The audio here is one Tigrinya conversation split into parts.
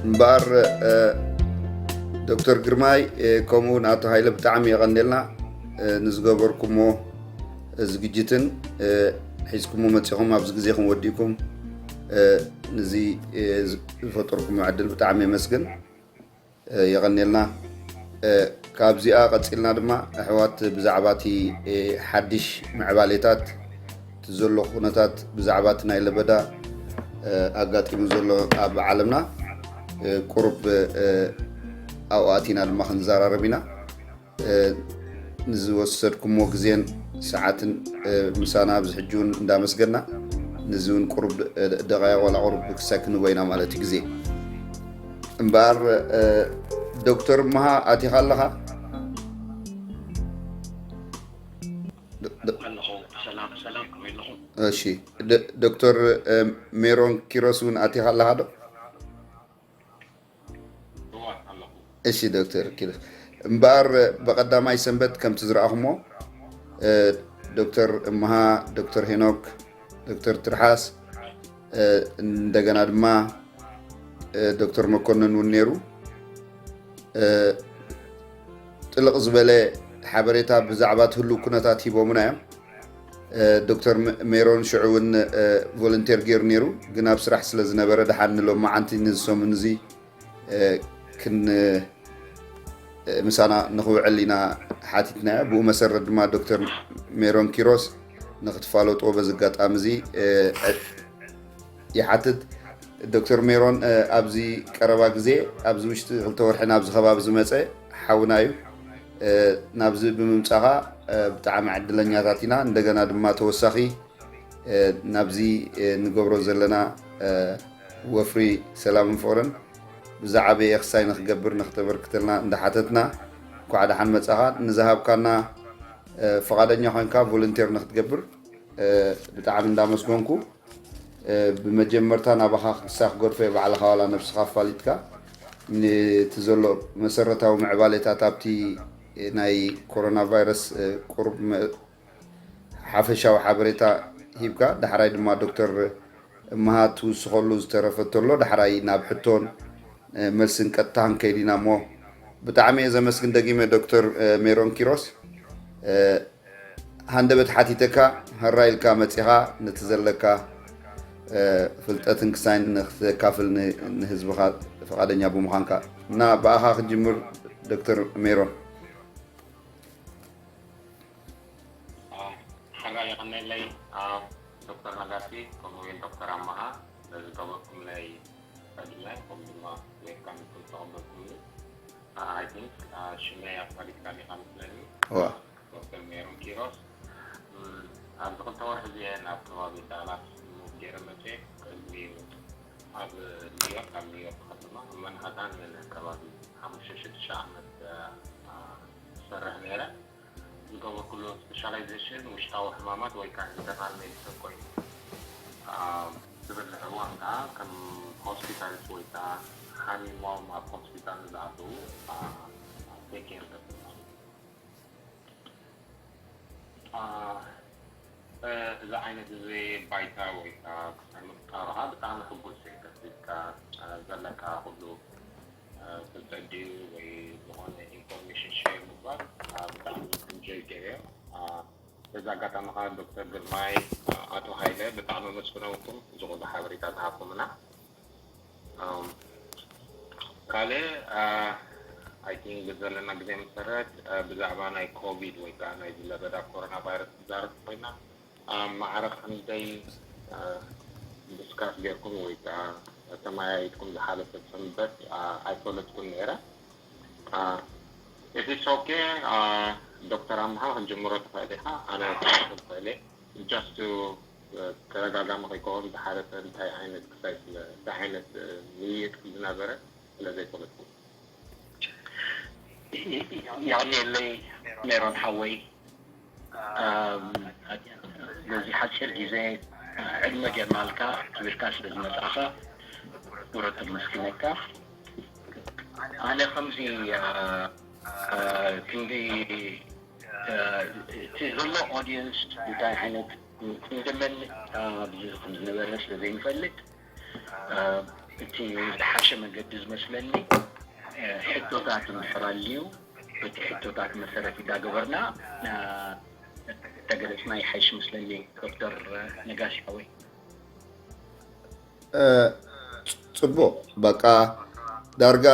እምበኣር ዶክተር ግርማይ፣ ከምኡ እውን ኣቶ ሃይለ፣ ብጣዕሚ የቐንየልና ንዝገበርኩሞ ዝግጅትን ሒዝኩሞ መፂኹም ኣብዚ ግዜኹም ወዲእኩም ንዚ ዝፈጠርኩሞ ዕድል ብጣዕሚ የመስግን። የቐንየልና። ካብዚኣ ቀፂልና ድማ ኣሕዋት ብዛዕባ እቲ ሓድሽ ምዕባሌታት፣ እቲ ዘሎ ኩነታት፣ ብዛዕባ እቲ ናይ ለበዳ ኣጋጢሙ ዘሎ ኣብ ዓለምና ቁሩብ ኣብኡ ኣቲና ድማ ክንዘራረብ ኢና። ንዝወሰድኩሞ ግዜን ሰዓትን ምሳና ኣብዚ ሕጂ እውን እንዳመስገና፣ ንዚ እውን ቁሩብ ደቃይቕ ዋላ ቁሩብ ክሳይ ክንቦ ኢና ማለት እዩ ግዜ። እምበኣር ዶክተር እምሃ ኣቲኻ ኣለኻ? ዶ- ዶ- ኣለኹ። ሰላም ሰላም፣ ከመይ ኣለኹም? እሺ፣ ዶ- ዶክተር ሜሮን ኪሮስ እውን ኣቲኻ ኣለኻ ዶ? እዋ ኣለኹ። እሺ ዶክተር ኪሮስ፣ እምበኣር ብቐዳማይ ሰንበት ከምቲ ዝረኣኹሞ ዶክተር እምሃ፣ ዶክተር ሄኖክ፣ ዶክተር ትርሓስ፣ እንደገና ድማ ዶክተር መኮንን እውን ነይሩ። ጥልቕ ዝበለ ሓበሬታ ብዛዕባ እቲ ህሉው ኩነታት ሂቦምና እዮም። ዶክተር ሜሮን ሽዑ እውን ቮለንቴር ገይሩ ነይሩ፣ ግን ኣብ ስራሕ ስለ ዝነበረ ደሓን ንሎማዓንቲ ንዝሰሙን እዚ ክን ምሳና ንኽውዕል ኢና ሓቲትናዮ። ብኡ መሰረት ድማ ዶክተር ሜሮን ኪሮስ ንክትፋለጥዎ በዚ ኣጋጣሚ እዚ ይሓትት። ዶክተር ሜሮን ኣብዚ ቀረባ ግዜ፣ ኣብዚ ውሽጢ ክልተ ወርሒ ናብዚ ከባቢ ዝመፀ ሓውና እዩ። ናብዚ ብምምፃኻ ብጣዕሚ ዕድለኛታት ኢና። እንደገና ድማ ተወሳኺ ናብዚ ንገብሮ ዘለና ወፍሪ ሰላምን ፍቕርን ብዝዓበየ ክሳይ ንክገብር ንክተበርክተልና እንዳሓተትና፣ እንኳዕ ደሓን መፃኻ። ንዝሃብካና ፍቓደኛ ኮይንካ ቮለንቴር ንክትገብር ብጣዕሚ እንዳመስገንኩ፣ ብመጀመርታ ናባኻ ክሳይ ክገድፎ እየ፣ ባዕልኻ ዋላ ነብስኻ ኣፋሊጥካ፣ ነቲ ዘሎ መሰረታዊ ምዕባሌታት ኣብቲ ናይ ኮሮና ቫይረስ ቁሩብ ሓፈሻዊ ሓበሬታ ሂብካ፣ ዳሕራይ ድማ ዶክተር እምሃ ትውስኸሉ ዝተረፈ ተሎ፣ ዳሕራይ ናብ ሕቶን መልስን ቀጥታ ክንከይድ ኢና። እሞ ብጣዕሚ እየ ዘመስግን ደጊመ ዶክተር ሜሮን ኪሮስ። ሃንደበት ሓቲተካ፣ ሃራ ኢልካ መፂኻ፣ ነቲ ዘለካ ፍልጠትን ክሳይን ንክተካፍል ንህዝብኻ ፍቓደኛ ብምዃንካ እና ብኣኻ ክጅምር። ዶክተር ሜሮን። ሓራ የቐነለይ ዶክተር ነጋሲ፣ ከምኡ እውን ዶክተር ኣማሃ፣ በዚ ገበርኩምለይ ፈዲላይ፣ ከምኡ ድማ ዌልካም ኢልኩም ዝተቐበልኩምኒ። I think ሽመይ ኣፋሊጥካ ዲኻ መስለኒ። ዶክተር ሜሮን ኪሮስ። ኣብዚ ክልተ ወርሒ እዚኤ ናብ ከባቢ ዳላስ ሙቭ ገይረ መፅየ። ቅድሚ ኣብ ኒውዮርክ፣ ኣብ ኒውዮርክ ከተማ ኣብ ማንሃታን ከባቢ ሓሙሽተ ሽዱሽተ ዓመት ዝሰርሕ ነይረ። ዝገበርኩሉ ስፔሻላይዜሽን ውሽጣዊ ሕማማት ወይ ከዓ ኢንተርናል ሜዲሲን ኮይኑ፣ ዝብልዕ እዋን ከዓ ከም ሆስፒታልስ ወይ ከዓ ሓሚሞም ኣብ ሆስፒታል ንዝኣተዉ ቴክ ኬር ገብር ማለት እዩ። እዚ ዓይነት እዚ ባይታ ወይ ከዓ ክሳይ ምፍጣርካ ብጣዕሚ ሕጉስ እየ። ከፊትካ ዘለካ ኩሉ ፍልጠት ድዩ ወይ ዝኾነ ኢንፎርሜሽን ሼር ምግባር ብጣዕሚ ኢንጆይ ገይረዮ። በዚ ኣጋጣሚ ከዓ ዶክተር ግርማይ፣ ኣቶ ሃይለ ብጣዕሚ ኣመስግነውኩም እዚ ኩሉ ሓበሬታ ዝሃብኩምና። ካልእ ኣይ ቲንክ ብዘለና ግዜ መሰረት ብዛዕባ ናይ ኮቪድ ወይ ከዓ ናይ ዝለበዳ ኮሮና ቫይረስ ትዛረብ ኮይና ኣብ ማዕረ ክንደይ ዲስካስ ጌርኩም ወይ ከዓ ተመያይጥኩም ዝሓለፈ ሰንበት ኣይፈለጥኩን ነይረ። If it's okay ዶክተር ኣምሃ ክንጅምሮ ትኽእል ኢኻ። ኣነ ክሓስብ ክኽእል እየ። Just to ተደጋጋሚ ከይከውን ዝሓለፈ እንታይ ዓይነት ክሳይ ስለ እንታይ ዓይነት ምይይጥ ዝነበረ ስለ ዘይፈለጥኩ። የቐንየለይ ሜሮን ሓወይ፣ በዚ ሓፂር ግዜ ዕድመ ጌርናልካ ክብርካ ስለ ዝመፃእኻ ብረት መስኪነካ። ኣነ ከምዚ ክንዲ እቲ ዘሎ ኦዲየንስ እንታይ ዓይነት ክንደመን ኣብዚ ከም ዝነበረ ስለ ዘይንፈልጥ እቲ ዝሓሸ መገዲ ዝመስለኒ ሕቶታት እንድሕር ኣልዩ በቲ ሕቶታት መሰረት እንዳገበርና ተገለፅና ይሓይሽ መስለኒ። ዶክተር ነጋሽ ሓወይ። ጽቡቕ። በቃ ዳርጋ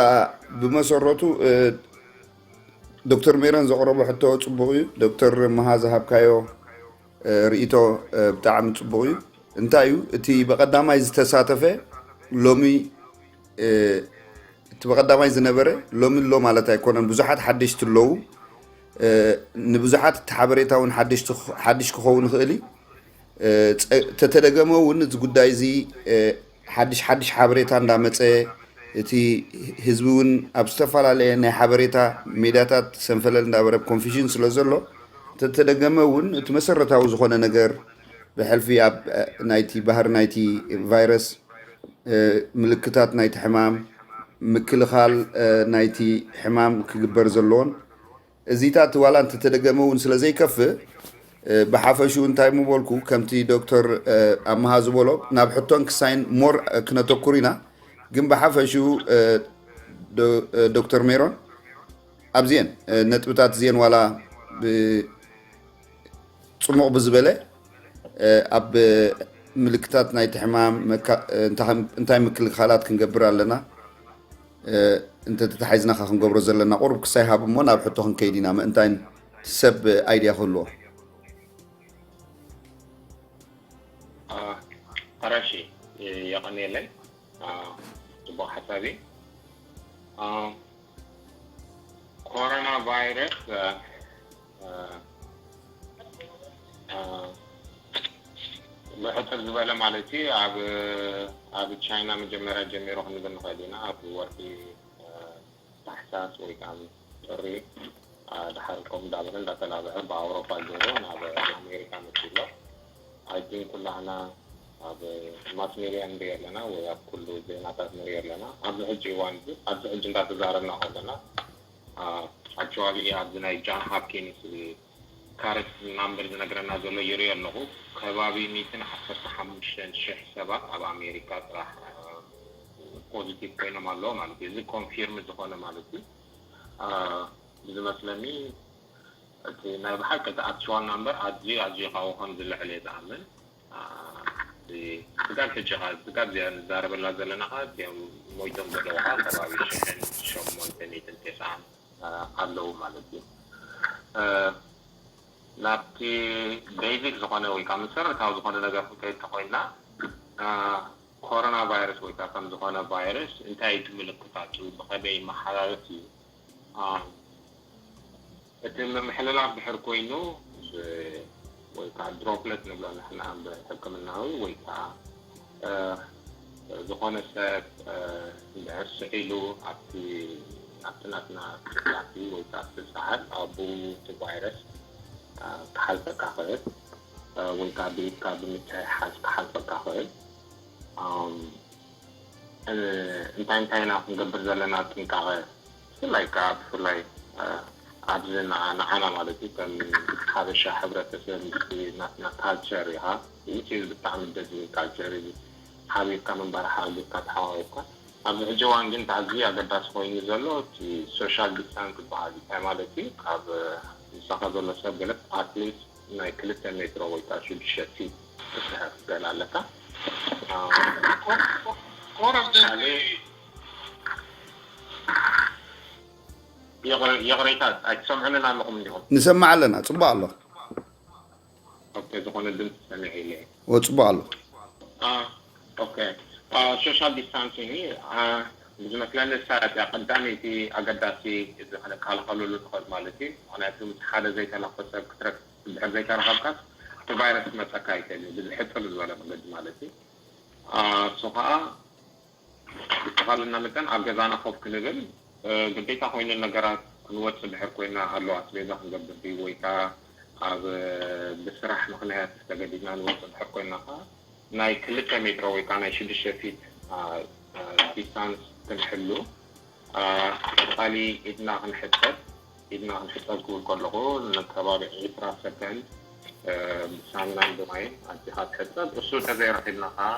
ብመሰረቱ ዶክተር ሜሮን ዘቕረቦ ሕቶ ጽቡቕ እዩ። ዶክተር መሃ ዝሃብካዮ ርእይቶ ብጣዕሚ ጽቡቕ እዩ። እንታይ እዩ እቲ ብቐዳማይ ዝተሳተፈ ሎሚ እቲ ብቐዳማይ ዝነበረ ሎሚ ኣሎ ማለት ኣይኮነን። ብዙሓት ሓደሽቲ ኣለዉ። ንብዙሓት እቲ ሓበሬታ እውን ሓድሽ ክኸውን ይኽእል እዩ። ተተደገመ እውን እዚ ጉዳይ እዚ ሓድሽ ሓድሽ ሓበሬታ እንዳመፀ እቲ ህዝቢ እውን ኣብ ዝተፈላለየ ናይ ሓበሬታ ሜዳታት ሰንፈለል እንዳበረ ኮንፊሽን ስለ ዘሎ ተተደገመ እውን እቲ መሰረታዊ ዝኾነ ነገር ብሕልፊ ኣብ ናይቲ ባህሪ ናይቲ ቫይረስ ምልክታት ናይቲ ሕማም ምክልኻል ናይቲ ሕማም ክግበር ዘለዎን እዚታት ዋላ እንተተደገመ እውን ስለ ዘይከፍእ ብሓፈሽኡ እንታይ ምበልኩ ከምቲ ዶክተር ኣመሃ ዝበሎ ናብ ሕቶን ክሳይን ሞር ክነተኩር ኢና። ግን ብሓፈሽኡ ዶክተር ሜሮን ኣብዚአን ነጥብታት እዚአን ዋላ ጽሙቕ ብዝበለ ኣብ ምልክታት ናይቲ ሕማም እንታይ ምክልኻላት ክንገብር ኣለና እንተተታሒዝናካ ክንገብሮ ዘለና ቁሩብ ክሳይ ሃብ እሞ ናብ ሕቶ ክንከይድ ኢና ምእንታይን ሰብ ኣይድያ ክህልዎ። ኣራሺ የቐንየለይ። ጽቡቕ ሓሳብ እዩ። ኮሮና ቫይረስ ብሕፅር ዝበለ ማለት እዩ ኣብ ቻይና መጀመርያ ጀሚሩ ክንብል ንኽእል ኢና። ኣብ ወርሒ ታሕሳስ ወይ ከዓ ጥሪ ድሓር ከም እንዳበለ እንዳተላብዐ ብኣውሮፓ ገይሩ ናብ ኣሜሪካ መፅኡ ኣሎ። ኣይቲን ኩላህና ኣብ ማስ ሜድያ ንሪኦ ኣለና ወይ ኣብ ኩሉ ዜናታት ንሪኦ ኣለና። ኣብዚ ሕጂ እዋን እዚ ኣብዚ ሕጂ እንዳተዛረብና ከለና ኣክቹዋሊ ኣብዚ ናይ ጃን ሆፕኪንስ ካረንት ናምበር ዝነግረና ዘሎ ይሪኦ ኣለኹ። ከባቢ ሚእትን ዓሰርተ ሓሙሽተን ሽሕ ሰባት ኣብ ኣሜሪካ ጥራሕ ፖዚቲቭ ኮይኖም ኣለዉ ማለት እዩ። እዚ ኮንፊርም ዝኾነ ማለት እዩ። ብዝመስለኒ እቲ ናይ ብሓቂ እቲ ኣክቹዋል ናምበር ኣዝዩ ኣዝዩ ካብኡ ከም ዝልዕል እየ ዝኣምን። ስጋብ ሕጂ ኸ ስጋብ እዚኣ ንዛረበላ ዘለና ኸ እዚኦም ሞይቶም ዘለዉ ኸ ከባቢ ሽሕን ሸሞንተ ሚእትን ተስዓን ኣለዉ ማለት እዩ። ናብቲ ቤዚክ ዝኾነ ወይ ከዓ መሰረታዊ ዝኾነ ነገር ክንከይድ ተኮይንና ኮሮና ቫይረስ ወይ ከዓ ከም ዝኾነ ቫይረስ እንታይ እቲ ምልክታቱ ብኸመይ ይመሓላለፍ እዩ? እቲ ምምሕልላፍ ድሕር ኮይኑ ወይ ከዓ ድሮፕለት ንብሎ ንሕና ብሕክምናዊ ወይ ከዓ ዝኾነ ሰብ ድሕር ስዒሉ ኣብቲ ኣብቲ ናትና ክፍላቲ ወይ ከዓ ኣብቲ ሰዓል ኣብኡ እቲ ቫይረስ ክሓልፈካ ክእል ወይ ከዓ ብኢድካ ብምትሕሓዝ ክሓልፈካ ክእል። እንታይ እንታይ ኢና ክንገብር ዘለና ጥንቃቐ ብፍላይ ከዓ ብፍላይ ኣብዚ ንዓና ማለት እዩ ከም ሓበሻ ሕብረተሰብ ምስቲ ናትና ካልቸር ኢኻ። እዚ ብጣዕሚ ደስ ዝብል ካልቸር እዩ። ሓቢርካ ምንባር ሓቢርካ ተሓባቢርካ ኣብዚ ሕጂ እዋን ግን ኣዝዩ ኣገዳሲ ኮይኑ ዘሎ እቲ ሶሻል ዲስታንስ ዝበሃል እንታይ ማለት እዩ ካብ ምሳኻ ዘሎ ሰብ ገለ ኣትሊስት ናይ ክልተ ሜትሮ ወይ ከዓ ሽዱሽተ ፊት ክትርሕቕ ትኽእል ኣለካ። ይቕሬታ ኣይትሰምዑንን ኣለኹም እንዲኹም? ንሰምዕ ኣለና። ፅቡቅ ኣሎ። ኦኬ፣ ዝኾነ ድምፂ ሰሚዐ ኢለ። ወ ፅቡቅ ኣሎ። ኦኬ፣ ሶሻል ዲስታንሲንግ ብዝመስለኒ እሳ እያ ቀዳመይቲ ኣገዳሲ እዚ ክንከላኸለሉ ንኽእል ማለት እዩ። ምክንያቱ ምስ ሓደ ዘይተለኸ ሰብ ክትረክ ድሕር ዘይተረኸብካስ እቲ ቫይረስ ክመፀካ ይኽእል እዩ ብዝሕፅር ዝበለ መንገዲ ማለት እዩ። እሱ ከዓ ብተኻልና መጠን ኣብ ገዛና ኮፍ ክንብል ግዴታ ኮይኑ ነገራት ክንወፅእ ድሕር ኮይና ኣሎ ኣስቤዛ ክንገብር ድዩ ወይ ከዓ ኣብ ብስራሕ ምክንያት ተገዲድና ንወፅእ ድሕር ኮይና ከዓ ናይ ክልተ ሜትሮ ወይ ከዓ ናይ ሽዱሽተ ፊት ዲስታንስ ክንሕሉ። ቀፃሊ ኢድና ክንሕፀብ፣ ኢድና ክንሕፀብ ክብል ከለኹ ንከባቢ ዒስራ ሰከንድ ብሳሙናን ብማይን ኣዚኻ ትሕፀብ። እሱ እንተዘይረኺብና ከዓ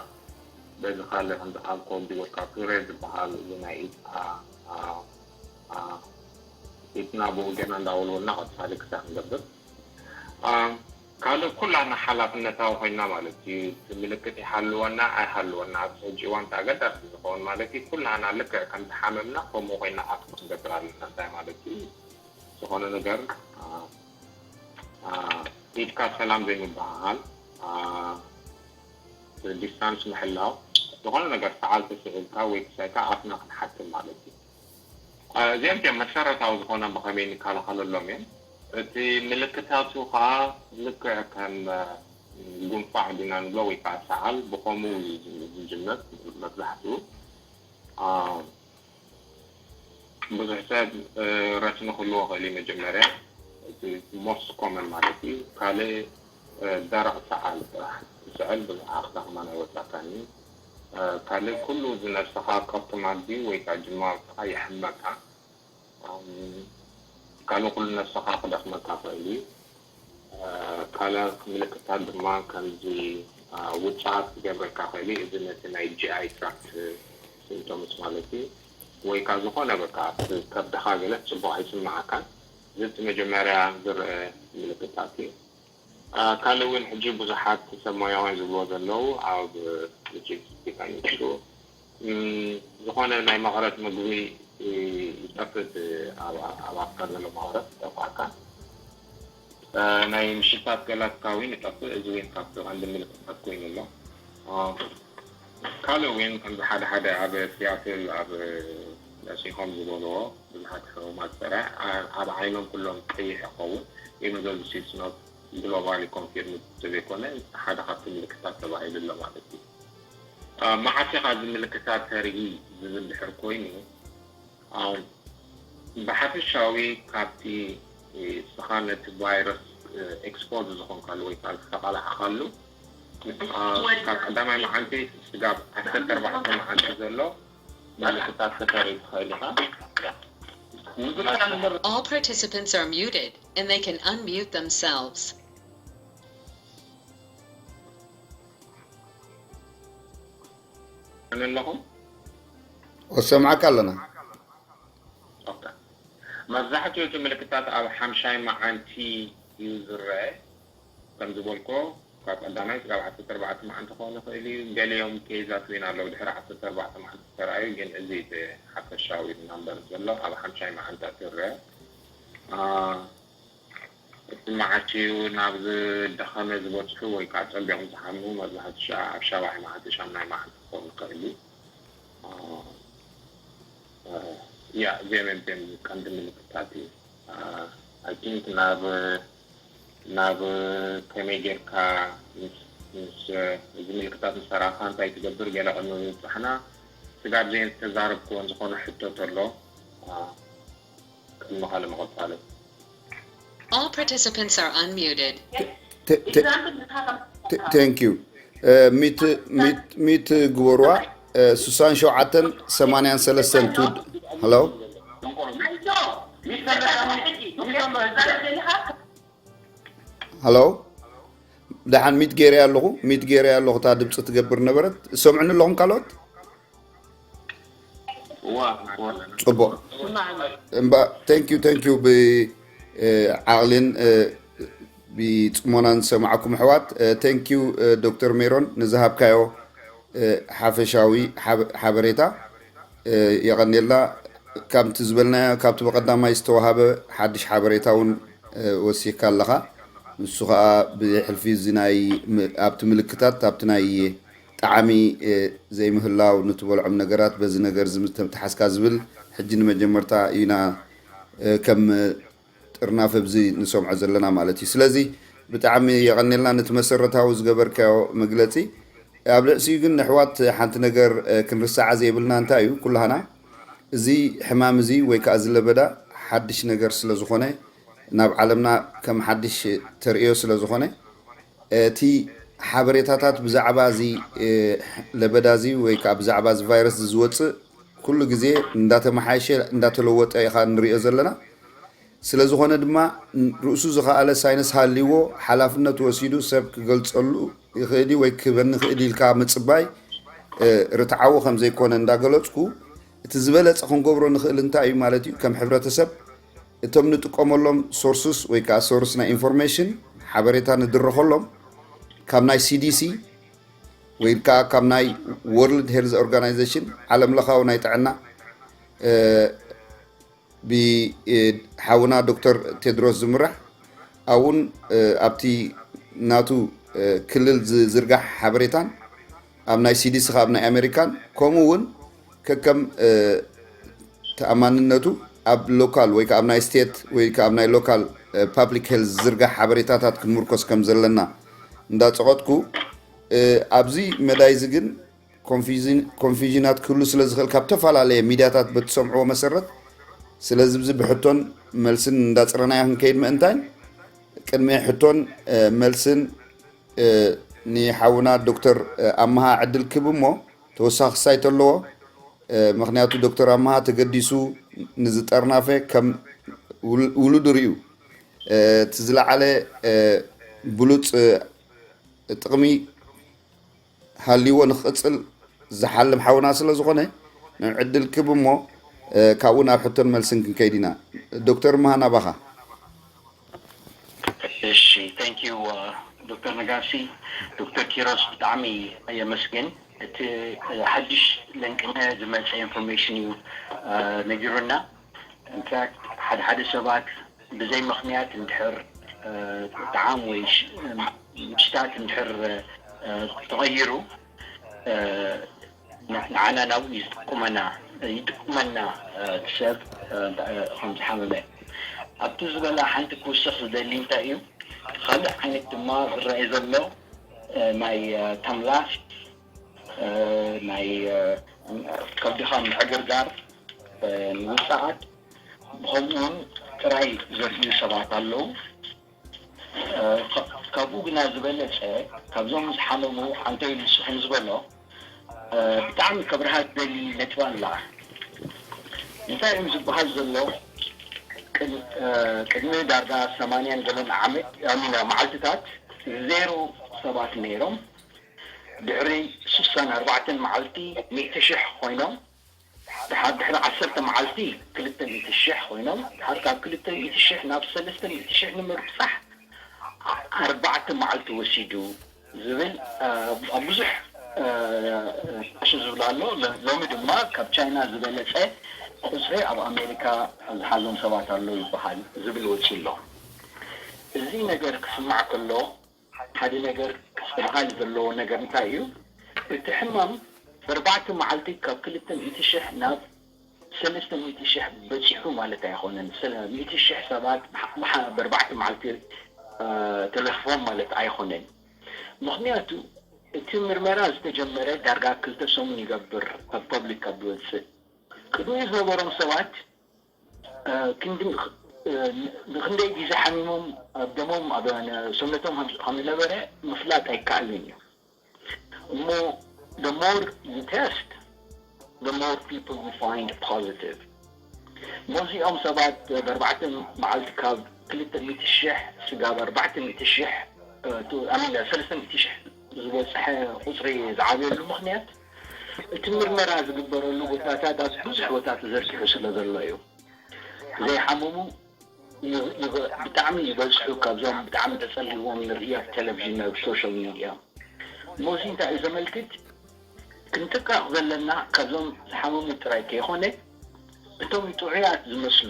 በዚ ካልእ ከምዚ ኣልኮል ድዩ ወይ ከዓ ፒሬ ዝበሃል እዚ ናይ ኢድካ፣ አ፣ አ፣ ኢድና ብኡ ጌርና እንዳወልወልና ቀጻሊ ክሳብ ክንገብር። አ፣ ካልእ ኩላና ሓላፍነታዊ ኮይና ማለት እዩ። እቲ ምልክት ይሃልወና ኣይሃልወና ኣብዚ ሕጂ እዋን እቲ ኣገዳሲ ዝኸውን ማለት እዩ። ኩላና ልክዕ ከም ዝሓመምና ከምኡ ኮይና ኣክት ክንገብር ኣለና። እንታይ ማለት እዩ? ዝኾነ ነገር፣ አ፣ አ፣ ኢድካ ሰላም ዘይምብህሃል፣ አ፣ ዲስታንስ ምሕላው፣ ዝኾነ ነገር ሰዓል ተስዒልካ ወይ ክሳይካ ኣፍና ክንሓትም ማለት እዩ። አ፣ እዚኦም እዮም መሰረታዊ ዝኾነ ብኸመይ ንከላኸለሎም እዮም። እቲ ምልክታቱ ከዓ ልክዕ ከም፣ አ፣ ጉንፋዕ ዲና ንብሎ ወይ ከዓ ሰዓል ብኸምኡ እዩ ዝጅምር መብዛሕትኡ። አ፣ ብዙሕ ሰብ፣ እ፣ ረስኒ ክህልዎ ይኽእል እዩ። መጀመርያ እቲ ሞስት ኮመን ማለት እዩ። ካልእ፣ እ፣ ደረቕ ሰዓል ጥራሕ ትስዕል ብዙሕ ኣኽታ ከማን ኣይወጻካን እዩ። እ፣ ካልእ ኩሉ እዚ ነብስኻ ቅርጥማት ድዩ ወይ ከዓ ጅማውትኻ የሕመካ። እም፣ ካልእ ኩሉ ነብስኻ ክደኽመካ ይኽእል እዩ። እ፣ ካልእ ምልክታት ድማ ከምዚ፣ እ፣ ውጽኣት ክገብረካ ይኽእል እዩ። እዚ ነቲ ናይ ጂ ኣይ ትራክት ሲምፕቶምስ ማለት እዩ። ወይ ከዓ ዝኾነ በቃ እቲ ከብድኻ ገለ ጽቡቕ ኣይስምዓካን። እዚ እቲ መጀመርያ ዝረአ ምልክታት እዩ። እ፣ ካልእ እውን ሕጂ ብዙሓት ሰብ ሞያውያን ዝብልዎ ዘለዉ ኣብ ሎጂስቲክስ ይጠንቅቑ። እም፣ ዝኾነ ናይ መቐረት ምግቢ፣ እ፣ ይጠፍእ፣ ኣብ፣ ኣብ ኣፍካ ዘሎ መቐረት ይጠፍኣካ። እ፣ ናይ ምሽታት ገላትካ እውን ይጠፍእ። እዚ እውን ካብቲ ቀንዲ ምልክታት ኮይኑ ኣሎ። እ፣ ካልእ እውን ከምዚ ሓደ ሓደ ኣብ ሲያትል፣ ኣብ ነርሲንግ ሆም ዝበልዎ ብዙሓት ሕሙማት ስራሕ፣ እ፣ ኣብ ዓይኖም ኩሎም ቀይሕ ይኸውን። ኢቨን ዶ ዚስ ኢዝ ኖት ግሎባሊ ኮንፊርምድ እንተዘይኮነ ሓደ ካብቲ ምልክታት ተባሂሉ ኣሎ ማለት እዩ። እ፣ መዓስ ኢኻ እዚ ምልክታት ተርኢ ዝብል ድሕር ኮይኑ፣ እ፣ ብሓፈሻዊ ካብቲ፣ እ፣ እስኻ ነቲ ቫይረስ፣ እ፣ ኤክስፖዝ ዝኾንካሉ ወይ ከዓ ዝተቓላዕኻሉ፣ እ፣ ካብ ቀዳማይ መዓልቲ ስጋብ ዓሰርተ ኣርባዕተ መዓልቲ ዘሎ ምልክታት ከተርኢ ትኽእል ኢኻ። ንብርታን ምር- All participants are muted and they can unmute themselves. ኣለኹም? ወሰምዓካ ኣለና። ኦኬ። መብዛሕትኡ እቲ ምልክታት ኣብ ሓምሻይ መዓልቲ እዩ ዝረአ። ከም ዝበልኮ፣ ካብ ቀዳማይ ስጋብ ዓሰርተ ኣርባዕተ መዓልቲ ክኸውን ይኽእል እዩ። ገሊኦም ኬዛት እውን ኣለዉ ድሕሪ ዓሰርተ ኣርባዕተ መዓልቲ ዝተረኣዩ፣ ግን እዚ እቲ ሓፈሻዊ ናምበር ዘሎ ኣብ ሓምሻይ መዓልታት ይረአ። አ፣ እቲ መዓልቲ እዩ ናብ ዝደኸመ ዝበጽሑ ወይ ከዓ ጸቢቖም ዝሓሙ መብዛሕትኡ ሻ-፣ ኣብ ሻብዓይ መዓልቲ፣ ሻምናይ መዓልቲ ክኸውን ይኽእል እዩ። አ፣ አ፣ ያ፣ እዚኦም እዮም እቶም ቀንዲ ምልክታት እዩ። አ፣ I think ናብ፣ ናብ ከመይ ጌርካ ምስ፣ ምስ፣ እዚ ምልክታት ምስ ተራእኻ እንታይ ትገብር ገለ ቅድሚ ምብጻሕና ስጋብ ዘየን ዝተዛረብክዎን ዝኾነ ሕቶ ተሎ፣ አ፣ ቅድሚ ካልእ ምቕጻለይ። All participants are unmuted. Thank you. ሚት ግበርዋ። ስሳን ሸውዓተን ሰማንያን ሰለስተን ትውድ። ሄሎ፣ ሄሎ፣ ደሓን ሚት ገይረ ኣለኹ፣ ሚት ገይረ ኣለኹ። እታ ድምፂ ትገብር ነበረት። ሰምዕኒ ኣለኹም ካልኦት? እዋ፣ እዋ። ፅቡቅ። እምባ፣ thank you፣ thank you። ብዓቕልን ብፅሞናን ዝሰማዕኩም ኣሕዋት፣ thank you ዶክተር ሜሮን ንዝሃብካዮ ሓፈሻዊ ሓበሬታ የቐንየልና። ካብቲ ዝበልናዮ፣ ካብቲ ብቐዳማይ ዝተዋሃበ ሓድሽ ሓበሬታ እውን ወሲኽካ ኣለኻ። ንሱ ከዓ ብሕልፊ እዚ ናይ ም-፣ ኣብቲ ምልክታት፣ ኣብቲ ናይ ጣዕሚ ዘይምህላው፣ ንትበልዖም ነገራት በዚ ነገር እዚ ምተምተሓስካ ዝብል ሕጂ ንመጀመርታ ኢና ከም ጥርናፈ ኣብዚ ንሰምዖ ዘለና ማለት እዩ። ስለዚ ብጣዕሚ የቐንየልና ነቲ መሰረታዊ ዝገበርካዮ መግለጺ። ኣብ ልዕሲኡ ግን ንሕዋት ሓንቲ ነገር ክንርስዓ ዘይብልና እንታይ እዩ፣ ኩላህና እዚ ሕማም እዚ ወይ ከዓ እዚ ለበዳ ሓድሽ ነገር ስለ ዝኾነ፣ ናብ ዓለምና ከም ሓድሽ ተርእዮ ስለ ዝኾነ፣ እቲ ሓበሬታታት ብዛዕባ እዚ ለበዳ እዚ ወይ ከዓ ብዛዕባ እዚ ቫይረስ እዚ ዝወፅእ ኩሉ ግዜ እንዳተመሓየሸ እንዳተለወጠ ኢኻ ንሪኦ ዘለና። ስለ ዝኾነ ድማ ርእሱ ዝኸኣለ ሳይንስ ሃልይዎ ሓላፍነት ወሲዱ ሰብ ክገልፀሉ ይኽእል እዩ ወይ ክህበኒ ይኽእል ኢልካ ምፅባይ ርትዓዊ ከም ዘይኮነ እንዳገለፅኩ፣ እቲ ዝበለፀ ክንገብሮ ንኽእል እንታይ እዩ ማለት እዩ? ከም ሕብረተሰብ እቶም ንጥቀመሎም ሶርስስ ወይ ከዓ ሶርስ ናይ ኢንፎርሜሽን፣ ሓበሬታ ንድረኸሎም ካብ ናይ ሲዲሲ ወይ ከዓ ካብ ናይ ወርልድ ሄልዝ ኦርጋናይዜሽን፣ ዓለም ለኻዊ ናይ ጥዕና፣ ብሓውና ዶክተር ቴድሮስ ዝምራሕ፣ ኣብኡን ኣብቲ ናቱ ክልል ዝዝርጋሕ ሓበሬታን፣ ኣብ ናይ ሲዲሲ ካብ ናይ ኣሜሪካን፣ ከምኡ እውን ከከም ተኣማንነቱ ኣብ ሎካል ወይ ከዓ ኣብ ናይ ስቴት ወይ ከዓ ኣብ ናይ ሎካል ፓብሊክ ሄልዝ ዝዝርጋሕ ሓበሬታታት ክንምርኮስ ከም ዘለና እንዳፀቐጥኩ፣ ኣብዚ መዳይ እዚ ግን ኮንፊዥናት ክህሉ ስለ ዝኽእል፣ ካብ ተፈላለየ ሚድያታት በትሰምዕዎ መሰረት፣ ስለዚ ብዚ ብሕቶን መልስን እንዳፅረናዮ ክንከይድ ምእንታን፣ ቅድሚ ሕቶን መልስን ንሓውና ዶክተር ኣመሃ ዕድል ክብ እሞ፣ ተወሳኺ ክሳይ ተለዎ። ምክንያቱ ዶክተር ኣመሃ ተገዲሱ ንዝጠርናፈ ከም ውሉዱ ርእዩ፣ እቲ ዝለዓለ ብሉፅ ጥቕሚ ሃልይዎ ንክቕፅል ዝሓልም ሓውና ስለ ዝኾነ፣ ንዕድል ክብ እሞ፣ ካብኡ ናብ ሕቶን መልስን ክንከይድ ኢና። ዶክተር ኣመሃ፣ ናባኻ። እሺ፣ thank you ዶክተር ነጋሲ። ዶክተር ኪሮስ፣ ብጣዕሚ የመስግን። እቲ ሓድሽ ለንቅነ ዝመፀ ኢንፎርሜሽን እዩ ነጊሩና። ኢንፋክት፣ ሓደ ሓደ ሰባት ብዘይ ምኽንያት እንድሕር ጣዕም ወይ ምሽታት እንድሕር ተቐይሩ፣ ንዓና ናብኡ ይጥቁመና ይጥቁመና እቲ ሰብ ከም ዝሓመመ። ኣብቲ ዝበላ ሓንቲ ክውስኽ ዝደሊ እንታይ እዩ፣ ካልእ ዓይነት ድማ ዝረኣይ ዘሎ ናይ ተምላስ፣ ናይ ከብድኻ ምዕግርጋር፣ ምውጻኣት፣ ብኸምኡ እውን ጥራይ ዘርእዩ ሰባት ኣለዉ። ካብኡ ግና ዝበለጸ፣ ካብዞም ዝሓመሙ፣ ሓንተይ ንሱ ከም ዝበሎ፣ ብጣዕሚ ከብርሃ ዝደሊ ነጥቢ ኣላ። እንታይ እዮም ዝበሃል ዘሎ? ቅድሚ ዳርጋ ሰማንያን ገለን ዓመት፣ ኣሚና፣ መዓልትታት፣ ዜሮ ሰባት ነይሮም። ድሕሪ ስሳን ኣርባዕተን መዓልቲ ሚእቲ ሽሕ ኮይኖም፣ ድሓር ድሕሪ ዓሰርተ መዓልቲ ክልተ ሚእቲ ሽሕ ኮይኖም፣ ድሓር ካብ ክልተ ሚእቲ ሽሕ ናብ ሰለስተ ሚእቲ ሽሕ ንምብጻሕ ኣርባዕተ መዓልቲ ወሲዱ ዝብል ኣብ ብዙሕ ሽም ዝብሎ ኣሎ። ሎሚ ድማ ካብ ቻይና ዝበለጸ ቁጽሪ ኣብ ኣሜሪካ ዝሓዞም ሰባት ኣሎ ይበሃል ዝብል ወጺኡ ኣሎ። እዚ ነገር ክስማዕ ከሎ ሓደ ነገር ክስተብሃል ዘለዎ ነገር እንታይ እዩ? እቲ ሕማም ብኣርባዕተ መዓልቲ ካብ ክልተ ሚእቲ ሽሕ ናብ ሰለስተ ሚእቲ ሽሕ በፂሑ ማለት ኣይኮነን። ሚእቲ ሽሕ ሰባት ብሓ- ብሓ- ብኣርባዕተ መዓልቲ ተለኽፎም ማለት ኣይኮነን። ምኽንያቱ እቲ ምርመራ ዝተጀመረ ዳርጋ ክልተ ሰሙን ይገብር ኣብ ፐብሊክ ካብ ዝወፅእ። ቅድሚኡ ዝነበሮም ሰባት ክንዲ ንክንደይ ግዜ ሓሚሞም ኣብ ደሞም ኣብ ሰውነቶም ከም ዝነበረ ምፍላጥ ኣይከኣልን እዩ። እሞ the more you test, the more people you find positive. እሞ እዚኦም ሰባት ብኣርባዕተ መዓልቲ ካብ ክልተ ሚእቲ ሽሕ ስጋብ ኣርባዕተ ሚእቲ ሽሕ ኣሚን ሰለስተ ሚእቲ ሽሕ ዝበፅሐ ቁፅሪ ዝዓብየሉ ምክንያት እቲ ምርመራ ዝግበረሉ ቦታታት ኣብ ብዙሕ ቦታ ተዘርጊሑ ስለ ዘሎ እዩ። ዘይሓመሙ ብጣዕሚ ይበዝሑ ካብዞም ብጣዕሚ ተፀሊዎም ንርኢ ኣብ ቴሌቪዥን ኣብ ሶሻል ሚድያ። እሞ እዚ እንታይ እዩ ዘመልክት? ክንጥንቀቕ ዘለና ካብዞም ዝሓመሙ ጥራይ ከይኮነ እቶም ጥዑያት ዝመስሉ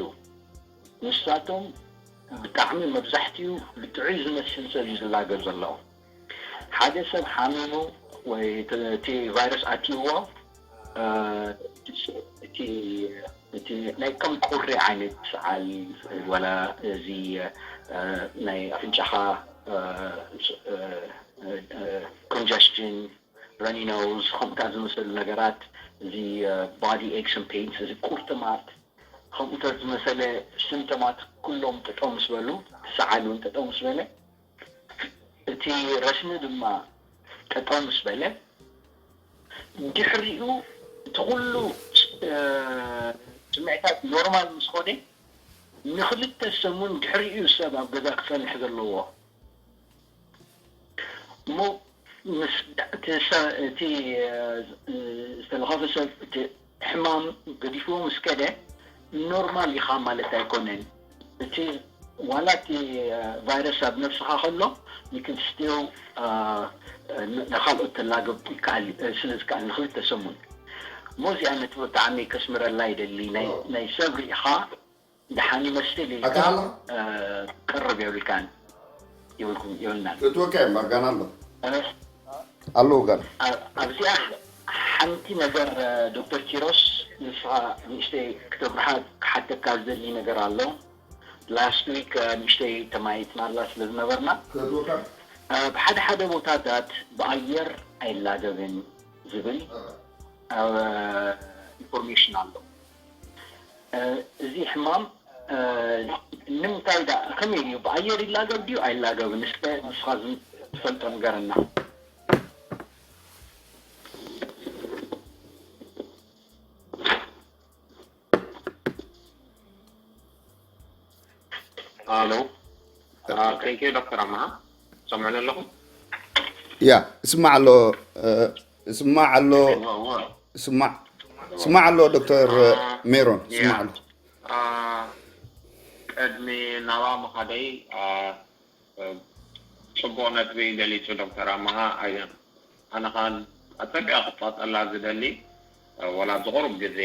ንሳቶም ብጣዕሚ መብዛሕትኡ ብጥዑይ ዝመስል ሰብ እዩ ዝላገብ ዘሎ። ሓደ ሰብ ሓሚሙ ወይ እቲ ቫይረስ ኣትይዎ እቲ ናይ ከም ቁሪ ዓይነት ሰዓል ወላ እዚ ናይ ኣፍንጫኻ congestion፣ runny nose ከምኡታት ዝመሰሉ ነገራት፣ እዚ body aches and pains፣ እዚ ቁርጥማት ከምኡታት ዝመሰለ ስምተማት ኩሎም ጠጠው ምስ በሉ፣ ሰዓል እውን ጠጠው ምስ በለ፣ እቲ ረስኒ ድማ ጠጠው ምስ በለ፣ ድሕሪኡ እቲ ኩሉ ስምዒታት ኖርማል ምስ ኾነ ንክልተ ሰሙን ድሕሪኡ ሰብ ኣብ ገዛ ክፀንሕ ዘለዎ። እሞ ምስ እቲ ሰብ እቲ ዝተለኸፈ ሰብ እቲ ሕማም ገዲፍዎ ምስ ከደ ኖርማል ኢኻ ማለት ኣይኮነን። እቲ ዋላ እቲ ቫይረስ ኣብ ነብስኻ ከሎ you can still ንኻልኦት ተላገብ ይከኣል ስለ ዝከኣል ንክልተ ሰሙን እሞ እዚኣ ነቲ ብጣዕሚ ከስምረላ ይደሊ። ናይ ሰብ ርኢኻ ደሓን ይመስል ኢልካ ቀርብ የብልካን ይብልኩም ይብልናን። እትወካ እምበር ጋና ኣሎ ኣለዎ ጋና ኣብዚኣ ሓንቲ ነገር ዶክተር ኪሮስ ንስኻ ንእሽተይ ክተብርሃ ክሓተካ ዝደሊ ነገር ኣሎ። ላስት ዊክ ንእሽተይ ተማይትና ኣላ ስለ ዝነበርና እትወካ ብሓደ ሓደ ቦታታት ብኣየር ኣይላገብን ዝብል ኢንፎርሜሽን ኣሎ። እዚ ሕማም ንምንታይ ዳ ከመይ እዩ ብኣየር ይላገብ ድዩ ኣይላገብን? እስከ ንስኻ ትፈልጦ ንገረና። ኣሎ ቴንክ ዩ ዶክተር ኣማሃ ሰምዕኒ ኣለኹም? ያ እስማዕ ኣሎ እስማዕ ኣሎ ስማዕ ስማዕ ኣሎ ዶክተር ሜሮን ስማዕ ኣሎ። ቅድሚ ናባ ምኻደይ ፅቡቕ ነጥቢ ገሊፁ ዶክተር ኣማሃ። ኣነ ኸን ኣፀቢቐ ክፃፀላ ዝደሊ ወላ ኣብዚ ቁሩብ ግዜ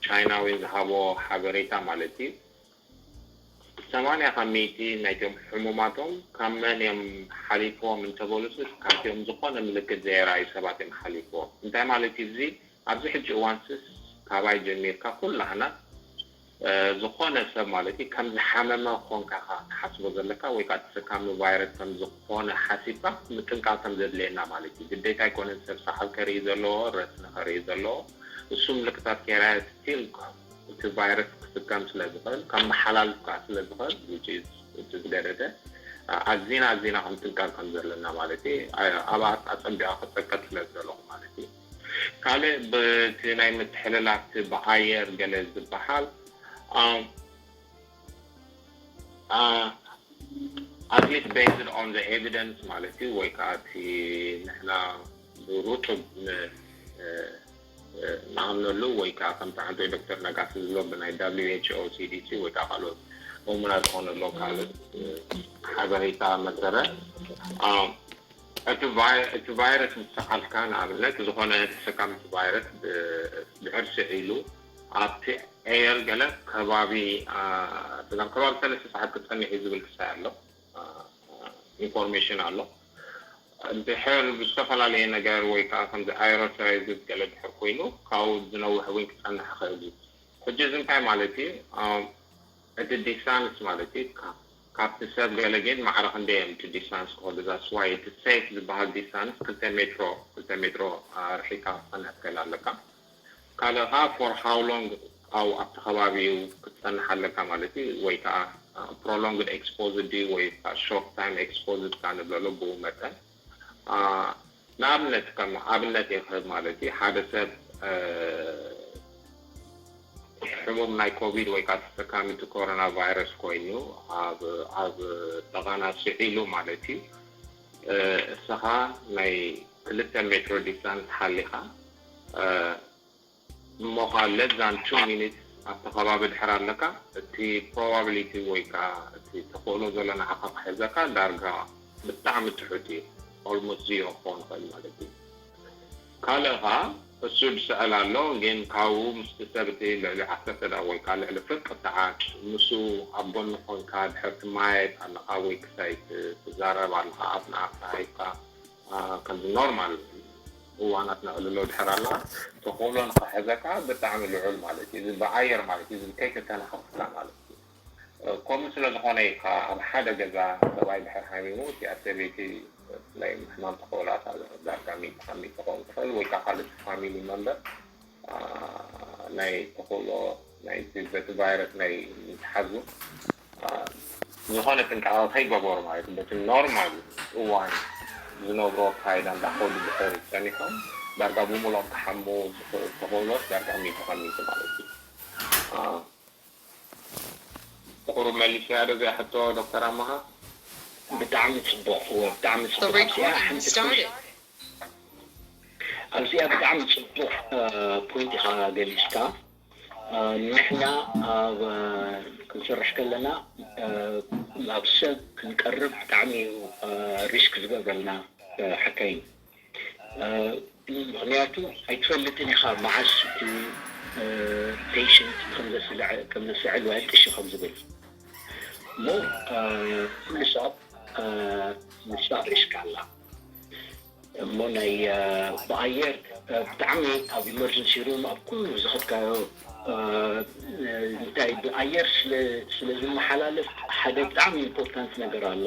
ቻይናዊ ዝሃቦ ሓበሬታ ማለት እዩ ሰማንያ ካብ ሚእቲ ናይቶም ሕሙማቶም ካብ መን እዮም ሓሊፍዎም እንተበሉስስ ካብቲኦም ዝኾነ ምልክት ዘየራዩ ሰባት እዮም ሓሊፍዎም። እንታይ ማለት እዩ እዚ? ኣብዚ ሕጂ እዋንስስ ካባይ ጀሚርካ ኩላህና ዝኾነ ሰብ ማለት እዩ ከም ዝሓመመ ኮንካ ኢኻ ትሓስቦ ዘለካ ወይ ከዓ ተሰካሚ ቫይረስ ከም ዝኾነ ሓሲብካ ምጥንቃቕ ከም ዘድልየና ማለት እዩ። ግዴታ ኣይኮነን ሰብ ሰዓል ከርኢ ዘለዎ ረስኒ ከርኢ ዘለዎ እሱ ምልክታት ከይረኣየ ስቲል እቲ ቫይረስ ክስከም ስለ ዝኽእል ከመሓላልፍ ከዓ ስለ ዝኽእል which is እቲ ዝገደደ ኣዚና ኣዚና ክንጥንቀቅ ከም ዘለና ማለት እዩ። ኣብ ኣፀቢቐ ክጠቀስ ስለ ዝደለኹ ማለት እዩ። ካልእ ብቲ ናይ ምትሕልላፍ ብኣየር ገለ ዝበሃል at least based on the evidence ማለት እዩ ወይ ከዓ እቲ ንሕና ብሩጡብ ንኣምነሉ ወይ ከዓ ከምቲ ሓንቲ ዶክተር ነጋሲ ዝብሎ ብናይ WHO CDC ወይ ከዓ ካልኦት እሙናት ዝኾነ ሎካል ሓበሬታ መሰረት እቲ ቫይረስ ምስ ሰዓልካ ንኣብነት ዝኾነ ተሰካሚ እቲ ቫይረስ ድሕር ስዒሉ ኣብቲ ኤየር ገለ ከባቢ እዛ ከባቢ ሰለስተ ሰዓት ክፀንሕ እዩ ዝብል ክሳይ ኣሎ ኢንፎርሜሽን ኣሎ። ድሕር ብዝተፈላለየ ነገር ወይ ከዓ ከምዚ ኣየሮሶላይዝድ ገለ ድሕር ኮይኑ ካብኡ ዝነውሕ እውን ክፀንሕ ይኽእል እዩ። ሕጂ እዚ እንታይ ማለት እዩ? እቲ ዲስታንስ ማለት እዩ ካብቲ ሰብ ገለ ግን ማዕረ ክንደይ እዮም እቲ ዲስታንስ ክኸዱ that's why እቲ ሴፍ ዝበሃል ዲስታንስ ክልተ ሜትሮ ክልተ ሜትሮ ርሒካ ክፀንሕ ትኽእል ኣለካ። ካልእ ከዓ for how long ኣብኡ ኣብቲ ከባቢ እዩ ክትፀንሕ ኣለካ ማለት እዩ ወይ ከዓ prolonged exposed ድዩ ወይ ከዓ short time exposed ከዓ ንብለሉ ብኡ መጠን ንኣብነት ከም ኣብነት እየ ክህብ ማለት እዩ ሓደ ሰብ ሕሙም ናይ ኮቪድ ወይ ከዓ ተሰካሚ እቲ ኮሮና ቫይረስ ኮይኑ ኣብ ጠቐና ስዒሉ ማለት እዩ እስኻ ናይ ክልተ ሜትሮ ዲስታንስ ሓሊኻ እሞ ከዓ less than two minutes ኣብቲ ከባቢ ድሕር ኣለካ እቲ probability ወይ ከዓ እቲ ተኽእሎ ዘሎ ንዓኻ ክሕዘካ ዳርጋ ብጣዕሚ ትሑት እዩ almost zero ክኸውን ይኽእል ማለት እዩ ካልእ ከዓ እሱ ዝስዕል ኣሎ ግን ካብኡ ምስቲ ሰብ እቲ ልዕሊ ዓሰርተ ደቂቕ ወይ ከዓ ልዕሊ ፍርቂ ሰዓት ምስኡ ኣብ ጎኒ ኮንካ ድሕር ትመያየጥ ኣለካ ወይ ክሳይ ትዛረብ ኣለካ ኣፍ ንኣፍ ተሃሂብካ ከምዚ ኖርማል እዋናት ነዕልሎ ድሕር ኣለካ ተኽእሎ ንክሕዘካ ብጣዕሚ ልዑል ማለት እዩ እዚ ብኣየር ማለት እዩ እዚ ከይተተናኸፍካ ማለት እዩ ከምኡ ስለ ዝኾነ እዩ ከዓ ኣብ ሓደ ገዛ ሰብኣይ ድሕር ሓሚሙ እቲኣ ሰበይቲ ናይ ሕማም ተኽእሎኣታ ዳርጋ ሚእቲ ካብ ሚእቲ ክኸውን ትኽእል ወይ ከዓ ካልእ ፋሚሊ መንበር ናይ ተኽእሎ ናይቲ በቲ ቫይረስ ናይ ምትሓዙ ዝኾነ ጥንቃቐ ከይገበሩ ማለት እዩ። በቲ ኖርማል እዋን ዝነብሮ ኣካይዳ እንዳኸዱ ድሕር ፀኒሖም ዳርጋ ብምሉኦም ክሓሙ ዝኽእል ተኽእሎት ዳርጋ ሚእቲ ካብ ሚእቲ ማለት እዩ። ቁሩብ መሊሰያ ዶ እዚኣ ሕቶ ዶክተር ኣማሃ? ብጣዕሚ ጽቡቕ፣ እወ፣ ብጣዕሚ ጽቡቕ። ኣብዚኣ ሓንቲ ፖይንት፣ ኣብዚኣ ብጣዕሚ ጽቡቕ፣ እ፣ ፖይንት ኢኻ ገሊጽካ። እ፣ ንሕና ኣብ፣ እ፣ ክንሰርሕ ከለና፣ እ፣ ናብ ሰብ ክንቀርብ ብጣዕሚ እዩ፣ እ፣ ሪስክ ዝገብረልና፣ እ፣ ሓካይም። እ፣ ምኽንያቱ ኣይትፈልጥን ኢኻ መዓስ እቲ፣ እ፣ ፔሽንት ከም ዘስልዐ-፣ ከም ዘስዕል ወይ ኣንጥሹ ከም ዝብል። እሞ፣ እ፣ ኩሉ ሰብ፣ እ፣ ንሳ ሪስክ ኣላ። እሞ ናይ፣ እ፣ ብኣየር፣ እ፣ ብጣዕሚ ኣብ ኢመርጀንሲ ሩም ኣብ ኩሉ ዝኸድካዮ፣ እ፣ እንታይ ብኣየር ስለ፣ ስለ ዝመሓላለፍ ሓደ ብጣዕሚ ኢምፖርታንት ነገር ኣሎ።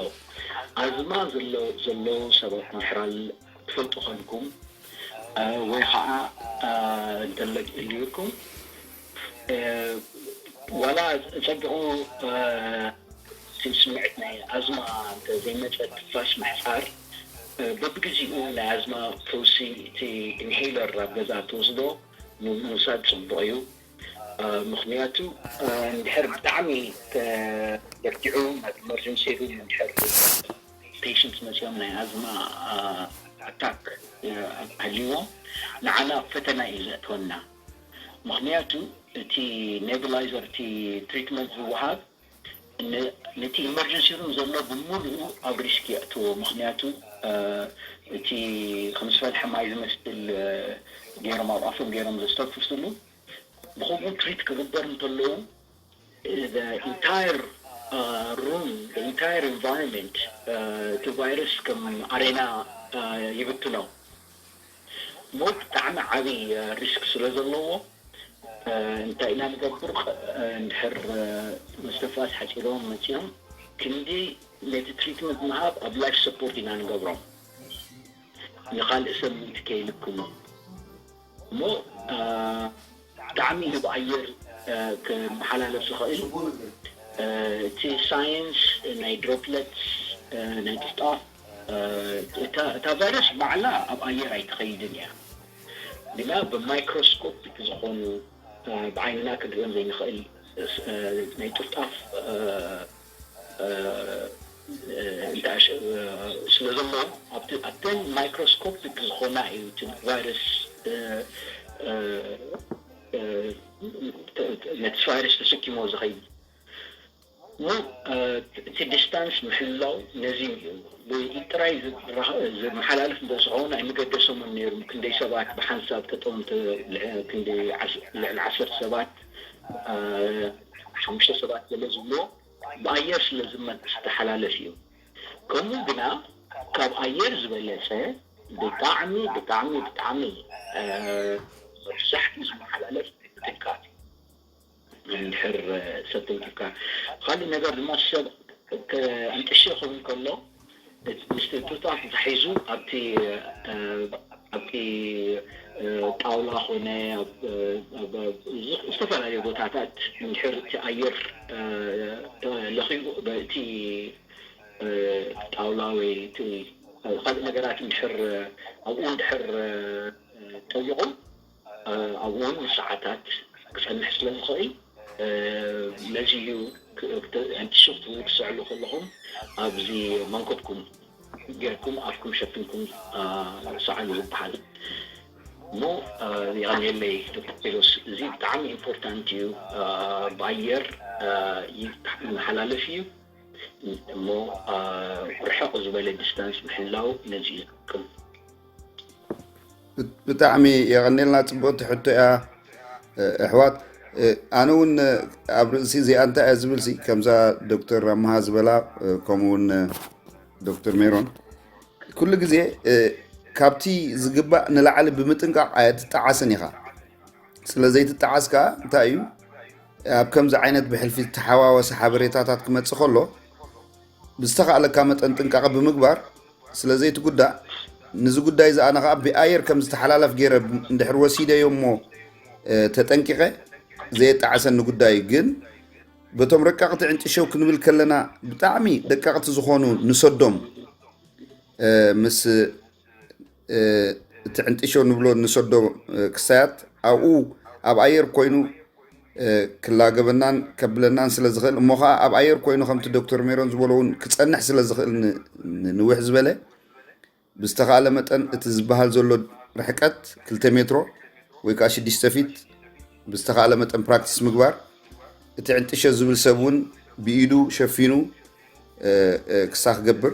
ኣዝማ ዘሎ-፣ ዘለዉ ሰባት ምሕራል ትፈልጡ ኮንኩም፣ እ፣ ወይ ኸዓ፣ እ፣ እንተሎ-፣ እንዲልኩም፣ እ፣ ዋላ ጸቢቑ፣ እ፣ እቲ ስምዒት ናይ ኣዝማ እንተ ዘይመጸ ትንፋስ ምሕጻር፣ እ፣ በብግዜኡ ናይ ኣዝማ ፈውሲ እቲ ኢንሄለር ኣብ ገዛ ትወስዶ ም-፣ ምውሳድ ጽቡቕ እዩ። እ፣ ምኽንያቱ፣ እ፣ እንድሕር ብጣዕሚ ተበርቲዑ ናብ ኢመርጀንሲ ሩም እንድሕር ፔሽንት መጺኦም ናይ ኣዝማ፣ እ፣ ኣታክ፣ እ፣ ሃልይዎም ንዓና ፈተና እዩ ዘእትወና። ምኽንያቱ እቲ ኔቡላይዘር፣ እቲ ትሪትመንት ዝወሃብ ን-፣ ነቲ ኢመርጀንሲ ሩም ዘሎ ብምሉኡ ኣብ ሪስክ የእትዎ። ምኽንያቱ፣ እ፣ እቲ ከም ዝፈልሐ ማይ ዝመስል፣ እ፣ ገይሮም ኣብ ኣፎም ገይሮም ዘስተንፍስሉ፣ ብኸምኡ ትሪት ክግበር እንተለዉ፣ the entire, uh, room, the entire environment, uh, እቲ ቫይረስ ከም ኣሬና፣ uh, ይብትኖ። እሞ ብጣዕሚ ዓብዪ፣ uh, ሪስክ ስለ ዘለዎ፣ uh፣ እንታይ ኢና ንገብር? Uh፣ እንድሕር፣ uh፣ መስተንፋስ ሓፂሮም መፂኦም ክንዲ ነቲ ትሪትመንት ምሃብ ኣብ ላይፍ ሰፖርት ኢና ንገብሮም። ንኻልእ ሰብ ምእንቲ ከይልክሞ። እሞ፣ እ፣ ብጣዕሚ እዩ ብኣየር፣ እ፣ ክመሓላለፍ ዝኽእል። እ፣ እቲ ሳይንስ ናይ ድሮፕለትስ፣ እ፣ ናይ ጥፍጣፍ፣ እ፣ እታ፣ እታ ቫይረስ ባዕላ ኣብ ኣየር ኣይትኸይድን እያ። ግና ብማይክሮስኮፒክ ዝኾኑ፣ እ፣ ብዓይንና ክንሪኦም ዘይንኽእል፣ እ፣ ናይ ጥፍጣፍ፣ እ፣ እ፣ እ፣ እንዳ-፣ እ፣ ስለ ዘሎ ኣብቲ፣ ኣብተን ማይክሮስኮፒክ ዝኾና እዩ እቲ ቫይረስ፣ እ፣ እ፣ እ፣ ተ-፣ ተ-፣ ነቲ ቫይረስ ተሰኪሞ ዝኸይድ። እሞ፣ እ፣ እቲ ዲስታንስ ምሕላው ነዚ እዩ። ብኢድ ጥራይ ዝረኸ-፣ ዝመሓላለፍ እንተ ዝኸውን ኣይምገደሶምን ነይሩ። ክንደይ ሰባት ብሓንሳብ ተጠምተ፣ ልዕ-፣ ክንደይ ዓስ-፣ ልዕሊ ዓሰርተ ሰባት፣ እ፣ ሓሙሽተ ሰባት ገለ ዝብልዎ ብኣየር ስለ ዝመ-፣ ዝተሓላለፍ እዩ። ከምኡ ግና ካብ ኣየር ዝበለጸ ብጣዕሚ፣ ብጣዕሚ፣ ብጣዕሚ፣ እ፣ መብዛሕትኡ ዝመሓላለፍ ብትንካፍ እዩ። እንድሕር፣ እ፣ ሰብ ተንኪፍካ። ካልእ ነገር ድማ ሰብ ከ-፣ ኣንጥሸ ክብል ከሎ፣ እቲ ምስቲ ትንፋስ ተታሒዙ ኣብቲ፣ እ፣ ኣብቲ፣ እ፣ ጣውላ ኾነ ኣብ፣ እ፣ ኣብ፣ ኣብ ዝ-፣ ዝተፈላለዩ ቦታታት እንድሕር እቲ ኣየር፣ እ፣ ተለኺዩ በቲ፣ እ፣ ጣውላ ወይ እቲ፣ እ፣ ካልእ ነገራት እንድሕር፣ እ፣ ኣብኡ እንድሕር፣ እ፣ ጠዊቑ፣ እ፣ ኣብኡ እውን ንሰዓታት ክጸንሕ ስለ ዝኽእል፣ እ፣ ነዚ እዩ ክ-፣ ክተ-፣ ኣንቲሽክ ክትብሉ ክትስዕሉ ከለኹም ኣብዚ መንኮብኩም ጌርኩም ኣፍኩም ሸፊንኩም፣ እ፣ ሰዓሉ ዝበሃል። እሞ፣ እ፣ የቐንየለይ ዶክተር ቴድሮስ፣ እዚ ብጣዕሚ ኢምፖርታንት እዩ። እ፣ ብኣየር፣ እ፣ ይመሓላለፍ እዩ። እሞ፣ እ፣ ርሕቕ ዝበለ ዲስታንስ ምሕላው ነዚ እዩ ዝጠቅም። ብጣዕሚ የቐንየልና፣ ጽብቕቲ ሕቶ እያ። እ፣ ኣሕዋት፣ እ፣ ኣነ እውን፣ እ፣ ኣብ ርእሲ እዚኣ እንታይ እያ ዝብል ሲ፣ ከምዛ ዶክተር ኣምሃ ዝበላ፣ እ፣ ከምኡ እውን፣ እ፣ ዶክተር ሜሮን፣ ኩሉ ግዜ፣ እ፣ ካብቲ ዝግባእ ንላዕሊ ብምጥንቃቕ ኣይትጠዓስን ኢኻ። ስለ ዘይትጠዓስ ከኣ እንታይ እዩ፣ ኣብ ከምዚ ዓይነት ብሕልፊ ዝተሓዋወሰ ሓበሬታታት ክመጽእ ከሎ፣ ብዝተኻእለካ መጠን ጥንቃቐ ብምግባር ስለ ዘይትጉዳእ፣ ንዚ ጉዳይ እዚ ኣነ ኸኣ ብኣየር ከም ዝተሓላለፍ ገይረ እንድሕር ወሲደዮ እሞ፣ እ፣ ተጠንቂቐ፣ ዘየጣዕሰኒ ጉዳይ እዩ። ግን በቶም ረቀቕቲ ዕንጥሸው ክንብል ከለና፣ ብጣዕሚ ደቀቕቲ ዝኾኑ ንሰዶም፣ እ፣ ምስ፣ እ፣ እቲ ዕንጥሸው ንብሎ ንሰዶ፣ እ፣ ክሳያት ኣብኡ ኣብ ኣየር ኮይኑ ክላገበናን ከብለናን ስለ ዝኽእል፣ እሞ ኸዓ ኣብ ኣየር ኮይኑ ከምቲ ዶክተር ሜሮን ዝበሎ እውን ክጸንሕ ስለ ዝኽእል፣ ንንውሕ ዝበለ ብዝተኻእለ መጠን እቲ ዝበሃል ዘሎ ርሕቀት ክልተ ሜትሮ ወይ ከዓ ሽዱሽተ ፊት ብዝተኻእለ መጠን ፕራክቲስ ምግባር፣ እቲ ዕንጥሸ ዝብል ሰብ እውን ብኢዱ ሸፊኑ ክሳ ክገብር፣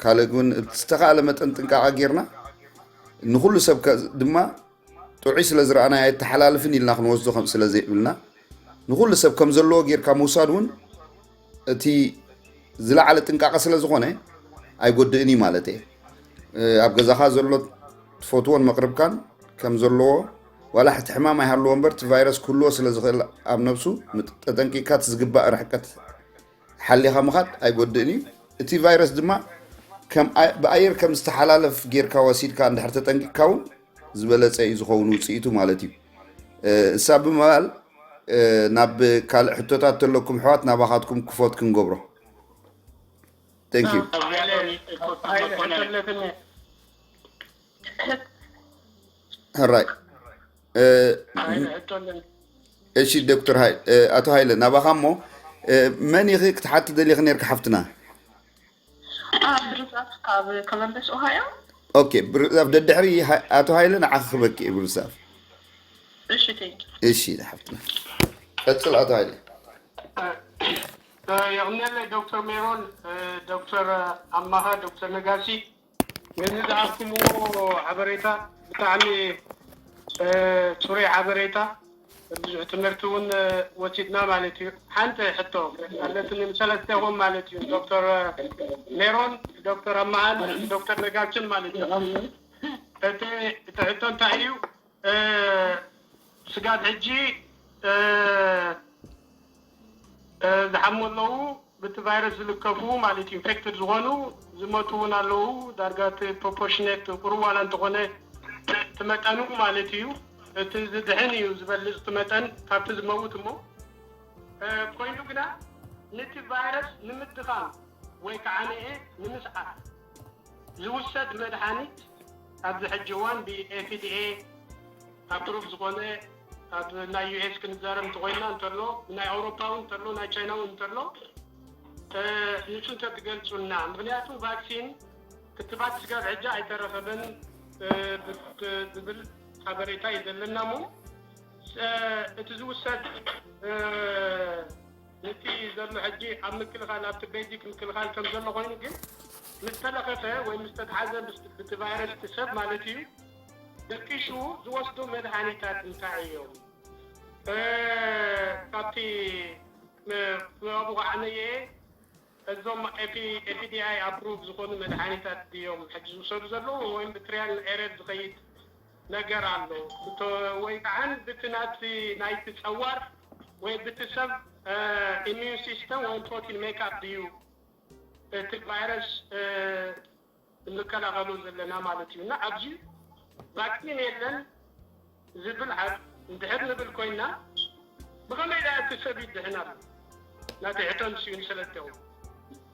ካልእ ግን ብዝተኻእለ መጠን ጥንቃቐ ጌርና ንኹሉ ሰብ ድማ ጥዑይ ስለ ዝረኣናዮ ኣይተሓላልፍን ኢልና ክንወስዶ ከም ስለ ዘይብልና፣ ንኹሉ ሰብ ከም ዘለዎ ጌርካ ምውሳድ እውን እቲ ዝለዓለ ጥንቃቐ ስለ ዝኾነ ኣይጎድእን እዩ ማለት እየ። ኣብ ገዛኻ ዘሎ ትፈትዎን መቕርብካን ከም ዘለዎ፣ ዋላ ሕቲ ሕማም ኣይሃልዎ እምበር እቲ ቫይረስ ክህልዎ ስለ ዝኽእል ኣብ ነብሱ፣ ተጠንቂቕካ እቲ ዝግባእ ርሕቀት ሓሊኻ ምኻድ ኣይጎድእን እዩ። እቲ ቫይረስ ድማ ብኣየር ከም ዝተሓላለፍ ጌርካ ወሲድካ እንድሕር ተጠንቂቕካ እውን ዝበለፀ እዩ ዝኸውን ውፅኢቱ ማለት እዩ። እሳ ብምባል ናብ ካልእ ሕቶታት ተለኩም ኣሕዋት ናባኻትኩም ክፎት ክንገብሮ። ሕራይ። እሺ ዶክተር፣ ኣቶ ሃይለ ናባኻ እሞ፣ መን ኢኺ ክትሓቲ ደሊኺ ነርካ ሓፍትና? ብርዛፍ ካብ ኮሎምበስ ኦሃዮ። ኦኬ ብርዛፍ፣ ደድሕሪ ኣቶ ሃይለ ንዓኺ ክበኪ እየ ብርዛፍ። እሺ ቴንክ ዩ። እሺ ሓፍትና ቀጽል ኣቶ ሃይለ። የቕንየለይ ዶክተር ሜሮን፣ ዶክተር ኣማሃ፣ ዶክተር ነጋሲ፣ ነዚ ዝሃብኩምዎ ሓበሬታ ብጣዕሚ ፅሩይ ሓበሬታ፣ ብዙሕ ትምህርቲ እውን ወሲድና ማለት እዩ። ሓንቲ ሕቶ ኣለትኒ ንሰለስቴኹም ማለት እዩ፣ ዶክተር ሜሮን፣ ዶክተር ኣማሃን ዶክተር ነጋችን ማለት እዩ። እቲ እቲ ሕቶ እንታይ እዩ? ስጋብ ሕጂ ዝሓሙ ኣለዉ፣ ብቲ ቫይረስ ዝልከፉ ማለት እዩ፣ ኢንፌክትድ ዝኾኑ ዝሞቱ እውን ኣለዉ። ዳርጋ እቲ ፕሮፖርሽኔት ቁሩብ ዋላ እንተኾነ እቲ መጠኑ ማለት እዩ፣ እቲ ዝድሕን እዩ ዝበልፅ እቲ መጠን ካብቲ ዝመውት። እሞ ኮይኑ ግና ነቲ ቫይረስ ንምድኻም ወይ ከዓ ንኤ ንምስዓር ዝውሰድ መድሓኒት ኣብዚ ሕጂ እዋን ብኤፍዲኤ ኣፕሩቭ ዝኾነ ኣብ ናይ ዩኤስ ክንዛረብ እንተኮይንና እንተሎ ናይ ኣውሮፓ እውን እንተሎ ናይ ቻይና እውን እንተሎ ንሱ እንተትገልፁልና። ምክንያቱ ቫክሲን ክትባት ስጋብ ሕጂ ኣይተረኸበን ዝብል ሓበሬታ እዩ ዘለና። እሞ እቲ ዝውሰድ ነቲ ዘሎ ሕጂ ኣብ ምክልኻል ኣብቲ ቤዚክ ምክልኻል ከም ዘሎ ኮይኑ ግን ምስ ተለኸፈ ወይ ምስ ተትሓዘ ብቲ ቫይረስ እቲ ሰብ ማለት እዩ ደቂሱ ዝወስዶ መድሃኒታት እንታይ እዮም? ካብቲ ብባቡ ከዓ ነየ እዞም ኤፍዲኣይ ኣፕሩቭ ዝኾኑ መድሃኒታት ድዮም ሕጂ ዝውሰዱ ዘለዉ ወይም ብትሪያል ኤረር ዝኸይድ ነገር ኣሎ? ወይ ከዓ ብቲ ናቲ ናይቲ ፀዋር ወይ ብቲ ሰብ ኢሚዩን ሲስተም ወይ ፕሮቲን ሜክኣፕ ድዩ እቲ ቫይረስ እንከላኸሎ ዘለና ማለት እዩ። እና ኣብዚ ቫክሲን የለን ዝብል ሓ እንድሕር ንብል ኮይና ብኸመይ ዳ እቲ ሰብ ይድሕን ኣሎ? ናተይ ሕቶ ንስኡ ንሰለስቲኦም።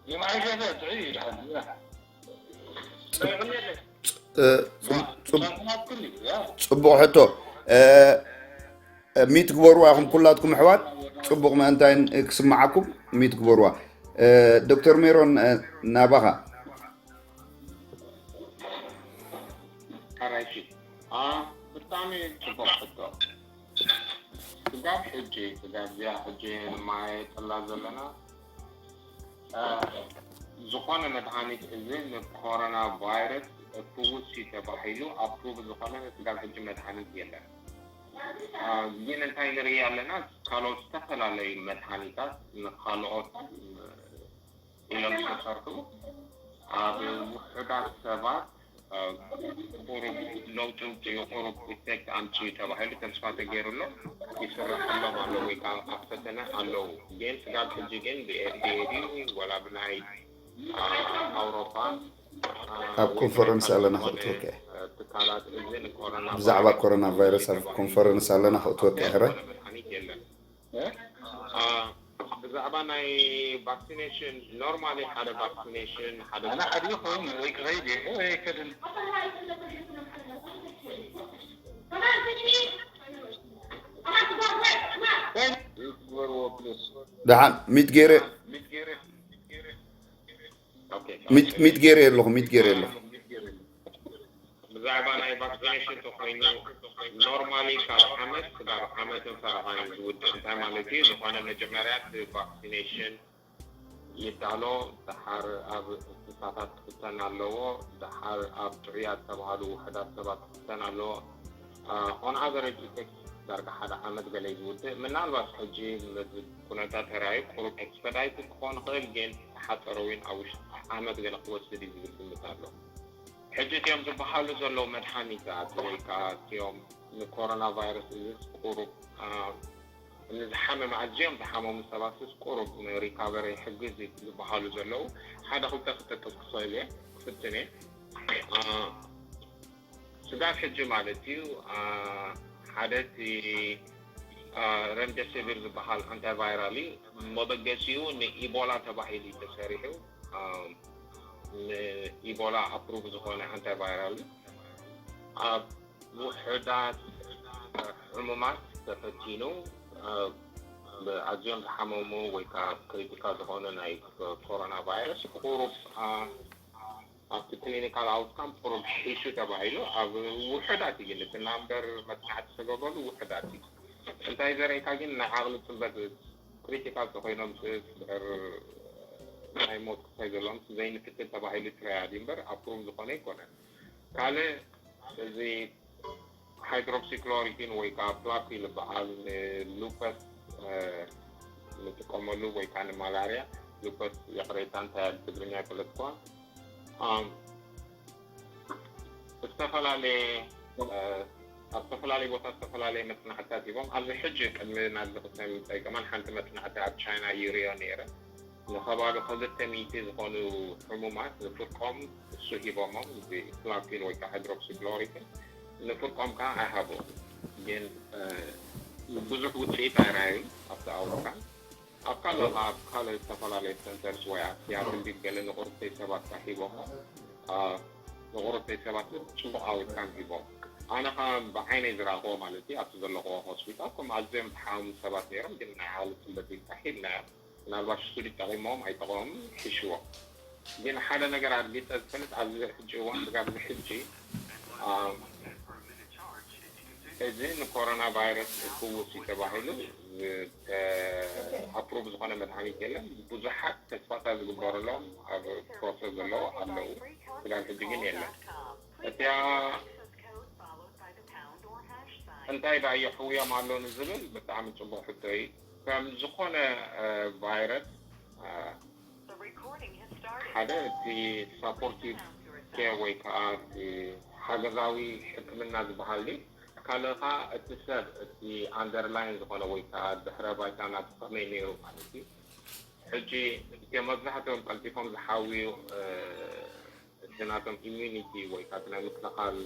የማዕገበ ጥዑይ ይድሓን። ፅቡቕ ሕቶ። ሚት ግበሩዋ ኢኹም ኩላትኩም ኣሕዋት፣ ፅቡቕ ምእንታይን ክስምዓኩም ሚት ግበሩዋ። ዶክተር ሜሮን ናባኻ። ኣራይሺ ብጣዕሚ ፅቡቕ ሕቶ። ስጋብ ሕጂ ስጋብ እዚኣ ሕጂ ንማየጠላ ዘለና ዝኾነ መድሃኒት እዚ ንኮሮና ቫይረስ ፍውስ እዩ ተባሂሉ ኣፕሩቭ ዝኾነ ስጋብ ሕጂ መድሃኒት የለን። ግን እንታይ ንርኢ ኣለና ካልኦት ዝተፈላለዩ መድሃኒታት ንካልኦት ኢሎም ዝተሰርሑ ኣብ ውሑዳት ሰባት ቁሩብ ለውጢ ኣምፅኡ ቁሩብ ኢፌክት ኣምፅኡ ተባሂሉ ተስፋ ተገይሩሎም ይስረሐሎም ኣሎ ወይ ከዓ ኣብ ፈተነ ኣለዉ። ግን ስጋብ ሕጂ ግን ብኤፍዲኤ ድዩ ወላ ብናይ ኣውሮፓ ኣብ ኮንፈረንስ ኣለና ክእትወካ ትካላት እዚ ንኮሮና ብዛዕባ ኮሮና ቫይረስ ኣብ ኮንፈረንስ ኣለና ክእትወካ ሕራይ። ብዛዕባ ናይ ቫክሲኔሽን ኖርማሊ ሓደ ቫክሲኔሽን ሓደ ኣነ ሓዲኹም ወይ ክኸይድ እየ ወይ ኣይከድን። ደሓን ሚት ገይረ ኦኬ ሚት ገይረ ኣለኹ፣ ሚት ገይረ ኣለኹ። ብዛዕባ ናይ ቫክሲኔሽን ተኮይኑ ኖርማሊ ካብ ዓመት ክሳብ ዓመትን ፈረቓን እዩ ዝውድእ። እንታይ ማለት እዩ? ዝኾነ መጀመርያ እቲ ቫክሲኔሽን ይዳሎ፣ ደሓር ኣብ እንስሳታት ክፍተን ኣለዎ፣ ደሓር ኣብ ጥዑያት ዝተባሃሉ ውሕዳት ሰባት ክፍተን ኣለዎ። ኦን ኣቨሬጅ ኢፌክት ዳርጋ ሓደ ዓመት ገለ እዩ ዝውድእ። ምናልባት ሕጂ ነዚ ኩነታት ተራዩ ቁሩብ ኤክስፐዳይት ክኾን ይኽእል፣ ግን ሓፀረ እውን ኣብ ውሽጢ ዓመት ገለ ክወስድ እዩ ዝብል ግምት ኣሎ። ሕጂ እቲኦም ዝበሃሉ ዘለዉ መድሓኒታት ወይ ከዓ እቲኦም ንኮሮና ቫይረስ እዚ ቁሩብ ንዝሓመመ ኣዝዮም ዝሓመሙ ሰባትስ ቁሩብ ንሪካቨሪ ይሕግዝ ዝበሃሉ ዘለዉ ሓደ ክልተ ክጠቅስ ክኽእል እየ ክፍትን እየ። ስጋብ ሕጂ ማለት እዩ ሓደ እቲ ረምደሲቪር ዝበሃል ኣንታይቫይራል እዩ። መበገሲኡ ንኢቦላ ተባሂሉ እዩ ተሰሪሑ። ንኢቦላ ኣፕሩቭ ዝኾነ ኣንታይቫይራል እዩ። ኣብ ውሑዳት ሕሙማት ተፈቲኑ ኣዝዮም ዝሓመሙ ወይ ከዓ ክሪቲካል ዝኾኑ ናይ ኮሮና ቫይረስ ቁሩብ ኣብቲ ክሊኒካል ኣውትካም ቁሩብ ሒሹ ተባሂሉ ኣብ ውሑዳት እዩ ግን እቲ ናምበር መፅናዕቲ ዝተገበሉ ውሑዳት እዩ። እንታይ ዘርእካ ግን ናይ ዓቕሊ ፅበት ክሪቲካል ተኮይኖም ድሕር ናይ ሞት ክሳይ ዘለዎም ዘይንፍትን ተባሂሉ ጥራይ እዩ እምበር ኣፕሩቭ ዝኾነ ኣይኮነን። ካልእ እዚ ሃይድሮክሲክሎሪኪን ወይ ከዓ ፕላፒል ዝበሃል ንሉፐስ ንጥቀመሉ ወይ ከዓ ንማላርያ ሉፐስ ይቕሬታ እንታይ ትግርኛ ይፈለጥኳ ዝተፈላለየ ኣብ ዝተፈላለየ ቦታ ዝተፈላለየ መፅናዕትታት ሂቦም ኣብዚ ሕጂ ቅድሚ ናብዚ ክሰም ፀይቀማን ሓንቲ መፅናዕቲ ኣብ ቻይና ዩሪዮ ነይረ ንከባቢ ክልተ ሚእቲ ዝኾኑ ሕሙማት ንፍርቆም እሱ ሂቦሞም እዚ ፕላፒል ወይ ከዓ ሃይድሮክሲክሎሪክን ንፍርቆም ከዓ ኣይሃቦም ግን ብዙሕ ውፅኢት ኣይረኣዩን ኣብቲ ኣውሮፓ ኣብ ካልእ ኣብ ካልእ ዝተፈላለዩ ሰንተርስ ወይ ኣብ ሲያትል ድዩ ገለ ንቑርብተይ ሰባት ሂቦሞ ንቑርብተይ ሰባት ፅቡቕ ኣውትካም ሂቦም ኣነ ከዓ ብዓይነይ ዝረኣኽዎ ማለት እዩ ኣብቲ ዘለኽዎ ሆስፒታል ከም ኣዝዮም ዝሓሙ ሰባት ነይሮም ግን ናይ ዓቕሊ ፅበት ኢልካ ሂብናዮም ምናልባት ስቱዲ ጠቒሞም ኣይጠቐሞም ይሕሽዎም ግን ሓደ ነገር ኣርጊፀ ዝፈልጥ ኣብዚ ሕጂ እዋን ስጋብ እዚ ሕጂ እዚ ንኮሮና ቫይረስ ክፍውስ እዩ ተባሂሉ ኣፕሩቭ ዝኾነ መድሃኒት የለን ብዙሓት ተስፋታት ዝግበረሎም ኣብ ፕሮሰስ ዘለዉ ኣለዉ ስጋብ ሕጂ ግን የለን እቲያ እንታይ ዳ የሕውዮም ኣሎ ንዝብል ብጣዕሚ ፅቡቅ ሕቶ እዩ ከም ዝኾነ ቫይረስ ሓደ እቲ ሳፖርቲቭ ኬር ወይ ከዓ ሓገዛዊ ሕክምና ዝበሃል ካልእ ከዓ እቲ ሰብ እቲ ኣንደርላይን ዝኾነ ወይ ከዓ ድሕረ ባይታ ናቲ ከመይ ነይሩ ማለት እዩ ሕጂ እቲኦም መብዛሕትኦም ቀልጢፎም ዝሓውዩ እቲ ናቶም ኢሚዩኒቲ ወይ ከዓ ናይ ምክልኻል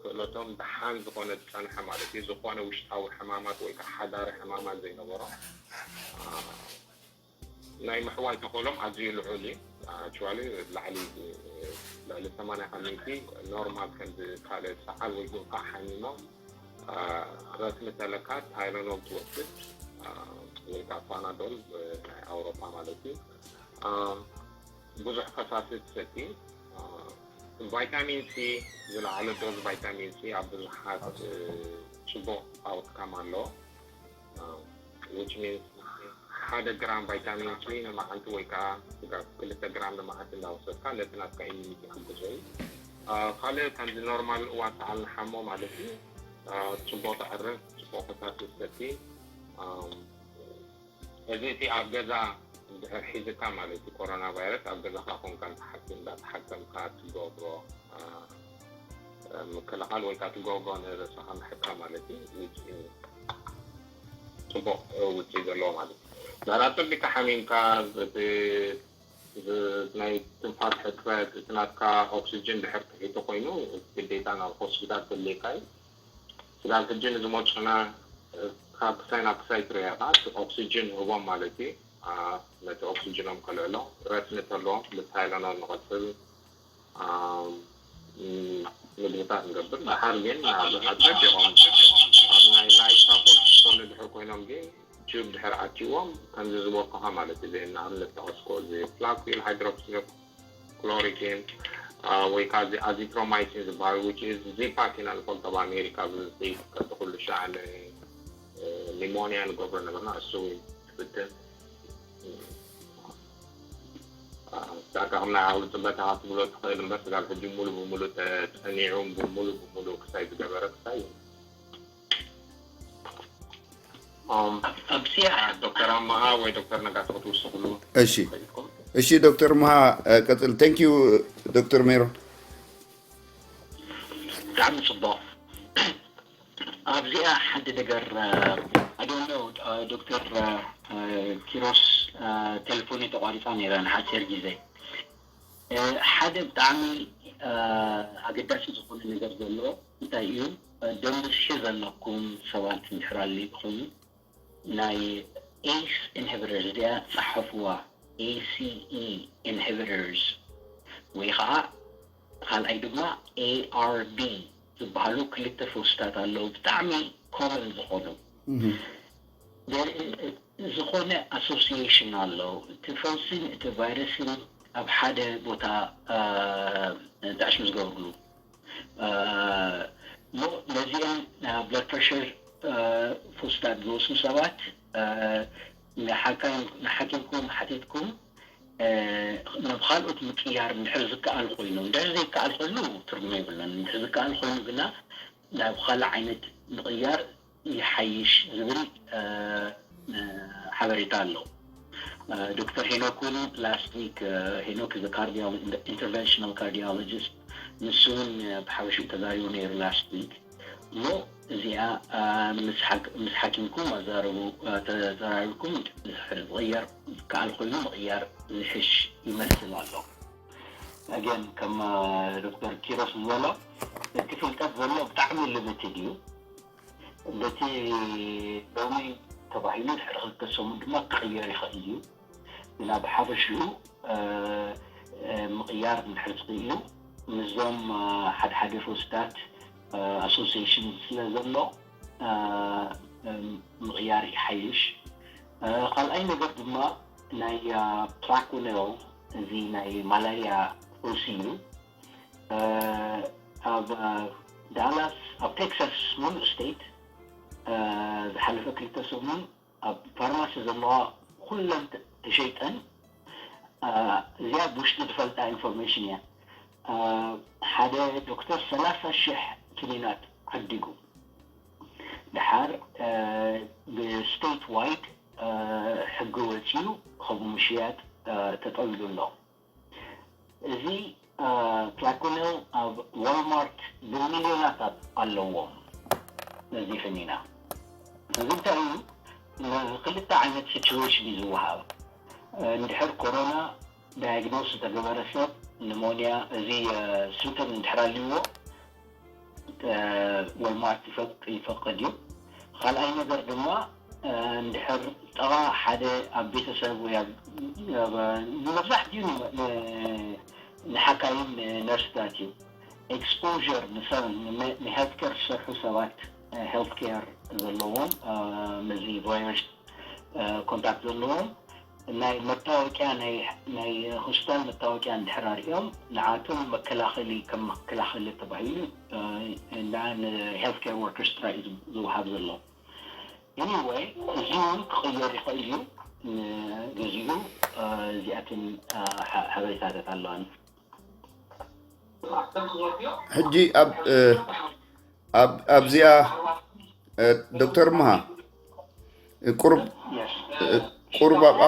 ክእለቶም ደሓን ዝኾነ ዝፀንሐ ማለት እዩ ዝኾነ ውሽጣዊ ሕማማት ወይ ከዓ ሓዳሪ ሕማማት ዘይነበሮ ናይ ምሕዋይ ተኽእሎም ኣዝዩ ልዑል እዩ። ኣክቹዋሊ ላዕሊ ልዕሊ ሰማንያ ካብ ሚእቲ ኖርማል ከምዚ ካልእ ሰዓል ወይ ጉንፋዕ ሓሚሞም ረስኒ ተለካ ታይለኖል ትወስድ ወይ ከዓ ፓናዶል ናይ ኣውሮፓ ማለት እዩ። ብዙሕ ፈሳሲ ትሰቲ ቫይታሚን ሲ ዝለዓለ ዶዝ ቫይታሚን ሲ ኣብ ብዙሓት ፅቡቕ ኣውትካም ኣለዎ። which means ሓደ ግራም ቫይታሚን ሲ ንመዓልቲ ወይ ከዓ ክልተ ግራም ንመዓልቲ እንዳወሰድካ ነቲ ናትካ ኢሚኒቲ ክሕግዞ እዩ። ካልእ ከምዚ ኖርማል እዋን ሰዓል ንሓሞ ማለት እዩ ፅቡቅ ተዕርፍ ፅቡቅ ፈሳሲ ሰቲ እዚ እቲ ኣብ ገዛ ድሕር ሒዝካ ማለት እዩ ኮሮና ቫይረስ ኣብ ገዛካ ኮንካ ንተሓኪም እንዳተሓከምካ ትገብሮ ምክልኻል ወይ ከዓ ትገብሮ ንርእስኻ ምሕካም ማለት እዩ ውፅኢ ፅቡቅ ውፅኢ ዘለዎ ማለት እዩ ዳራ ፀቢቅካ ሓሚምካ እቲ ናይ ትንፋስ ሕፅረት እቲ ናትካ ኦክሲጅን ድሕር ትሒቱ ኮይኑ ግዴታ ናብ ሆስፒታል ተድልየካ እዩ ስጋብ ሕጂ ንዝመፁና ካብ ክሳይ ናብ ክሳይ ትሪኦ ኢኻ እቲ ኦክሲጅን ንህቦም ማለት እዩ ነቲ ኦክሲጅኖም ከልዕሎ ረስኒ ተለዎም ብታይለኖል ንቐፅል ምግብታት ንገብር ድሓር ግን ኣብ ኣፀቢቖም ኣብ ናይ ላይፍ ሳፖርት ዝኾኑ ድሕር ኮይኖም ግን ድሕር ኣትዎም ከምዚ ዝበልኩኻ ማለት እዩ። ንኣብነት ተቐስኮ እዚ ፍላኩል ሃይድሮክሲክሎሪኪን ወይ ከዓ እዚ ኣዚትሮማይሲን ዝበሃል which is ዚፓክ ኢና ንፈልጦ ኣብ ኣሜሪካ ብዝዘይፍቀድ ኩሉ ሻዕ ኒሞኒያ ንገብሮ ነበርና። እሱ ትፍትን ዳርጋ ከም ናይ ዓቕሊ ፅበታ ክትብሎ ትኽእል እምበር ስጋብ ሕጂ ሙሉ ብሙሉ ተፀኒዑ ሙሉ ብሙሉ ክሳይ ዝገበረ ክሳይ ኣብዚኣ ዶክተር ኣማሃ ወይ ዶክተር ነጋሶ ክትውስኽሉ እሺ። እሺ ዶክተር ምሃ ቀፅል። Thank you ዶክተር ሜሮን። ብጣዕሚ ፅቡቕ። ኣብዚኣ ሓንቲ ነገር ኣዶኖ ዶክተር ኪሮስ ቴሌፎን ተቋሪፃ ነይራ ንሓፂር ግዜ። ሓደ ብጣዕሚ ኣገዳሲ ዝኾነ ነገር ዘሎ እንታይ እዩ? ደምሽ ዘለኩም ሰባት እንድሕር ኣልይኹም ናይ ኤስ ኢንሂቢተርስ እዚኣ ፃሓፍዋ። ኤሲኢ ኢንሂቢተርስ ወይ ከዓ ካልኣይ ድማ ኤኣርቢ ዝበሃሉ ክልተ ፈውስታት ኣለዉ ብጣዕሚ ኮመን ዝኾኑ። ዝኾነ ኣሶሲሽን ኣሎ። እቲ ፈውስን እቲ ቫይረስን ኣብ ሓደ ቦታ ተዕሽም ዝገብርሉ እሞ ነዚኦም ብለድ ፕረሽር ፈውስታት ዝወስዱ ሰባት ንሓኪምኩም ሓቲትኩም ናብ ካልኦት ምቅያር እንድሕር ዝከኣል ኮይኑ፣ እንድሕር ዘይከኣል ኮይኑ ትርጉም የብሉን። እንድሕር ዝከኣል ኮይኑ ግና ናብ ካልእ ዓይነት ምቕያር ይሓይሽ ዝብል ሓበሬታ ኣሎ። ዶክተር ሄኖክ እውን ላስት ዊክ፣ ሄኖክ ኢንተርቨንሽናል ካርዲዮሎጂስት፣ ንሱ እውን ብሓበሽኡ ተዛሪቡ ነይሩ ላስት ዊክ። እሞ እዚኣ ምስ ሓኪምኩም ኣዛረቡ ተዘራሪብኩም ዝቕየር ከኣል ኮይኑ ምቕያር ዝሕሽ ይመስል ኣሎ። ኣገን ከም ዶክተር ኪሮስ ዝበሎ እቲ ፍልጠት ዘሎ ብጣዕሚ ሊሚትድ እዩ። በቲ ሎሚ ተባሂሉ ድሕሪ ክልተ ሰሙን ድማ ክቕየር ይኽእል እዩ። ግና ብሓፈሽኡ ምቕያር እንድሕር ትኽእሉ ምስዞም ሓደ ሓደ ፈውስታት ኣሶሲሽን ስለ ዘሎ ምቕያር ይሓይሽ። ካልኣይ ነገር ድማ ናይ ፕላኮኔል እዚ ናይ ማላርያ ፈውሲ እዩ። ኣብ ዳላስ ኣብ ቴክሳስ ሙሉእ ስቴት ዝሓለፈ ክልተ ሰሙን ኣብ ፋርማሲ ዘለዋ ኩለን ተሸይጠን። እዚኣ ብውሽጢ ዝፈልጣ ኢንፎርሜሽን እያ። ሓደ ዶክተር ሰላሳ ሽሕ ክኒናት ዓዲጉ። ድሓር ብስቴት ዋይድ ሕጊ ወፂኡ ከምኡ ምሽያጥ ተጠዊሉ ኣሎ። እዚ ፕላኮኔል ኣብ ዋልማርት ብሚልዮናት ኣለዎም። እዚ ክኒና እዚ እንታይ እዩ? ክልተ ዓይነት ሲቹዌሽን እዩ ዝወሃብ። እንድሕር ኮሮና ዳያግኖስ ዝተገበረ ሰብ ኒሞኒያ እዚ ሲምፕተም እንድሕር ኣልዎ ወልማርት ይፈቅድ እዩ። ካልኣይ ነገር ድማ እንድሕር ጠቓ ሓደ ኣብ ቤተሰብ ወይ መብዛሕትኡ ንሓካይም ነርስታት እዩ። ኤክስፖር ንሄልት ኬር ዝሰርሑ ሰባት፣ ሄልት ኬር ዘለዎም፣ ነዚ ቫይረስ ኮንታክት ዘለዎም ናይ መታወቂያ ናይ ሆስፒታል መታወቂያ እንድሕር ኣርእዮም ንዓቶም መከላኸሊ ከም መከላኸሊ ተባሂሉ ንሄልት ኬር ወርከርስ ጥራይ ዝወሃብ ዘሎ። ኤኒወይ እዚ እውን ክቕየር ይኽእል እዩ። ንግዚኡ እዚኣትን ሓበሬታታት ኣለዋን። ሕጂ ኣብ ኣብዚኣ ዶክተር ምሃ ቁሩብ ቁሩብ ኣብኣ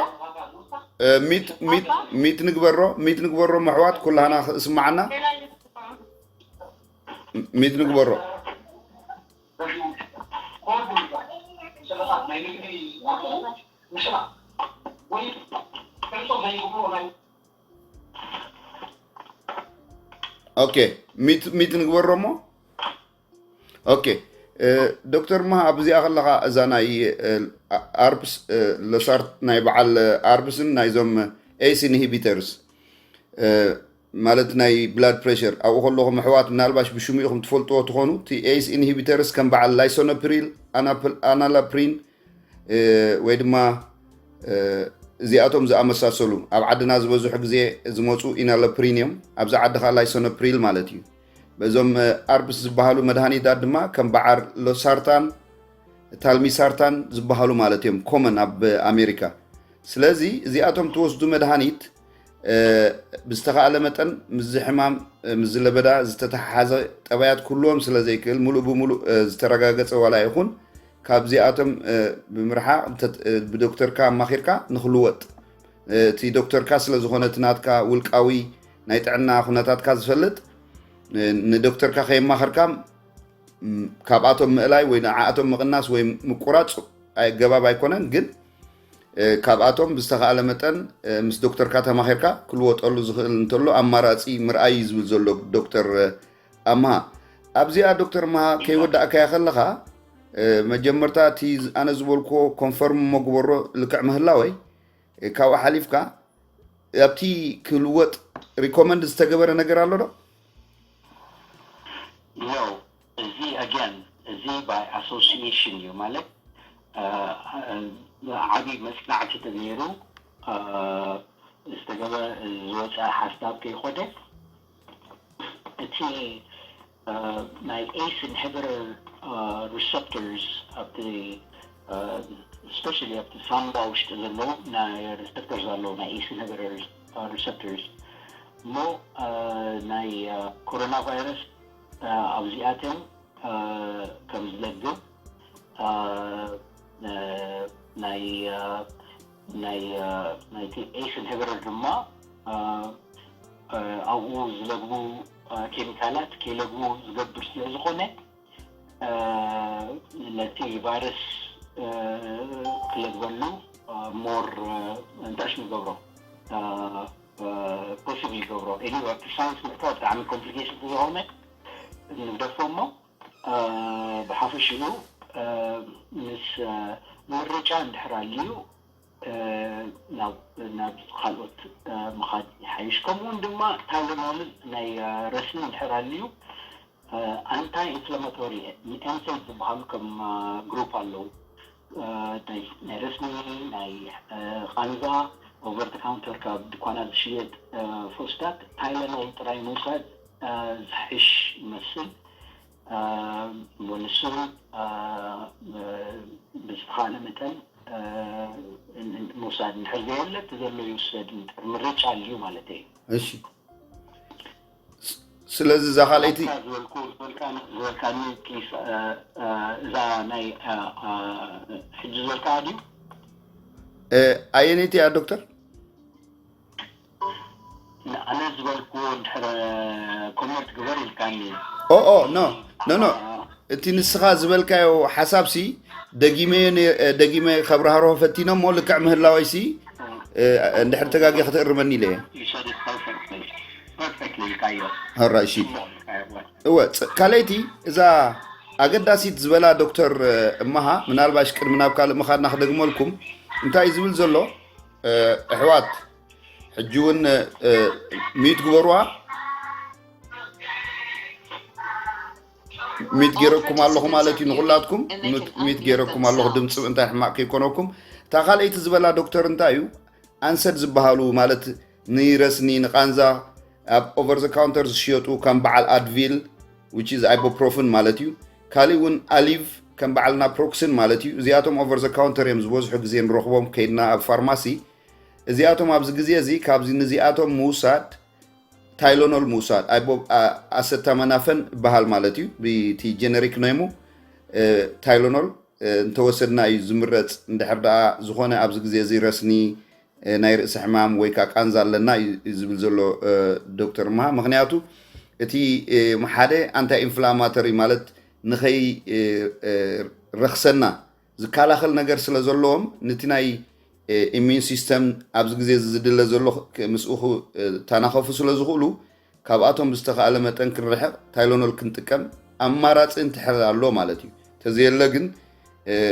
ሚት ሚት ሚት ንግበሮ ሚት ንግበሮ መሕዋት ኩላህና ክስማዓና ሚት ንግበሮ። ኦኬ ሚት ሚት ንግበሮ እሞ ኦኬ ዶክተር ምሃ ኣብዚኣ ከለኻ እዛ ናይ ኣርብስ ለሳርት ናይ በዓል ኣርብስን ናይዞም ኤስ ኢንሂቢተርስ ማለት ናይ ብላድ ፕሬሸር ኣብኡ ከለኹም ኣሕዋት ምናልባሽ ብሽሙ ኢኹም ትፈልጥዎ ትኾኑ እቲ ኤስ ኢንሂቢተርስ ከም በዓል ላይሶኖፕሪል ኣናላፕሪን ወይ ድማ እዚኣቶም ዝኣመሳሰሉ ኣብ ዓድና ዝበዝሑ ግዜ ዝመፁ ኢናለፕሪን እዮም። ኣብዚ ዓዲ ከዓ ላይሶነፕሪል ማለት እዩ። በዞም ኣርብስ ዝበሃሉ መድሃኒታት ድማ ከም በዓል ሎሳርታን ታልሚሳርታን ዝበሃሉ ማለት እዮም ኮመን ኣብ ኣሜሪካ። ስለዚ እዚኣቶም ትወስዱ መድሃኒት ብዝተኻእለ መጠን ምስዚ ሕማም ምስዚ ለበዳ ዝተተሓሓዘ ጠባያት ክህልዎም ስለ ዘይክእል፣ ሙሉእ ብሙሉእ ዝተረጋገፀ ዋላ ይኹን ካብዚኣቶም ብምርሓቕ ብዶክተርካ ኣማኺርካ ንክልወጥ፣ እቲ ዶክተርካ ስለ ዝኾነ እቲ ናትካ ውልቃዊ ናይ ጥዕና ኩነታትካ ዝፈልጥ፣ ንዶክተርካ ከየማኸርካ ካብኣቶም ምእላይ ወይ ንዓኣቶም ምቕናስ ወይ ምቁራፅ ኣገባብ ኣይኮነን። ግን ካብኣቶም ብዝተኻእለ መጠን ምስ ዶክተርካ ተማኺርካ ክልወጠሉ ዝኽእል እንተሎ ኣማራፂ ምርኣይ እዩ ዝብል ዘሎ ዶክተር ኣምሃ። ኣብዚኣ ዶክተር ኣምሃ ከይወዳእካያ ከለኻ መጀመርታ እቲ ኣነ ዝበልኩዎ ኮንፈርም እሞ ግበሮ ልክዕ ምህላወይ ካብኡ ሓሊፍካ ኣብቲ ክልወጥ ሪኮመንድ ዝተገበረ ነገር ኣሎ ዶ? No፣ እዚ ኣጋን እዚ ባይ ኣሶሲሽን እዩ ማለት ዓብይ መፅናዕቲ ተገይሩ ዝተገበ ዝወፀ ሓሳብ ከይኮነ እቲ ናይ ኤስ ኢንሂቢተር ሪሰፕተርስ ኣብቲ especially ኣብቲ ሳምባ ውሽጢ ዘለዉ ናይ ሪሰፕተርስ ኣለዉ ናይ ኤስ ኢንሂቢተር ሪሰፕተርስ እሞ ናይ ኮሮና ቫይረስ ኣብዚኣተን ከም ዝለግብ ናይ ናይ ናይቲ ኤስ ኢንሂቢተር ድማ ኣብኡ ዝለግቡ ኬሚካላት ከይለግቡ ዝገብር ስለ ዝኾነ ነቲ ቫይረስ ክለግበሉ ሞር እንታይ ሽሙ ይገብሮ ፖሲብል ይገብሮ። Anyway ኣብቲ ሳይንስ ምእታው ብጣዕሚ ኮምፕሊኬሽን ስለዝኾነ ንግደፎ እሞ ብሓፈሽኡ ምስ ምርጫ እንድሕር ኣልዩ ናብ ካልኦት ምኻድ ይሓይሽ። ከምኡ እውን ድማ ታይለኖልን ናይ ረስኒ እንድሕር ኣልዩ ኣንታይ ኢንፍላማቶሪ ኤንሰይድ ዝበሃሉ ከም ግሩፕ ኣለዉ። ናይ ረስኒ፣ ናይ ቃንዛ፣ ኦቨር ካውንተር ካብ ድኳናት ዝሽየጥ ፈውስታት ታይለኖል ጥራይ ምውሳድ ዝሕሽ ይመስል። ንሱ ብዝተኻእለ መጠን ምውሳድ እንድሕር ዘየለ እቲ ዘሎ ይውሰድ ምርጫ ኣልዩ ማለት እዩ። እሺ ስለዚ እዛ ካልኣይቲ ዝበልካኒ ፕሊስ እዛ ናይ ሕጂ ዝበልካ ድዩ? ኣየነይቲ እያ ዶክተር? ኣነ ዝበልኩዎ እንድሕር ኮመንት ግበር ኢልካኒ። ኦ ኦ ኖ ኖ ኖ እቲ ንስኻ ዝበልካዮ ሓሳብ ሲ ደጊመ ደጊመ ከብራህርሆ ፈቲኖ እሞ ልክዕ ምህላወይ ሲ እንድሕር ተጋጊ ክትእርመኒ ኢለ እየ። ራይ እሺ እወ ካልኣይቲ እዛ ኣገዳሲት ዝበላ ዶክተር እማሃ ምናልባሽ ቅድሚ ናብ ካልእ ምኻድና ክደግመልኩም እንታይ ዝብል ዘሎ ኣሕዋት ሕጂ እውን ሚዩት ግበሩዋ። ሚዩት ገይረኩም ኣለኹ ማለት እዩ ንኹላትኩም። ሚዩት ገይረኩም ኣለኹ ድምፂ እንታይ ሕማቕ ከይኮነኩም። እታ ካልኣይቲ ዝበላ ዶክተር እንታይ እዩ ኣንሰድ ዝበሃሉ ማለት ንረስኒ ንቃንዛ ኣብ ኦቨር ዘ ካውንተር ዝሽየጡ ከም በዓል ኣድቪል which is ibuprofen ማለት እዩ። ካሊእ እውን ኣሊቭ ከም በዓል ናፕሮክስን ማለት እዩ። እዚኣቶም ኦቨር ዘ ካውንተር እዮም ዝበዝሑ ግዜ ንረኽቦም ከይድና ኣብ ፋርማሲ። እዚኣቶም ኣብዚ ግዜ እዚ ካብዚ ንዚኣቶም ምውሳድ ታይሎኖል ምውሳድ ኣሰታመናፈን ይበሃል ማለት እዩ። ብቲ ጀነሪክ ነይሙ ታይሎኖል እንተወሰድና እዩ ዝምረፅ። እንድሕር ደኣ ዝኾነ ኣብዚ ግዜ እዚ ረስኒ ናይ ርእሲ ሕማም ወይ ከዓ ቃንዛ ኣለና እዩ ዝብል ዘሎ ዶክተር ምሃ። ምክንያቱ እቲ ሓደ ኣንታይ ኢንፍላማተሪ ማለት ንኸይ ረክሰና ዝከላኸል ነገር ስለ ዘለዎም ነቲ ናይ ኢሚዩን ሲስተም ኣብዚ ግዜ እዚ ዝድለ ዘሎ ምስኡ ክተናኸፉ ስለ ዝኽእሉ ካብኣቶም ብዝተኻእለ መጠን ክንርሕቕ ታይሎኖል ክንጥቀም ኣማራፂ እንትሕር ኣሎ ማለት እዩ። ተዘየለ ግን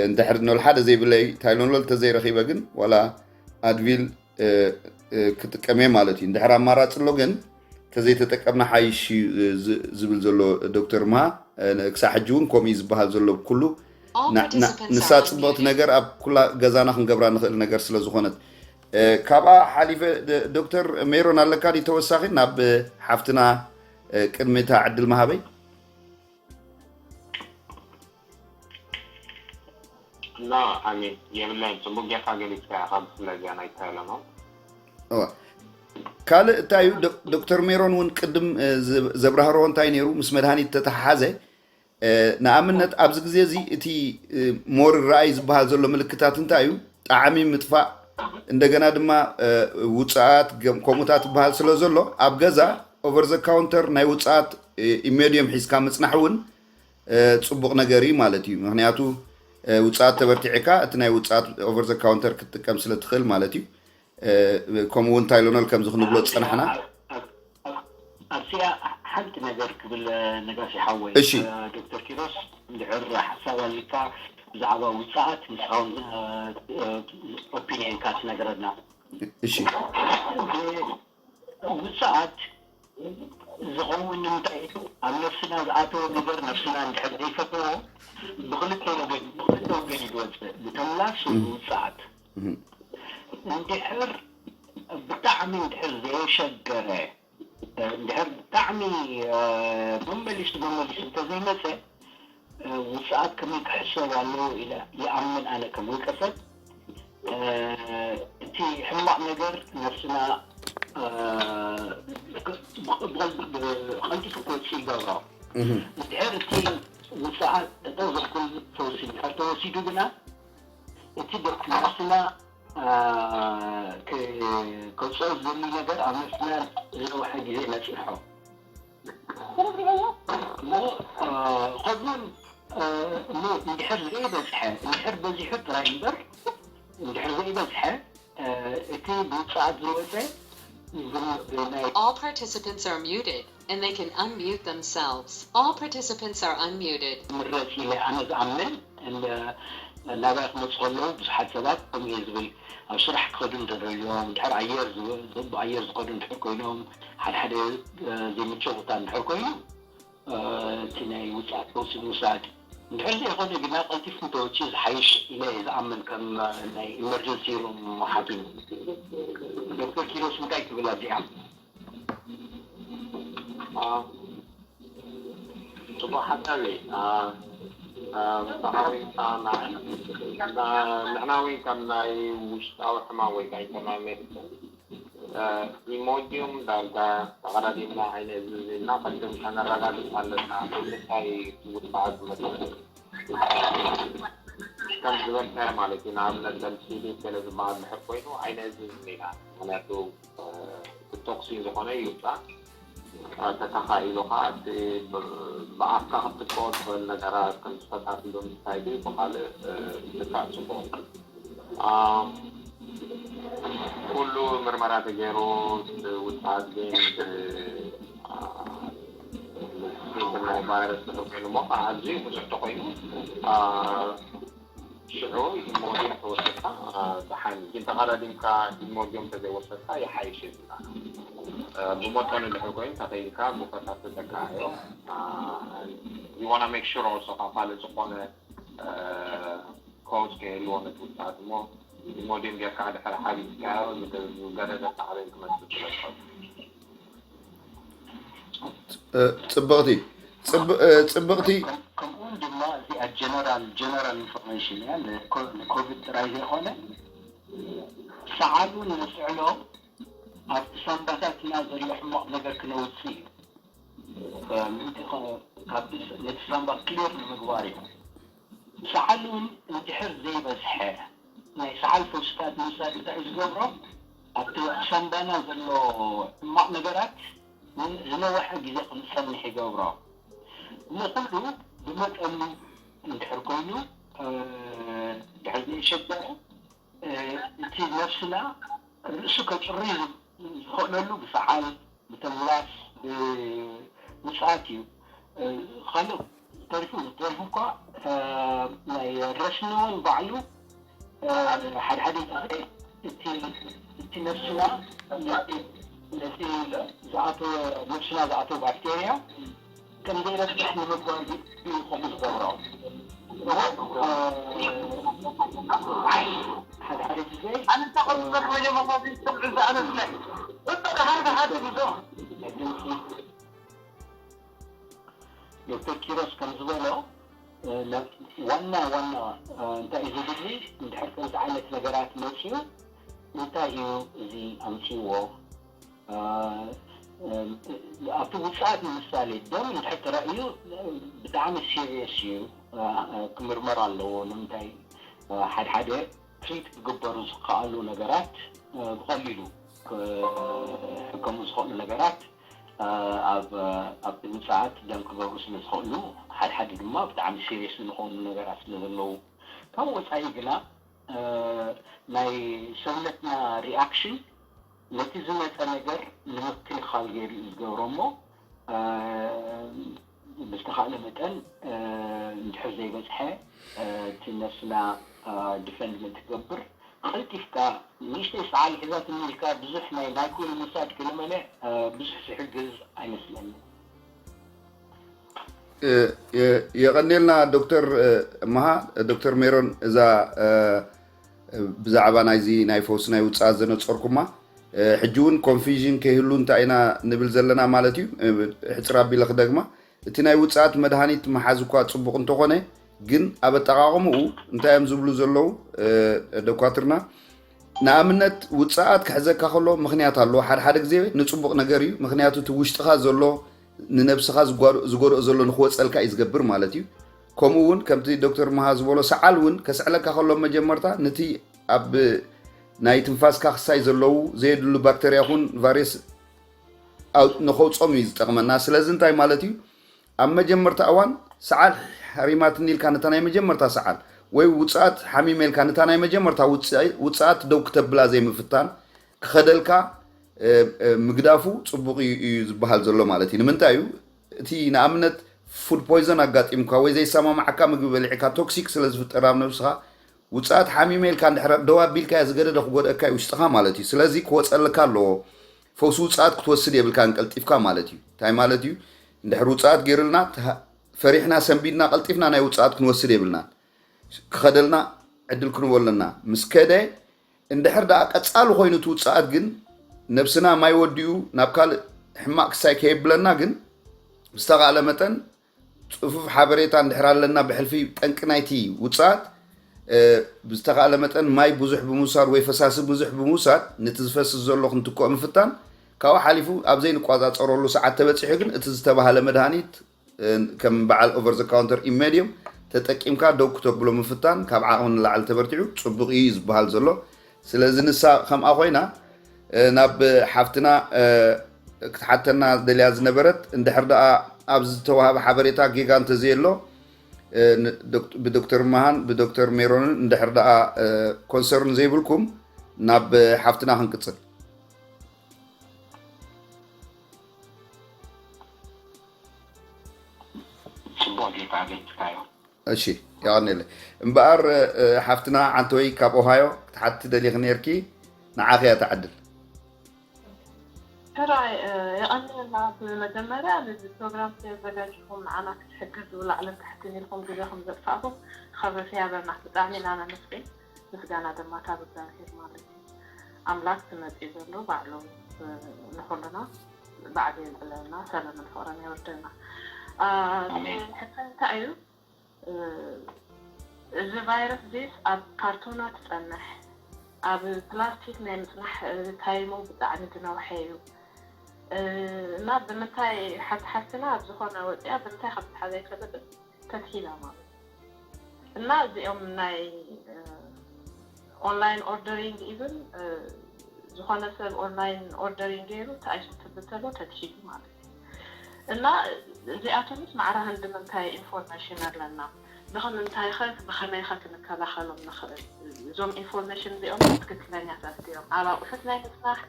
እንድሕር ኖል ሓደ ዘይብለይ ታይሎኖል ተዘይረኺበ ግን ዋላ ኣድቪል ክጥቀም እየ ማለት እዩ። እንድሕር ኣማራፂ ኣሎ ግን ተዘይተጠቀምና ሓይሽ እዩ ዝብል ዘሎ ዶክተር ምሃ። ክሳብ ሕጂ እውን ከምኡ እዩ ዝበሃል ዘሎ ኩሉ ንሳ ጽቡቕቲ ነገር ኣብ ኩላ ገዛና ክንገብራ ንኽእል ነገር ስለ ዝኾነት። ካብኣ ሓሊፈ ዶክተር ሜሮን ኣለካ ዲ ተወሳኺ ናብ ሓፍትና ቅድሚታ ዕድል መሃበይ? እና ኣሚን የብለይን። ጽቡቅ ጌርካ ገሊጽካ ኢኻ። ብፍላይ እዚኣ ናይ ታይለኖል። ካልእ እንታይ እዩ? ዶክተር ሜሮን እውን ቅድም ዘብራህርዎ እንታይ ነይሩ? ምስ መድሃኒት ተተሓሓዘ ንኣብነት ኣብዚ ግዜ እዚ እቲ ሞር ረኣይ ዝበሃል ዘሎ ምልክታት እንታይ እዩ? ጣዕሚ ምጥፋእ፣ እንደገና ድማ ውፅኣት ከምኡታት ዝበሃል ስለ ዘሎ ኣብ ገዛ over the counter ናይ ውፅኣት ኢሜድዮም ሒዝካ ምፅናሕ እውን ፅቡቕ ነገር እዩ ማለት እዩ። ምክንያቱ ውፅኣት ተበርቲዕካ እቲ ናይ ውፅኣት over the counter ክትጥቀም ስለ ትኽእል ማለት እዩ። ከምኡ እውን ታይሎኖል ከምዚ ክንብሎ ዝፀናሕና። ኣብዚኣ ሓንቲ ነገር ክብል ነጋሲ ሓወይ፣ ዶክተር ኪሮስ እንድሕር ሓሳብ ኣልካ ብዛዕባ ውፅኣት ንስኻውን ኦፒንየንካ ትነግረና። እሺ ውፅኣት ዝኸውን ንምንታይ እዩ? ኣብ ነፍስና ዝኣተወ ነገር ነፍስና እንድሕር ዘይፈትዎ ብክልተ ወገን ብክልተ ወገን እዩ ዝወፅእ፣ ብተምላስ ውፅኣት። እንድሕር ብጣዕሚ እንድሕር ዘየሸገረ እንድሕር ብጣዕሚ መመሊሱ መመሊሱ እንተዘይመፀ ውፅኣት ከመይ ክሕሰብ ኣለዎ ኢለ ይኣምን። ኣነ ከም ውልቀ ሰብ እቲ ሕማቕ ነገር ነብስና ብቐልጢፉ ክወፅእ ይገብሮ። እንድሕር እቲ ውፅኣት ጠጠው ዘብል ፈውሲ እንድሕር ተወሲዱ ግና እቲ ነብስና ከውፅኦ ዝደሊ ነገር ኣብ ነብስና ዝነውሐ ግዜ ነፅንሖ። እሞ ከምኡውን እሞ እንድሕር ዘይበዝሐ እንድሕር በዚሑ ጥራይ እምበር እንድሕር ዘይበዝሐ እቲ ብውፅኣት ዝወፀ ናይ All participants are muted and they can unmute themselves. All participants are unmuted. ምረፅ ኢለ ኣነ ዝኣምን ናባይ ክመፁ ከለዉ ብዙሓት ሰባት ከምኡ እየ ዝብል ኣብ ስራሕ ክኸዱ እንተደልዮም ድሕር ኣየር ብኣየር ዝኸዱ እንድሕር ኮይኖም ሓደ ሓደ ዘይምቹ ቦታ እንድሕር ኮይኑ እቲ ናይ ውፅኣት ፈውሲ ምውሳድ እንድሕር ዘይኮነ ግና ቀልጢፉ እንተወፅኡ ዝሓይሽ ኢለ እየ ዝኣምን ከም ናይ ኢመርጀንሲ ሩም ሓኪም። ዶክተር ኪሮስ እንታይ ትብል ኣብዚኣ? ጽቡቕ ሓሳብ እዩ። ተቓዊምካ ንዓይ ንሕና እውን ከም ናይ ውሽጣዊ ሕማም ወይ ከዓ ኢንተርናል ሜዲሲን ኢሞዲዮም ዳርጋ ተቐዳዲምና ዓይነ እዝዝ ኢልና ቅድም ከነረጋግፅ ኣለና። ብምንታይ ውድባዕ ዝመፅእ ከም ዝበልካዮ ማለት እዩ። ንኣብነት ደምሲዲ ገለ ዝበሃል ድሕር ኮይኑ ዓይነ እዝዝ ኢና። ምክንያቱ ብቶክሲን ዝኾነ ይውፃእ ተተኻኢሉ ከዓ እቲ ብኣፍካ ክትጥቀኦ ትኽእል ነገራት ከም ዝፈታትሎ እንታይ ድዩ ብካልእ ምትካእ ፅቡቅ። ኩሉ ምርመራ ተገይሩ ውፅኣት ግን ናይ ቫይረስ ድሕር ኮይኑ እሞ ከዓ ኣዝዩ ብዙሕ ተኮይኑ ሽዑ ኢሞዲየም ተወሰድካ ደሓን እዩ። ግን ተቐዳዲምካ ኢሞዲየም ተዘይወሰድካ ይሓይሽ እዩ ዝብላ። ብመጠኑ ድሕር ኮይኑ ተኸይልካ ብፈሳሲ ተካዮ። You wanna make sure also ካብ ካልእ ዝኾነ ኮዝ ከይህልዎ ነቲ ውፅኣት እሞ ኢሞዲየም ጌርካ ድሕር ሓቢስካዮ ዝገደደ ሳዕቤን ክመፅእ ስለ ዝኸእል። ጽብቕቲ ጽብቕቲ። ከምኡውን ድማ እዚኣ ጀነራል ጀነራል ኢንፎርሜሽን እያ። ንኮቪድ ጥራይ ዘይኮነ ሰዓሉ ንስዕሎ ኣብቲ ሳምባታትና ዘሎ ሕማቕ ነገር ክነውፅእ እዩ። ምእንቲ ነቲ ሳምባ ክሊር ንምግባር እዩ። ሰዓል እውን እንድሕር ዘይበዝሐ ናይ ሰዓል ፈውስታት ምውሳድ እንታይ እዩ ዝገብሮ? ኣብቲ ሳምባና ዘሎ ሕማቕ ነገራት ዝነውሐ ግዜ ክንፀንሕ ይገብሮ። እሞ ኩሉ ብመጠኑ እንድሕር ኮይኑ እንድሕር ዘይሸገረ እቲ ነብስና ርእሱ ከፅሪ ዝኽእለሉ ብሰዓል ብተምላስ ብውፅኣት እዩ። ካልእ ተሪፉ ተሪፉ እኳ ናይ ረስኒ እውን ባዕሉ ሓደ ሓደ ግዜ እቲ ነብስና ነቲ ዝኣተወ ነብስና ዝኣተወ ባክቴርያ ከም ዘይረብሕ ንምግባር እዩ ከምኡ ዝገብሮ። ሓደ ሓደ ግዜ ኣነ እንታይ ከም ዝሰርሕ መጀመርታ ዘይስምዑ ዝኣነስለ ወጣ ሓደ ሓደ ግዞ ዶክተር ኪሮስ ከም ዝበሎ ዋና ዋና እንታይ እዩ ዝድሊ? እንድሕር ከምዚ ዓይነት ነገራት መፅዩ እንታይ እዩ እዚ ኣምፅዎ? ኣብቲ ውፅኣት ንምሳሌ ደም እንድሕር ተራእዩ ብጣዕሚ ሲሪየስ እዩ ክምርመር ኣለዎ። ንምንታይ ሓደ ሓደ ትሪት ክግበሩ ዝከኣሉ ነገራት ብቐሊሉ ክሕከሙ ዝኽእሉ ነገራት ኣብቲ ውፅኣት ደም ክገብሩ ስለ ዝኽእሉ ሓደ ሓደ ድማ ብጣዕሚ ሲሪየስ ዝኾኑ ነገራት ስለ ዘለዉ ካብ ወፃኢ ግና ናይ ሰውነትና ሪኣክሽን ነቲ ዝመፀ ነገር ንምክልኻል ገይሩ እዩ ዝገብሮ እሞ ብዝተኻእለ መጠን እንድሕር ዘይበፅሐ እቲ ነፍስና ዲፈንድ ምእንቲ ክገብር ቀልጢፍካ ንእሽተይ ሰዓል ሒዛትኒ ኢልካ ብዙሕ ናይ ማይክሮ ምውሳድ ገለመለ ብዙሕ ዝሕግዝ ኣይመስለኒ። የቐንየልና ዶክተር መሃ። ዶክተር ሜሮን፣ እዛ ብዛዕባ ናይዚ ናይ ፈውሲ ናይ ውፅኣት ዘነፀርኩማ ሕጂ እውን ኮንፊዥን ከይህሉ እንታይ ኢና ንብል ዘለና ማለት እዩ። ሕፅር ኣቢለ ክደግማ፣ እቲ ናይ ውፅኣት መድሃኒት ምሓዝ እኳ ፅቡቕ እንተኾነ ግን ኣብ ኣጠቓቕምኡ እንታይ እዮም ዝብሉ ዘለዉ ደኳትርና? ንኣብነት ውፅኣት ክሕዘካ ከሎ ምኽንያት ኣለዎ። ሓደ ሓደ ግዜ ንፅቡቕ ነገር እዩ። ምኽንያቱ እቲ ውሽጥኻ ዘሎ ንነብስኻ ዝጎድኦ ዘሎ ንክወፀልካ እዩ ዝገብር ማለት እዩ። ከምኡ እውን ከምቲ ዶክተር መሃ ዝበሎ ሰዓል እውን ከስዕለካ ከሎ መጀመርታ ነቲ ኣብ ናይ ትንፋስካ ክሳይ ዘለዉ ዘየድሉ ባክተርያ ይኹን ቫይረስ ንኸውፆም እዩ ዝጠቕመና። ስለዚ እንታይ ማለት እዩ? ኣብ መጀመርታ እዋን ሰዓል ሓሪማትኒ ኢልካ ነታ ናይ መጀመርታ ሰዓል ወይ ውፅኣት ሓሚመ ኢልካ ነታ ናይ መጀመርታ ውፅኣት ደው ክተብላ ዘይምፍታን ክኸደልካ ምግዳፉ ፅቡቕ እዩ ዝበሃል ዘሎ ማለት እዩ። ንምንታይ እዩ? እቲ ንኣብነት ፉድ ፖይዘን ኣጋጢምካ ወይ ዘይሰማማዓካ ምግቢ በሊዕካ ቶክሲክ ስለ ዝፍጠር ኣብ ነብስኻ ውፅኣት ሓሚመ ኢልካ እንድሕር ደው ኣቢልካዮ ዝገደደ ክጎድኣካ እዩ ውሽጥኻ ማለት እዩ። ስለዚ ክወፀልካ ኣለዎ። ፈውሲ ውፅኣት ክትወስድ የብልካን ቀልጢፍካ ማለት እዩ። እንታይ ማለት እዩ? እንድሕር ውፅኣት ገይሩልና ፈሪሕና ሰንቢድና ቀልጢፍና ናይ ውፅኣት ክንወስድ የብልናን። ክኸደልና ዕድል ክንቦ ኣለና። ምስ ከደ እንድሕር ደኣ ቀፃሊ ኮይኑ እቲ ውፅኣት ግን ነብስና ማይ ወዲኡ ናብ ካልእ ሕማቕ ክሳይ ከየብለና ግን ብዝተኻእለ መጠን ፅፉፍ ሓበሬታ እንድሕር ኣለና ብሕልፊ ጠንቂ ናይቲ ውፅኣት ብዝተኻእለ መጠን ማይ ብዙሕ ብምውሳድ ወይ ፈሳሲ ብዙሕ ብምውሳድ ነቲ ዝፈስስ ዘሎ ክንትክኦ ምፍታን ካብኡ ሓሊፉ ኣብ ዘይንቋፃፀረሉ ሰዓት ተበፂሑ ግን እቲ ዝተባህለ መድሃኒት ከም በዓል over the counter ኢሜድዮም ተጠቂምካ ደው ክተብሎ ምፍታን ካብ ዓቕሚ ንላዕሊ ተበርቲዑ ፅቡቕ እዩ ዝበሃል ዘሎ። ስለዚ ንሳ ከምኣ ኮይና ናብ ሓፍትና ክትሓተና ደልያ ዝነበረት እንድሕር ደኣ ኣብዚ ዝተዋሃበ ሓበሬታ ጌጋ እንተዘየሎ ብዶክተር መሃን ብዶክተር ሜሮንን እንድሕር ደኣ ኮንሰርን ዘይብልኩም ናብ ሓፍትና ክንቅፅል። ፅቡቅ ጌታ ገይፅካዮ። እሺ የቐንየለይ። እምበኣር ሓፍትና ዓንተወይ ካብ ኦሃዮ ክትሓቲ ደሊኺ ነርኪ፣ ንዓኺ እያ ትዓድል። ሕራይ የቐንየልና። ብመጀመርያ ነዚ ፕሮግራም ዘዘጋጅኹም ንዓና ክትሕግዙ ላዕልን ታሕትን ኢልኩም ግዜኹም ዘጥፋእኹም ክብሪ ይሃበልና። ብጣዕሚ ኢና ነመስግን። ምስጋና ድማ ካብ እግዚኣብሔር ማለት እዩ። ኣምላክ ዝመፅእ ዘሎ ባዕሉ ንኩልና ባዕሉ የልዕለልና፣ ሰላምን ፍቅርን የውርደልና። ሕቶ እንታይ እዩ? እዚ ቫይረስ ዚስ ኣብ ካርቶና ትፀንሕ፣ ኣብ ፕላስቲክ ናይ ምፅናሕ ታይሙ ብጣዕሚ ዝነውሐ እዩ እና ብምንታይ ሓንቲ ሓፍትና ኣብ ዝኾነ ወፂኣ ብምንታይ ከም ዝሓዘ ኣይፈለጥን ተትሂላ ማለት እዩ። እና እዚኦም ናይ online ordering even ዝኾነ ሰብ online ordering ገይሩ ተኣይሱ ትብል ተሎ ተትሒዙ ማለት እዩ። እና እዚኣቶምስ ማዕረ ክንዲ ምንታይ ኢንፎርሜሽን ኣለና? ብኸምንታይ ኸ ብኸመይ ኸ ክንከላኸሎም ንኽእል? እዞም ኢንፎርሜሽን እዚኦም ትክክለኛታት ድዮም? ኣብ ኣቑሑት ናይ ምፅናሕ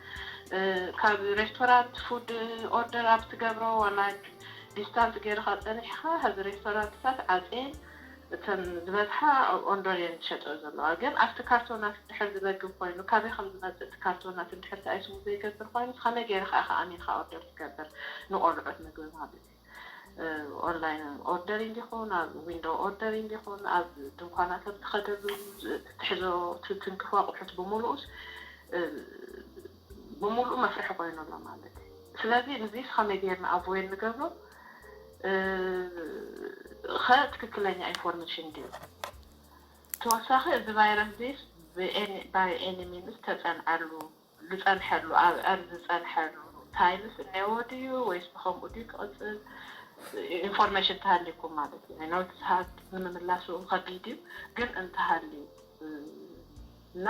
ካብ ሬስቶራንት ፉድ ኦርደር ኣብ ትገብሮ ዋላ ዲስታንስ ገይርኻ ፀኒሕኻ፣ ሕዚ ሬስቶራንትታት ዓፅየን እተን ዝበዝሓ ኦንዶር እየን ዝሸጥኦ ዘለዋ። ግን ኣብቲ ካርቶናት እንድሕር ዝበግብ ኮይኑ ካበይ ከም ዝመፅእ እቲ ካርቶናት እንድሕር ተኣይስቡ ዘይገብር ኮይኑ ከመይ ገይርኻ ኢኻ ኣሚንካ ኦርደር ትገብር ንቆልዑት ምግቢ ማለት እዩ። online ordering ይኹን ኣብ window ordering ይኹን ኣብ ድንኳናት ኣብ ትኸደሉ ትሕዞ ትንክፎ ኣቑሑት ብምሉኡስ ብምሉኡ መፍርሒ ኮይኑ ኣሎ ማለት እዩ። ስለዚ እዚ ከመይ ጌርና avoid ንገብሮ? ከ ትክክለኛ information ድዩ? ተወሳኺ እዚ ቫይረስ ዚስ by any means ተፀንዐሉ ዝፀንሐሉ ኣብ ኣብ ዝፀንሐሉ times እነዎ ድዩ ወይስ ብከምኡ ድዩ ክቕፅል? Information ተሃሊኩም ማለት እዩ። I know it's hard ንምምላሱ ከቢድ እዩ፣ ግን እንተሃልዩ እና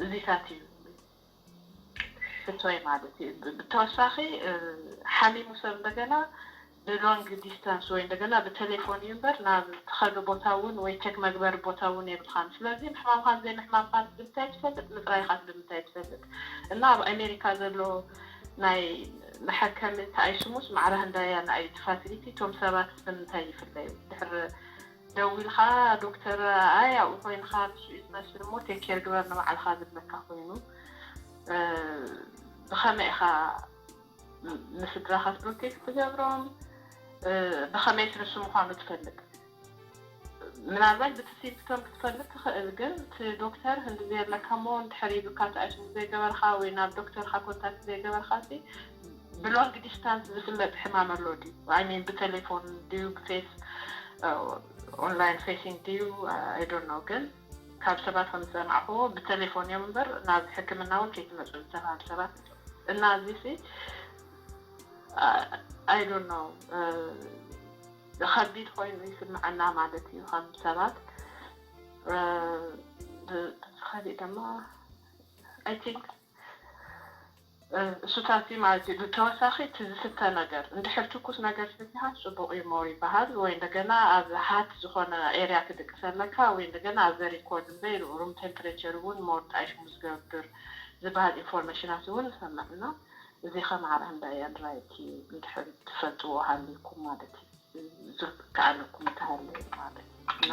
እዚታት እዩ ፍቶይ ማለት እዩ። ብተወሳኺ ሓሚሙ ሰብ እንደገና ብ long distance ወይ እንደገና ብቴሌፎን እዩ እምበር ናብ ትኸዶ ቦታ እውን ወይ ቸክ መግበሪ ቦታ እውን የብልኻን። ስለዚ ምሕማምኻን ዘይምሕማምኻን ብምንታይ ትፈልጥ? ምፅራይኻስ ብምንታይ ትፈልጥ? እና ኣብ ኣሜሪካ ዘሎ ናይ መሐከሚ እንታይ ኣይስሙስ ማዕረ ህንዳያ ንኣይ እቲ ፋሲሊቲ እቶም ሰባት ብምንታይ ይፍለዩ? ድሕሪ ደዊልካ ዶክተር ኣይ ኣብኡ ኮይንካ ንሱ እዩ ዝመስል እሞ ቴክ ኬር ግበር ንባዕልካ ዝብለካ ኮይኑ ብኸመይ ኢኻ ንስድራኻስ ፕሮቴክት ትገብሮም? ብኸመይስ ንሱ ምዃኑ ትፈልጥ? ምናልባት ብቲ ሲምፕቶም ክትፈልጥ ትኽእል፣ ግን እቲ ዶክተር ህንዲ ዘየለካ እሞ እንድሕር ኢሉካ ተኣሽሙ ዘይገበርካ ወይ ናብ ዶክተርካ ኮንታክት ዘይገበርካ ሲ ብሎንግ ዲስታንስ ዝፍለጥ ሕማም ኣሎ ድዩ? I mean ብቴሌፎን ድዩ ብፌስ ኦንላይን ፌሲንግ ድዩ? I don't know፣ ግን ካብ ሰባት ከም ዝሰማዕክዎ ብቴሌፎን እዮም እምበር ናብ ሕክምና እውን ከይትመፁ ዝተባሃሉ ሰባት እና እዚ ሲ I don't know ከቢድ ኮይኑ ይስምዐና ማለት እዩ ከም ሰባት ብካሊእ ድማ I think እሱታት እዩ ማለት እዩ። ብተወሳኺ እቲ ዝስተ ነገር እንድሕር ትኩስ ነገር ሰቲኻ ፅቡቕ እዩ ሞር ይበሃል ወይ እንደገና ኣብ ሃት ዝኾነ ኤርያ ክድቅሰለካ ወይ እንደገና ኣብ very cold እምበይ ሩም ቴምፕሬቸር እውን ሞር ጣይሽሙ ዝገብር ዝበሃል ኢንፎርሜሽናት እውን ንሰምዕ እና እዚ ከማዕረ እንዳ ኣንድራይቲ እንድሕር ትፈልጥዎ ሃሊኩም ማለት እዩ ዝከኣለኩም እንተሃለየ ማለት እዩ እና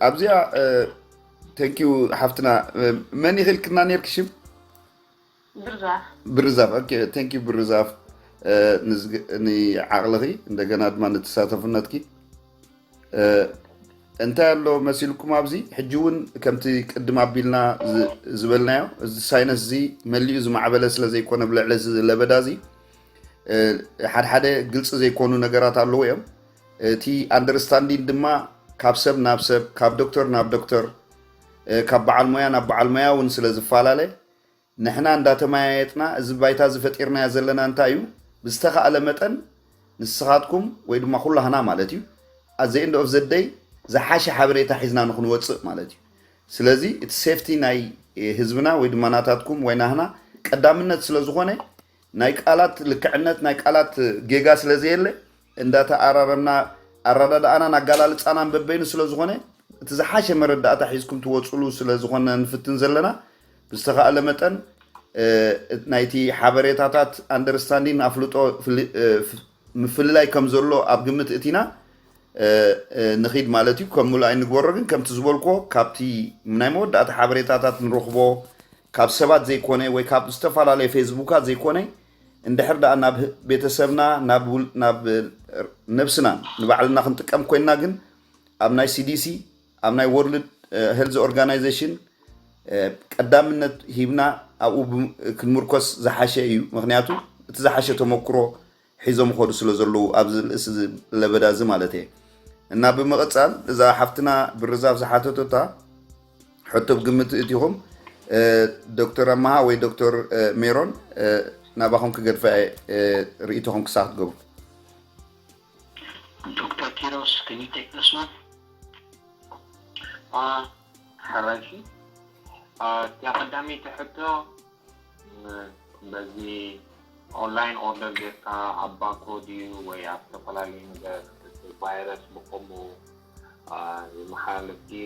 ኣብዚኣ thank you ሓፍትና መን ኢኺልክና ነርኪ ሽም ብርዛፍ ብርዛፍ okay thank you ብርዛፍ ንዓቕልኺ እንደገና ድማ ንተሳተፍነትኪ እንታይ ኣሎ መሲልኩም ኣብዚ ሕጂ እውን ከምቲ ቅድም ኣቢልና ዝበልናዮ እዚ ሳይነስ እዚ መሊኡ ዝማዕበለ ስለ ዘይኮነ ብልዕሊ እዚ ለበዳ እዚ ሓድሓደ ግልፂ ዘይኮኑ ነገራት ኣለዉ እዮም እቲ understanding ድማ ካብ ሰብ ናብ ሰብ ካብ ዶክተር ናብ ዶክተር ካብ በዓል ሞያ ናብ በዓል ሞያ እውን ስለ ዝፈላለ ንሕና እንዳተመያየጥና እዚ ባይታ እዚ ፈጢርናዮ ዘለና እንታይ እዩ ብዝተኻእለ መጠን ንስኻትኩም ወይ ድማ ኩላህና ማለት እዩ at the end of the day ዝሓሸ ሓበሬታ ሒዝና ንክንወፅእ ማለት እዩ ስለዚ እቲ safety ናይ ህዝብና ወይ ድማ ናታትኩም ወይ ናህና ቀዳምነት ስለ ዝኾነ ናይ ቃላት ልክዕነት ናይ ቃላት ጌጋ ስለ ዘየለ እንዳተኣራረምና ኣረዳድኣናን ኣጋላልፃናን በበይኑ ስለ ዝኾነ እቲ ዝሓሸ መረዳእታ ሒዝኩም ትወፅሉ ስለ ዝኾነ ንፍትን ዘለና ብዝተኻእለ መጠን ናይቲ ሓበሬታታት understanding ኣፍልጦ ምፍልላይ ከም ዘሎ ኣብ ግምት እቲና ንኺድ ማለት እዩ ከም ምሉእ ኣይንግበሮ ግን ከምቲ ዝበልኮ ካብቲ ናይ መወዳእታ ሓበሬታታት ንረኽቦ ካብ ሰባት ዘይኮነ ወይ ካብ ዝተፈላለየ ፌስቡካት ዘይኮነ እንድሕር ደኣ ናብ ቤተሰብና ናብ ነብስና ንባዕልና ክንጥቀም ኮይንና ግን ኣብ ናይ ሲዲሲ ኣብ ናይ ወርልድ ሄልዝ ኦርጋናይዜሽን ቀዳምነት ሂብና ኣብኡ ክንምርኮስ ዝሓሸ እዩ ምክንያቱ እቲ ዝሓሸ ተመክሮ ሒዞም ይኸዱ ስለ ዘለዉ ኣብዚ ርእሲ ለበዳ እዚ ማለት እየ እና ብምቕፃል እዛ ሓፍትና ብርዛፍ ዝሓተተታ ሕቶ ብግምት እቲኹም ዶክተር ኣመሃ ወይ ዶክተር ሜሮን ናባኹም ክገድፋ ርእይቶኹም ክሳብ ክትገብሩ ዶክተር ኪሮስ can you take this one ሓራይሲ እቲያ ቀዳመይቲ ሕቶ በዚ ኦንላይን ኦርደር ጌርካ ኣብ ባኮ ድዩ ወይ ኣብ ዝተፈላለዩ ነገር ቫይረስ ብከምኡ ይመሓላለፍ ድዩ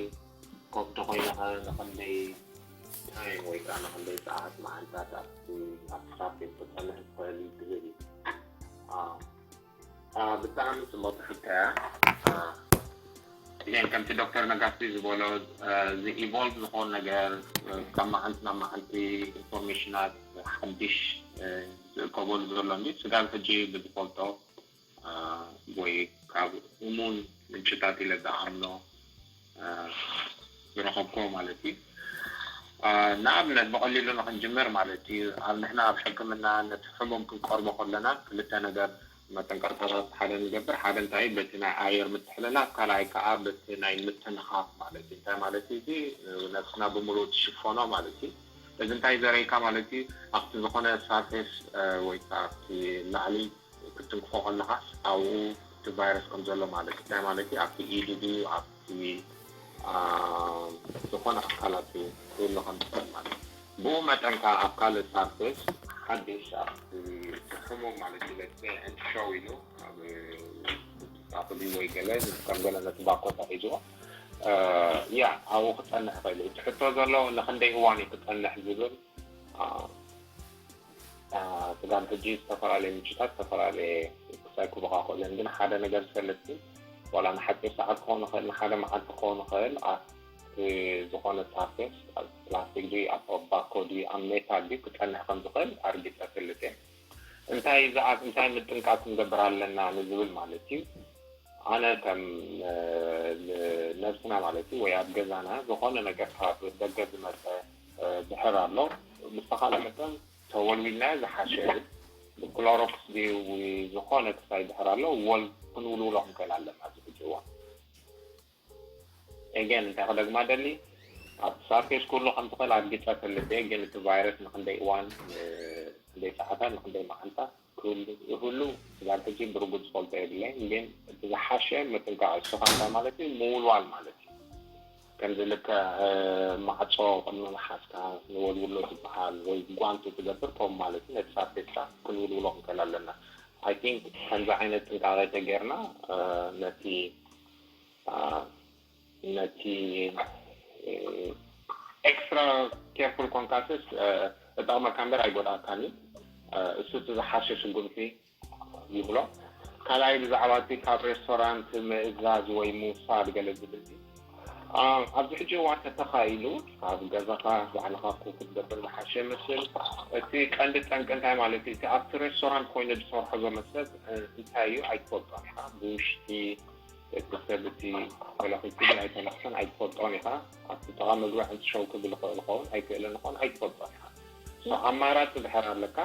ከምኡ ተኮይኑ ከ ንክንደይ ታይም ወይ ከዓ ንክንደይ ሰዓት መዓልታት ኣብቲ ኣብቲ ካፌ ክፀንሕ ዝክእል እዩ ዝብል እዩ ብጣዕሚ ፅቡቅ ሕቶ እያ እዚን ከምቲ ዶክተር ነጋሲ ዝበሎ ዝኢቮልቭ ዝኾን ነገር ካብ መዓልቲ ናብ መዓልቲ ኢንፎርሜሽናት ሓድሽ ዝእከበሉ ዘሎ እንዲ ስጋብ ሕጂ ብዝፈልጦ ወይ ካብ እሙን ምንጭታት ኢለ ዝኣምኖ ዝረኸብኮ ማለት እዩ። ንኣብነት ብቐሊሉ ንክንጅምር ማለት እዩ ኣብ ንሕና ኣብ ሕክምና ነቲ ሕሙም ክንቀርቦ ከለና ክልተ ነገር መጠንቀቕታታት ሓደ ንገብር። ሓደ እንታይ በቲ ናይ ኣየር ምትሕልላፍ፣ ካልኣይ ከዓ በቲ ናይ ምትንኻፍ ማለት እዩ። እንታይ ማለት እዩ? እዚ ነብስና ብምሉእ ትሽፈኖ ማለት እዩ። እዚ እንታይ ዘረይካ ማለት እዩ? ኣብቲ ዝኾነ ሳርፌስ ወይ ከዓ ኣብቲ ላዕሊ ክትትንክፎ ከለኻ ኣብኡ እቲ ቫይረስ ከም ዘሎ ማለት እዩ። እንታይ ማለት እዩ? ኣብቲ ኢድ ድዩ ኣብቲ ዝኾነ ኣካላት እዩ ክህሉ ከም ዝኽእል ማለት እዩ። ብኡ መጠን ከዓ ኣብ ካልእ ሳርፌስ ሓድሽ ኣብቲ ሕሙም ማለት እዩ ለትሰ ዕንትሸው ኢሉ ኣብ ጣቕሊ ወይ ገለ ከም ገለ ነቲ ባኮ ተሒዝዎ ያ ኣብኡ ክፀንሕ ይኽእል እዩ። እቲ ሕቶ ዘሎ ንክንደይ እዋን እዩ ክፀንሕ ዝብል ስጋብ ሕጂ ዝተፈላለዩ ምንጭታት ዝተፈላለየ ክሳይ ክበኻ ክእለን ግን ሓደ ነገር ዝፈልጥቲ ዋላ ንሓፂር ሰዓት ክኸውን ይኽእል ንሓደ መዓልቲ ክኸውን ይኽእል ኣብቲ ዝኾነ ሳርፌስ ፕላስቲክ ድዩ ኣብ ባኮ ድዩ ኣብ ሜታል ድዩ ክፀንሕ ከም ዝኽእል ኣርጊፀ ፈልጥ እየ። እንታይ ዝኣት እንታይ ምጥንቃቅ ክንገብር ኣለና ንዝብል ማለት እዩ። ኣነ ከም ነብስና ማለት እዩ ወይ ኣብ ገዛና ዝኾነ ነገር ካብ ደገ ዝመፀ ድሕር ኣሎ ብዝተኻለ መጠን ተወልዊልና ዝሓሸ ክሎሮክስ ድዩ ዝኾነ ክሳይ ድሕር ኣሎ ወል ክንውልውሎ ክንክእል ኣለና ዝግጅዋ ኤገን እንታይ ክደግማ ደሊ ኣብ ሳርፌስ ኩሉ ከም ትኽእል ኣድጊፀ ፈልጥ ግን እቲ ቫይረስ ንክንደይ እዋን ክንደይ ሰዓታት ንክንደይ መዓልታት ክህሉ ይህሉ ስጋብ ሕጂ ብርጉድ ዝፈልጦ የብለይን ግን እቲ ዝሓሸ ምጥንቃቕ እሱ ከ እንታይ ማለት እዩ ምውልዋል ማለት እዩ ከምዚ ልክዕ ማዕፆ ቅድሚ ምሓዝካ ንወልውሎ ዝበሃል ወይ ጓንቲ ትገብር ከምኡ ማለት እዩ ነቲ ሳርፌስካ ክንውልውሎ ክንክእል ኣለና I think ከምዚ ዓይነት ጥንቃቄ ተጌርና ነቲ ነቲ extra careful ኮንካስስ እጠቕመካ እምበር ኣይጎድኣካን እዩ። እሱ እቲ ዝሓሸ ስጉምቲ ይብሎ። ካልኣይ ብዛዕባ እቲ ካብ ሬስቶራንት ምእዛዝ ወይ ምውሳድ ገለ ዝብል ኣብዚ ሕጂ እዋን ተተኻኢሉ ካብ ገዛኻ ባዕልኻ ክትገብር ዝሓሸ ይመስል። እቲ ቀንዲ ጠንቂ እንታይ ማለት እዩ? እቲ ኣብቲ ሬስቶራንት ኮይኑ ዝሰርሖ ዘሎ ሰብ እንታይ እዩ ኣይትፈልጦን ኢኻ። ብውሽጢ እቲ ሰብ እቲ ተለኺፉ ድዩ ኣይተለኽፈን ኣይትፈልጦን ኢኻ። ኣብቲ ጥቓ መግቢ ዕንትሸው ክብል ይኽእል ይኸውን ኣይክእልን ይኸውን ኣይትፈልጦን ኢኻ። ኣማራፂ ድሕር ኣለካ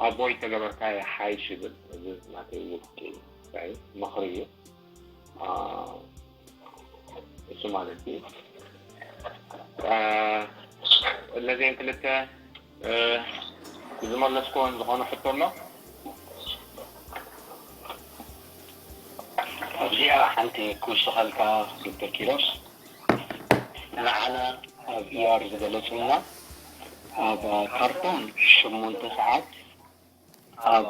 ኣቦይ ተገበርካ ይሓይሽ ይብል። እዚ ናተይ ውልቂ ምኽሪ እዩ። እሱ ማለት እዩ። እነዚአን ክልተ ዝመለስኩወን ዝኾነ ሕቶ ኣሎ። ኣብዚኣ ሓንቲ ክውስኸልካ ዶክተር ኪሮስ፣ ንዓና ኣብ ኢኣር ዝገለጹልና ኣብ ካርቶን ሸሞንተ ሰዓት ኣብ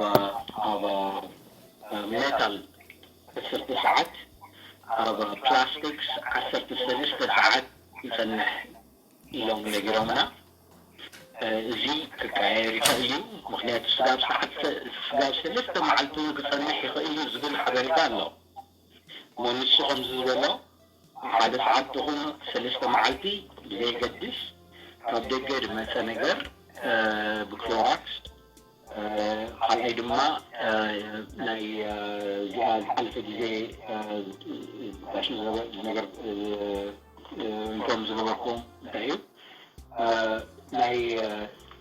ኣብ ሜታል ዕስርተ ሰዓት ኣብ ፕላስቲክስ ዓሰርተ ሰለስተ ሰዓት ይጸንሕ ኢሎም ነጊሮምና። እዚ ክቀያየር ይኽእል እዩ። ምክንያቱ ስጋብ ሰዓት ስጋብ ሰለስተ መዓልቲ እውን ክጸንሕ ይኽእል እዩ ዝብል ሓበሬታ ኣሎ። እሞ ንሱ ከምዚ ዝበሎ ሓደ ሰዓት ትኹን ሰለስተ መዓልቲ ብዘይገድስ ካብ ደገ ዝመፀ ነገር ብክሎራክስ ካልኣይ ድማ ናይ እዚኣ ዝሓለፈ ግዜ ዳሽ ነገር እንቶም ዝገበርኩም እንታይ እዩ ናይ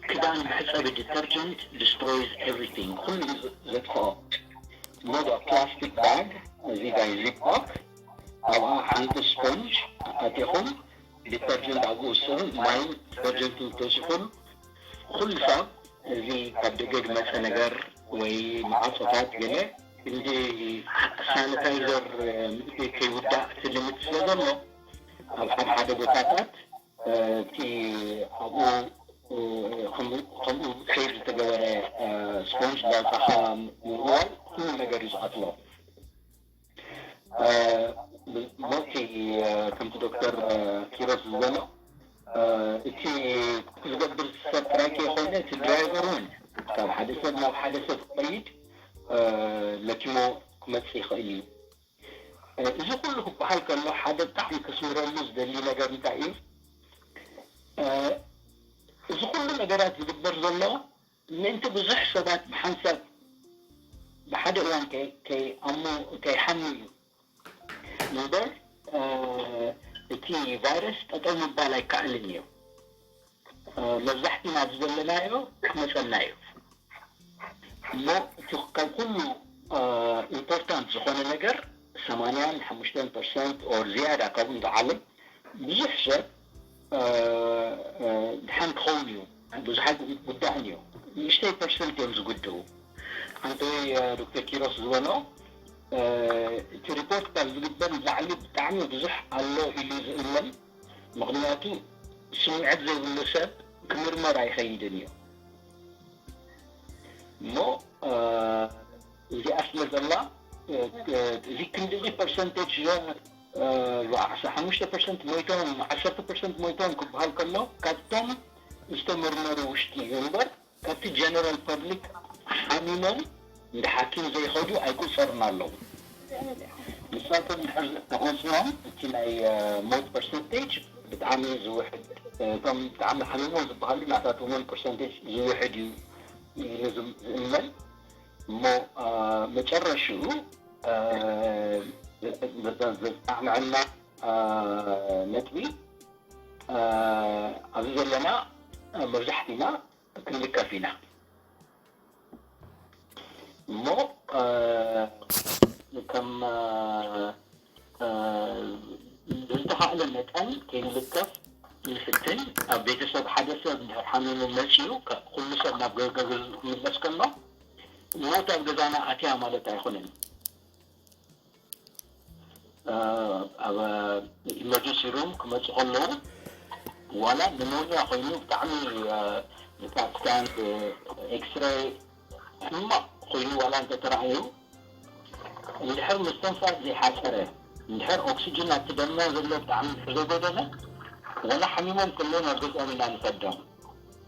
ክዳን መሕፀቢ detergent destroys everything ኩሉ ዘጥፍኦ እሞ plastic bag እዚ ናይ ziplock ኣብኣ ሓንቲ ስፖንጅ ኣቲኹም detergent ኣብኡ ስሩ ማይን detergent ተወሲኹም ኩሉ ሰብ እዚ ካብ ደገ ዝመፀ ነገር ወይ መዓፆታት ገለ እንዲ sanitizer ከይውዳእ ትልምድ ስለ ዘሎ ኣብ ሓደ ሓደ ቦታታት እቲ ኣብኡ ከምኡ ከይድ ዝተገበረ ስፖንጅ ዳውፃኻ ምውዋል ኩሉ ነገር እዩ ዝቐትሎ። ቦቲ ከምቲ ዶክተር ኪሮስ ዝበሎ እቲ ዝገብር ሰብ ጥራይ ከይኮነ እቲ ድራይቨር እውን ካብ ሓደ ሰብ ናብ ሓደ ሰብ ክኸይድ ለኪሞ ክመፅእ ይኽእል እዩ። እዚ ኩሉ ክበሃል ከሎ ሓደ ብጣዕሚ ከስምረሉ ዝደሊ ነገር እንታይ እዩ? እዚ ኩሉ ነገራት ዝግበር ዘሎ ምእንቲ ብዙሕ ሰባት ብሓንሳብ ብሓደ እዋን ከይኣሙ ከይሓሙ እዩ እምበር እቲ ቫይረስ ጠጠው ምባል ኣይከኣልን እዩ። መብዛሕትና ኣብዚ ዘለናዮ ክመፀና እዩ። እሞ እቲ ካብ ኩሉ ኢምፖርታንት ዝኾነ ነገር ሰማንያን ሓሙሽተን ፐርሰንት ኦር ዝያዳ ካብኡ ንተዓለ ብዙሕ ሰብ ድሓን ክኸውን እዩ። ብዙሓት ጉዳእን እዩ። ንእሽተይ ፐርሰንት እዮም ዝጉድኡ። ኣንተ ዶክተር ኪሮስ ዝበሎ እቲ ሪፖርት ካብ ዝግበር ንላዕሊ ብጣዕሚ ብዙሕ ኣሎ ኢሉ ዝእመን። ምኽንያቱ ስምዕት ዘይብሉ ሰብ ክምርመር ኣይኸይድን እዩ። እሞ እዚኣ ስለ ዘላ እዚ ክንድዚ ፐርሰንቴጅ ዓሰርተ ሓሙሽተ ፐርሰንት ሞይቶም ዓሰርተ ፐርሰንት ሞይቶም ክበሃል ከሎ ካብቶም ዝተመርመሩ ውሽጢ እዩ እምበር ካብቲ ጀነራል ፐብሊክ ሓሚሞም እንደ ሓኪም ዘይኸዱ ኣይቁፀርን ኣለዉ። ንሳቶም እንድሕር ተቆፂሮም እቲ ናይ ሞት ፐርሰንቴጅ ብጣዕሚ ዝውሕድ እቶም ብጣዕሚ ሓሚሞም ዝበሃሉ ናታቶም እውን ፐርሰንቴጅ ዝውሕድ እዩ ኢሉ ዝእመን። እሞ መጨረሽኡ ዘጣዕመዐና ነጥቢ ኣብዚ ዘለና መብዛሕትና ክንልከፍ ኢና። እሞ ከም ብዝተኻእለ መጠን ከይንልከፍ ንፍትን። ኣብ ቤተሰብ ሓደ ሰብ እንድሕር ሓሚሙ መፂኡ ኩሉ ሰብ ናብ ገገ ክምለስ ከሎ ሞት ኣብ ገዛና ኣትያ ማለት ኣይኮነን። ኣብ ኢመርጀንሲ ሩም ክመፁ ከለዉ ዋላ ኒሞኒያ ኮይኑ ብጣዕሚ ኒካት ስካን ኤክስሬይ ሕማቕ ኮይኑ ዋላ እንተተረኣዩ እንድሕር ምስትንፋስ ዘይሓፀረ እንድሕር ኦክሲጅን ኣብቲ ደምና ዘሎ ብጣዕሚ እንድሕር ዘይጎደለ ዋላ ሓሚሞም ከለዉ ናብ ገዝኦም ኢና ንሰዶም።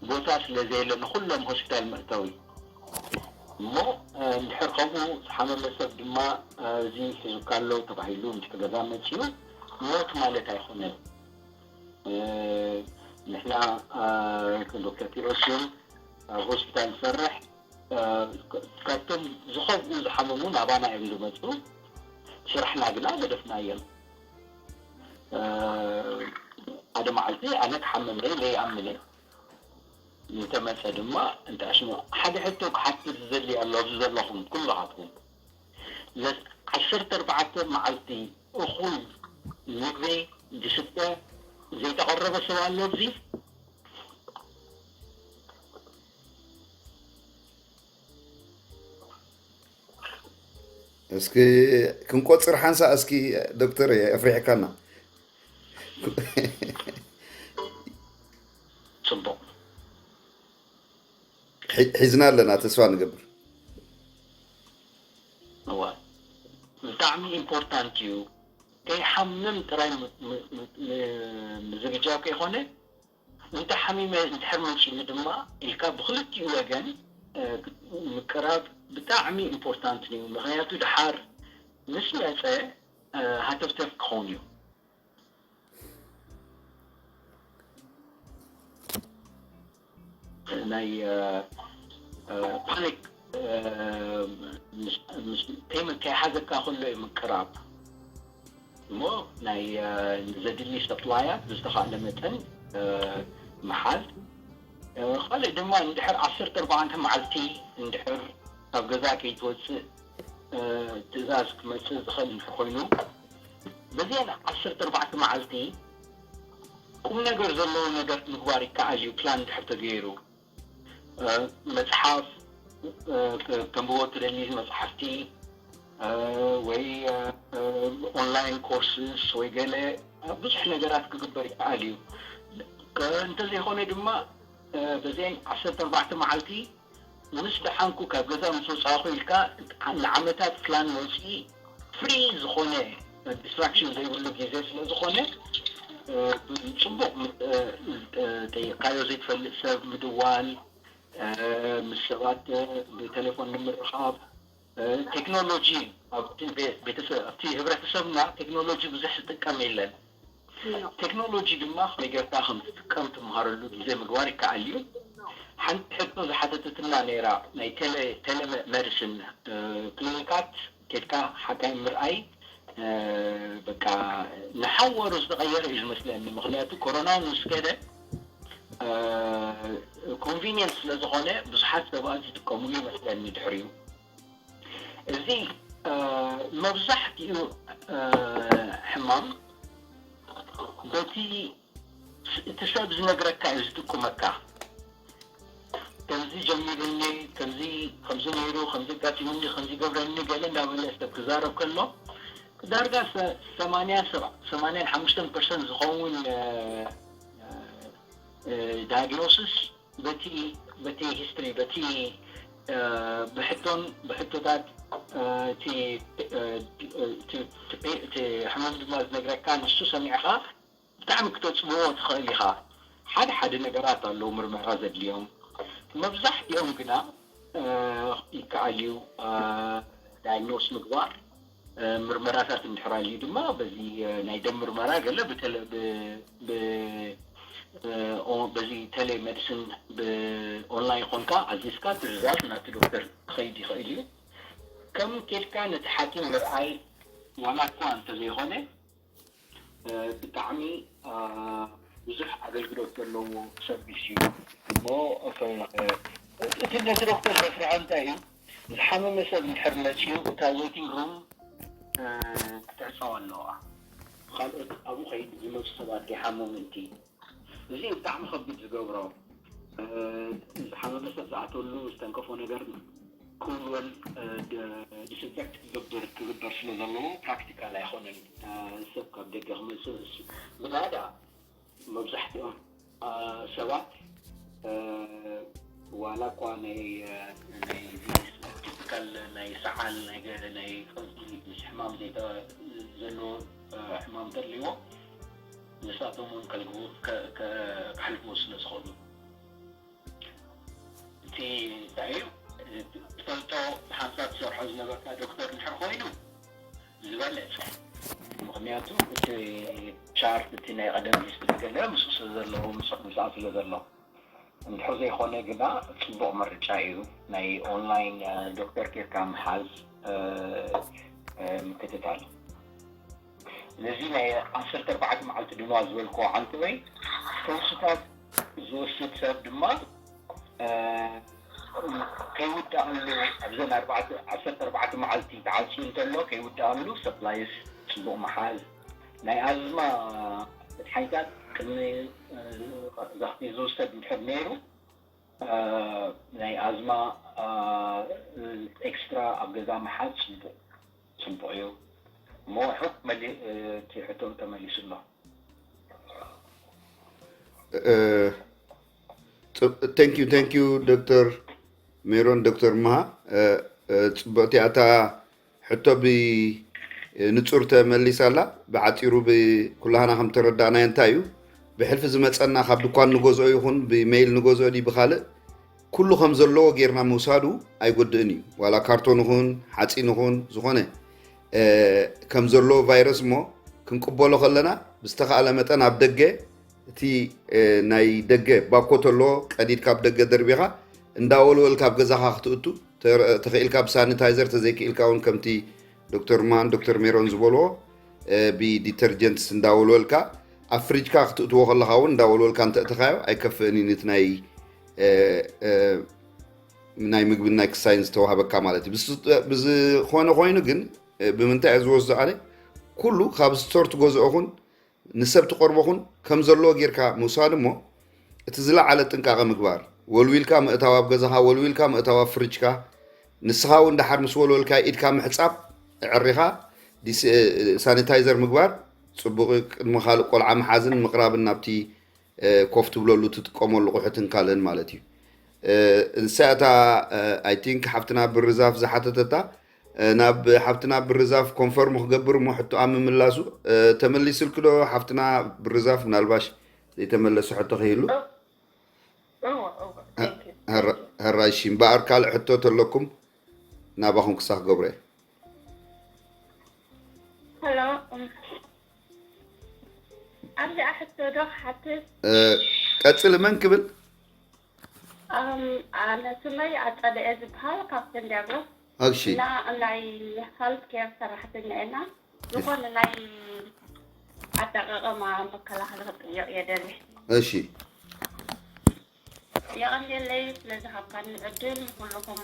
ቦታ ስለ ዘየለ ንኩሎም ሆስፒታል መእተዊ እሞ እንድሕር ከምኡ ዝሓመመ ሰብ ድማ እዚ ሒዙካ ኣሎ ተባሂሉ እንድሕር ገዛ መፅዩ ሞት ማለት ኣይኮነን። ንሕና ዶክተር ኪሮስ እውን ኣብ ሆስፒታል ንሰርሕ ካብቶም ዝኸብኡ ዝሓመሙ ናባና እዮም ዝመፁ። ስራሕና ግና ገደፍናዮም። ሓደ መዓልቲ ኣነ ክሓምም እየ ዘይኣምን እየ። እንተመፀ ድማ እንተኣሽሙ ሓደ ሕቶ ክሓትት ዝደሊ ኣሎ ኣብዚ ዘለኹም ኩልኻትኩም ዓሰርተ ኣርባዕተ መዓልቲ እኹል ምግቢ ዝስተ ዘይተቐረበ ሰብ ኣሎ ኣብዚ? እስኪ ክንቆፅር ሓንሳ እስኪ ዶክተር ኣፍሪሕካና። ፅቡቕ ሒዝና ኣለና ተስፋ ንገብር። እዋ ብጣዕሚ ኢምፖርታንት እዩ። ከይሓምም ጥራይ ምዝግጃው ከይኮነ እንተ ሓሚመ እንድሕር መፂኒ ድማ ኢልካ ብክልቲኡ ወገን ምቅራብ ብጣዕሚ ኢምፖርታንት እዩ። ምክንያቱ ድሓር ምስ መፀ ሃተፍተፍ ክኸውን እዩ። ናይ ፓኒክ ከይሓዘካ ከሎ እዩ ምቅራብ። እሞ ናይ ዘድሊ ሰፕላያት ብዝተኻእለ መጠን ምሓዝ። ካልእ ድማ እንድሕር ዓሰርተ ኣርባዕተ መዓልቲ እንድሕር ካብ ገዛ ከይትወፅእ ትእዛዝ ክመፅእ ዝኽእል እንድሕር ኮይኑ በዚአን ዓሰርተ ኣርባዕተ መዓልቲ ቁም ነገር ዘለዎ ነገር ምግባር ይከኣል እዩ። ፕላን እንድሕር ተገይሩ መፅሓፍ ተንብቦ ትደሊ መፅሓፍቲ ወይ ኦንላይን ኮርስስ ወይ ገለ ብዙሕ ነገራት ክግበር ይከኣል እዩ። እንተዘይኮነ ድማ በዘን ዓሰርተ ኣርባዕተ መዓልቲ ምስ ደሓንኩ ካብ ገዛ ምስ ወፃእኩ ኢልካ ንዓመታት ፕላን ወፂኢ ፍሪ ዝኾነ ዲስትራክሽን ዘይብሉ ግዜ ስለ ዝኾነ ፅቡቕ ጠይቃዮ ዘይትፈልጥ ሰብ ምድዋል ምስ ሰባት ብቴሌፎን ንምርኻብ ቴክኖሎጂ ኣብቲ ቤተሰብ ኣብቲ ህብረተሰብና ቴክኖሎጂ ብዙሕ ዝጥቀም የለን። ቴክኖሎጂ ድማ ከመይ ጌርካ ከም ትጥቀም ትምሃረሉ ግዜ ምግባር ይከኣል እዩ። ሓንቲ ሕቶ ዝሓተተትና ነይራ፣ ናይ ቴሌ ቴሌ መዲሲን ክሊኒካት ኬድካ ሓካይም ምርኣይ በቃ ንሓወሩ ዝተቐየረ እዩ ዝመስለኒ። ምክንያቱ ኮሮና ምስ ከደ ኮንቪኒየንስ ስለ ዝኾነ ብዙሓት ሰባት ዝጥቀምሉ ይመስለኒ ድሕሪኡ። እዚ መብዛሕትኡ ሕማም በቲ እቲ ሰብ ዝነግረካ እዩ ዝጥቁመካ። ከምዚ ጀሚሩኒ፣ ከምዚ ከምዚ ነይሩ፣ ከምዚ ኣጋጢሙኒ፣ ከምዚ ገብረኒ ገለ እንዳበለ ሰብ ክዛረብ ከሎ ዳርጋ ሰማንያ ሰማንያን ሓሙሽተን ፐርሰንት ዝኸውን ዳያግኖሲስ በቲ በቲ ሂስትሪ በቲ ብሕቶን ብሕቶታት እቲ ሕሙም ድማ ዝነግረካ ንሱ ሰሚዕኻ ብጣዕሚ ክተፅብዎ ትኽእል ኢኻ። ሓደ ሓደ ነገራት ኣለዉ ምርመራ ዘድልዮም። መብዛሕትኦም ግና ይከኣል እዩ ዳያግኖስ ምግባር። ምርመራታት እንድሕር ኣልዩ ድማ በዚ ናይ ደም ምርመራ ገለ በዚ ቴሌ ሜዲሲን ብኦንላይን ኮንካ ኣዚዝካ ትእዛዝ ናቲ ዶክተር ክኸይድ ይኽእል እዩ። ከም ኬድካ ነቲ ሓኪም ምርኣይ ዋላ እኳ እንተዘይኾነ ብጣዕሚ ብዙሕ ኣገልግሎት ዘለዎ ሰርቪስ እዩ። እሞ እቲ ነቲ ዶክተር ዘፍርሖ እንታይ እዩ? ዝሓመመ ሰብ እንድሕር መፅዩ እታ ዌይቲንግ ሩም ክትዕፀዋ ኣለዋ። ካልኦት ኣብኡ ከይዱ ዝመፁ ሰባት ዘይሓመሙ እቲ እዚ ብጣዕሚ ከቢድ ዝገብሮ ዝሓመመ ሰብ ዝኣተሉ ዝተንከፎ ነገር ኩልወን ዲስኢንፌክት ክገብር ክግበር ስለ ዘለዎ ፕራክቲካል ኣይኮነን። ሰብ ካብ ደገ ክመፅእ ዝያዳ መብዛሕትኦም ሰባት ዋላ እኳ ናይ ናይ ቲፒካል ናይ ሰዓል ናይ ገለ ናይ ቅርጺ ምስ ሕማም ዘይተ ዘለዎ ሕማም ተልዎ ንሳቶም እውን ከልግቡ ከሕልፍዎ ስለ ዝኽእሉ እቲ እንታይ እዩ ትፈልጦ ብሓንሳ ትሰርሖ ዝነበርካ ዶክተር እንድሕር ኮይኑ ዝበለጸ። ምኽንያቱ እቲ ቻርት እቲ ናይ ቀደም ሂስትሪ ገለ ምስኡ ስለ ዘለዎ ምስኡ ምስኣ ስለ ዘሎ እንድሕር ዘይኮነ ግና ጽቡቕ ምርጫ እዩ ናይ ኦንላይን ዶክተር ጌርካ ምሓዝ ምክትታል። ነዚ ናይ ዓሰርተ ኣርባዕተ መዓልቲ ድማ ዝበልክዎ ዓንተወይ ፈውስታት ዝወስድ ሰብ ድማ ከይውድኣሉ ኣብዘን ዓሰርተ ኣርባዕተ መዓልቲ ተዓፅዩ እንተሎ ከይውድኣሉ ሰፕላይስ ፅቡቕ ምሓዝ ናይ ኣዝማ መድሓኒታት ቅድሚ ዛኽቲ ዝውሰድ እንድሕር ነይሩ ናይ ኣዝማ ኤክስትራ ኣብ ገዛ ምሓዝ ፅቡቕ ፅቡቕ እዩ እሞ ሕቅ መሊ እቲ ሕቶ ተመሊሱ ኣሎ። Thank you thank you ዶክተር ሜሮን ዶክተር መሃ ፅብቅቲ እያ እታ ሕቶ ብንፁር ተመሊሳ ኣላ። ብዓፂሩ ብኩላህና ከም ተረዳእናዮ እንታይ እዩ ብሕልፊ ዝመፀና ካብ ድኳን ንገዝኦ ይኹን ብሜይል ንገዝኦ ድዩ ብካልእ ኩሉ ከም ዘለዎ ጌርና ምውሳዱ ኣይጎድእን እዩ። ዋላ ካርቶን ይኹን ሓፂን ይኹን ዝኾነ ከም ዘለዎ ቫይረስ እሞ ክንቅበሎ ከለና ብዝተኻእለ መጠን ኣብ ደገ እቲ ናይ ደገ ባኮ ተሎ ቀዲድካ ኣብ ደገ ደርቢኻ እንዳወልወልካ ኣብ ገዛኻ ክትእቱ ተኽኢልካ ብሳኒታይዘር ተዘይክኢልካ እውን ከምቲ ዶክተር ማን ዶክተር ሜሮን ዝበልዎ ብዲተርጀንትስ እንዳወልወልካ ኣብ ፍሪጅካ ክትእትዎ ከለኻ እውን እንዳወልወልካ እንተእተኻዮ ኣይከፍእን እዩ ነቲ ናይ ናይ ምግብን ናይ ክሳይን ዝተዋህበካ ማለት እዩ። ብዝኾነ ኮይኑ ግን ብምንታይ እየ ዝወስዶ ኣነ ኩሉ ካብ ስቶር ትገዝኦ ኹን ንሰብ ትቐርቦ ኹን ከም ዘለዎ ጌርካ ምውሳድ እሞ እቲ ዝለዓለ ጥንቃቐ ምግባር ወልዊልካ ምእታው ኣብ ገዛኻ ወልዊልካ ምእታው ኣብ ፍሪጅካ ንስኻ እውን ደሓር ምስ ወልወልካ ኢድካ ምሕፃብ ኣዕሪኻ ሳኒታይዘር ምግባር ፅቡቕ ቅድሚ ካልእ ቆልዓ ምሓዝን ምቕራብን ናብቲ ኮፍ ትብለሉ ትጥቀመሉ ቑሑትን ካልእን ማለት እዩ። ንሳ እታ ኣይ ቲንክ ሓፍትና ብርዛፍ ዝሓተተታ ናብ ሓፍትና ብርዛፍ ኮንፈርም ክገብር እሞ ሕቶኣ ምምላሱ ተመሊስልኪ ዶ ሓፍትና ብርዛፍ ምናልባሽ ዘይተመለሰ ሕቶ ክህሉ ሕራሽ እምበኣር ካልእ ሕቶ ተለኩም ናባኹም ክሳብ ክገብሮ እየ። ሄሎ፣ እም፣ ኣብዚኣ ሕቶ ዶ ክሓትት? እ፣ ቀጽሊ፣ መን ክብል? እም፣ ኣነ ስመይ ኣጸደ እየ ዝበሃል፣ ካብ ሰንዲያጎ። እሺ። እና ናይ ሄልት ኬር ሰራሕተኛ ኢና። ዝኾነ ናይ ኣጠቃቕማ መከላኸሊ ክጥየቕ እየ ደሊ። እሺ። የቐንየለይ ስለ ዝሃብካኒ ዕድል፣ ንኹልኹም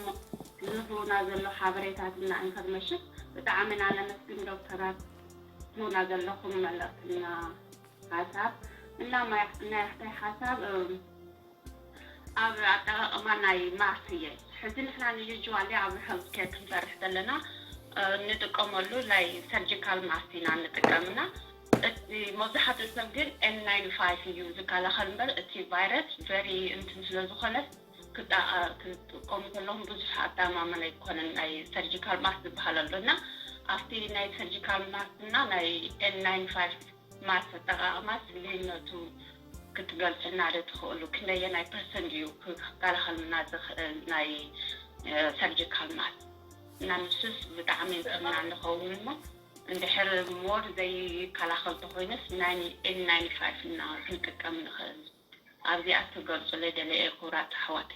ዝህቡና ዘሎ ሓበሬታትና ኢንፎርሜሽን ብጣዕሚ ኢና ነመስግን። ዶክተራት ትህቡና ዘለኹም መልእኽትና ሓሳብ እና ማይ-፣ ናይ ኣሕታይ ሓሳብ፣ እም፣ ኣብ ኣጠቃቕማ ናይ ማስክ እየ። ሕዚ ንሕና ንዩጅዋሊ ኣብ ሄልት ኬር ክንሰርሕ ዘለና፣ እ፣ እንጥቀመሉ ናይ ሰርጂካል ማስክ ኢና እንጥቀምና። እቲ መብዛሕትኡ ሰብ ግን ኤን ናይንቲ ፋይቭ እዩ ዝከላኸል እምበር እቲ ቫይረስ ቨሪ እንትን ስለ ዝኾነ ክጣ-፣ ክጥቀሙ ከለኹም ብዙሕ ኣተኣማማኒ ኣይኮነን። ናይ ሰርጂካል ማስክ ዝበሃል ኣሎ እና ኣብቲ ናይ ሰርጂካል ማስክ እና ናይ ኤን ናይንቲ ፋይቭ ማስክ ኣጠቃቕማስ ልዩነቱ ክትገልፅልና ዶ ትኽእሉ? ክንደየናይ ፐርሰንት እዩ ክከላኸልና ዝኽእል ናይ ሰርጂካል ማስክ? እና ንሱስ ብጣዕሚ ጥዕና እንኸውን እሞ እንድሕር ሞር ዘይከላኸል ተኮይኑስ ናይ ኤን ናይንቲ ፋይቭ እና ክንጥቀም ንኽእል? ኣብዚኣ ትገልፁለይ ደለ እየ ክቡራት ኣሕዋት።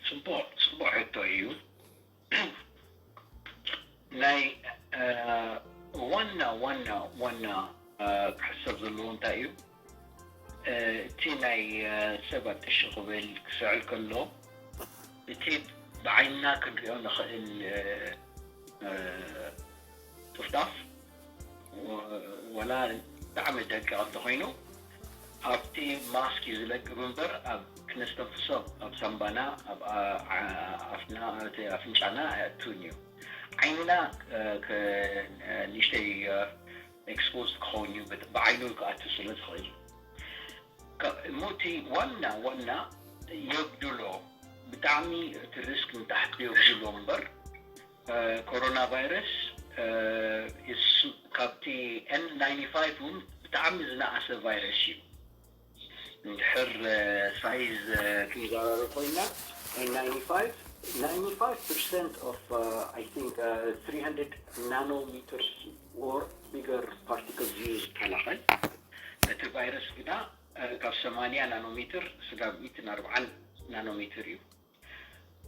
ጽቡቕ ጽቡቕ ሕቶ እዩ። ናይ እ፣ ዋና ዋና ዋና እ፣ ክሕሰብ ዘለዎ እንታይ እዩ? እ፣ እቲ ናይ እ፣ ሰብ ኣጥሽ ክብል ክስዕል ከሎ እቲ ብዓይንና ክንሪኦ ንኽእል እ፣ እ፣ ጥፍጣፍ ወ- ወላ ብጣዕሚ ደቂቕ እንተኾይኑ ኣብቲ ማስክ እዩ ዝለቅብ እምበር ኣብ ክነስተንፍሶ ኣብ ሳምባና ኣብ ኣ- ዓ- ኣፍና እቲ ኣፍንጫና ኣየእትውን እዩ። ዓይንና እ፣ ከ- ንእሽተይ ኤክስፖዝ ክኸውን እዩ ብት- ብዓይኑ ክኣቱ ስለ ዝኽእል። ከ- እሞ እቲ ዋና ዋና የብድሎ ብጣዕሚ እቲ ሪስክ ንታሕቲ የብድሎ እምበር እ፣ ኮሮና ቫይረስ እ፣ እሱ ካብቲ ኤን ናይንቲ ፋይቭ እውን ብጣዕሚ ዝነኣሰ ቫይረስ እዩ። እንድሕር እ፣ ሳይዝ እ፣ ክንዘራረብ ኮይና ኤን ናይንቲ ፋይቭ ናይንቲ ፋይቭ ፐርሰንት ኦፍ እ፣ I think እ፣ ትሪ ሃንድረድ ናኖሜትርስ or bigger particles እዩ ዝከላኸል። እቲ ቫይረስ ግና እ፣ ካብ ሰማንያ ናኖሜትር ስጋብ ሚእትን ኣርብዓን ናኖሜትር እዩ።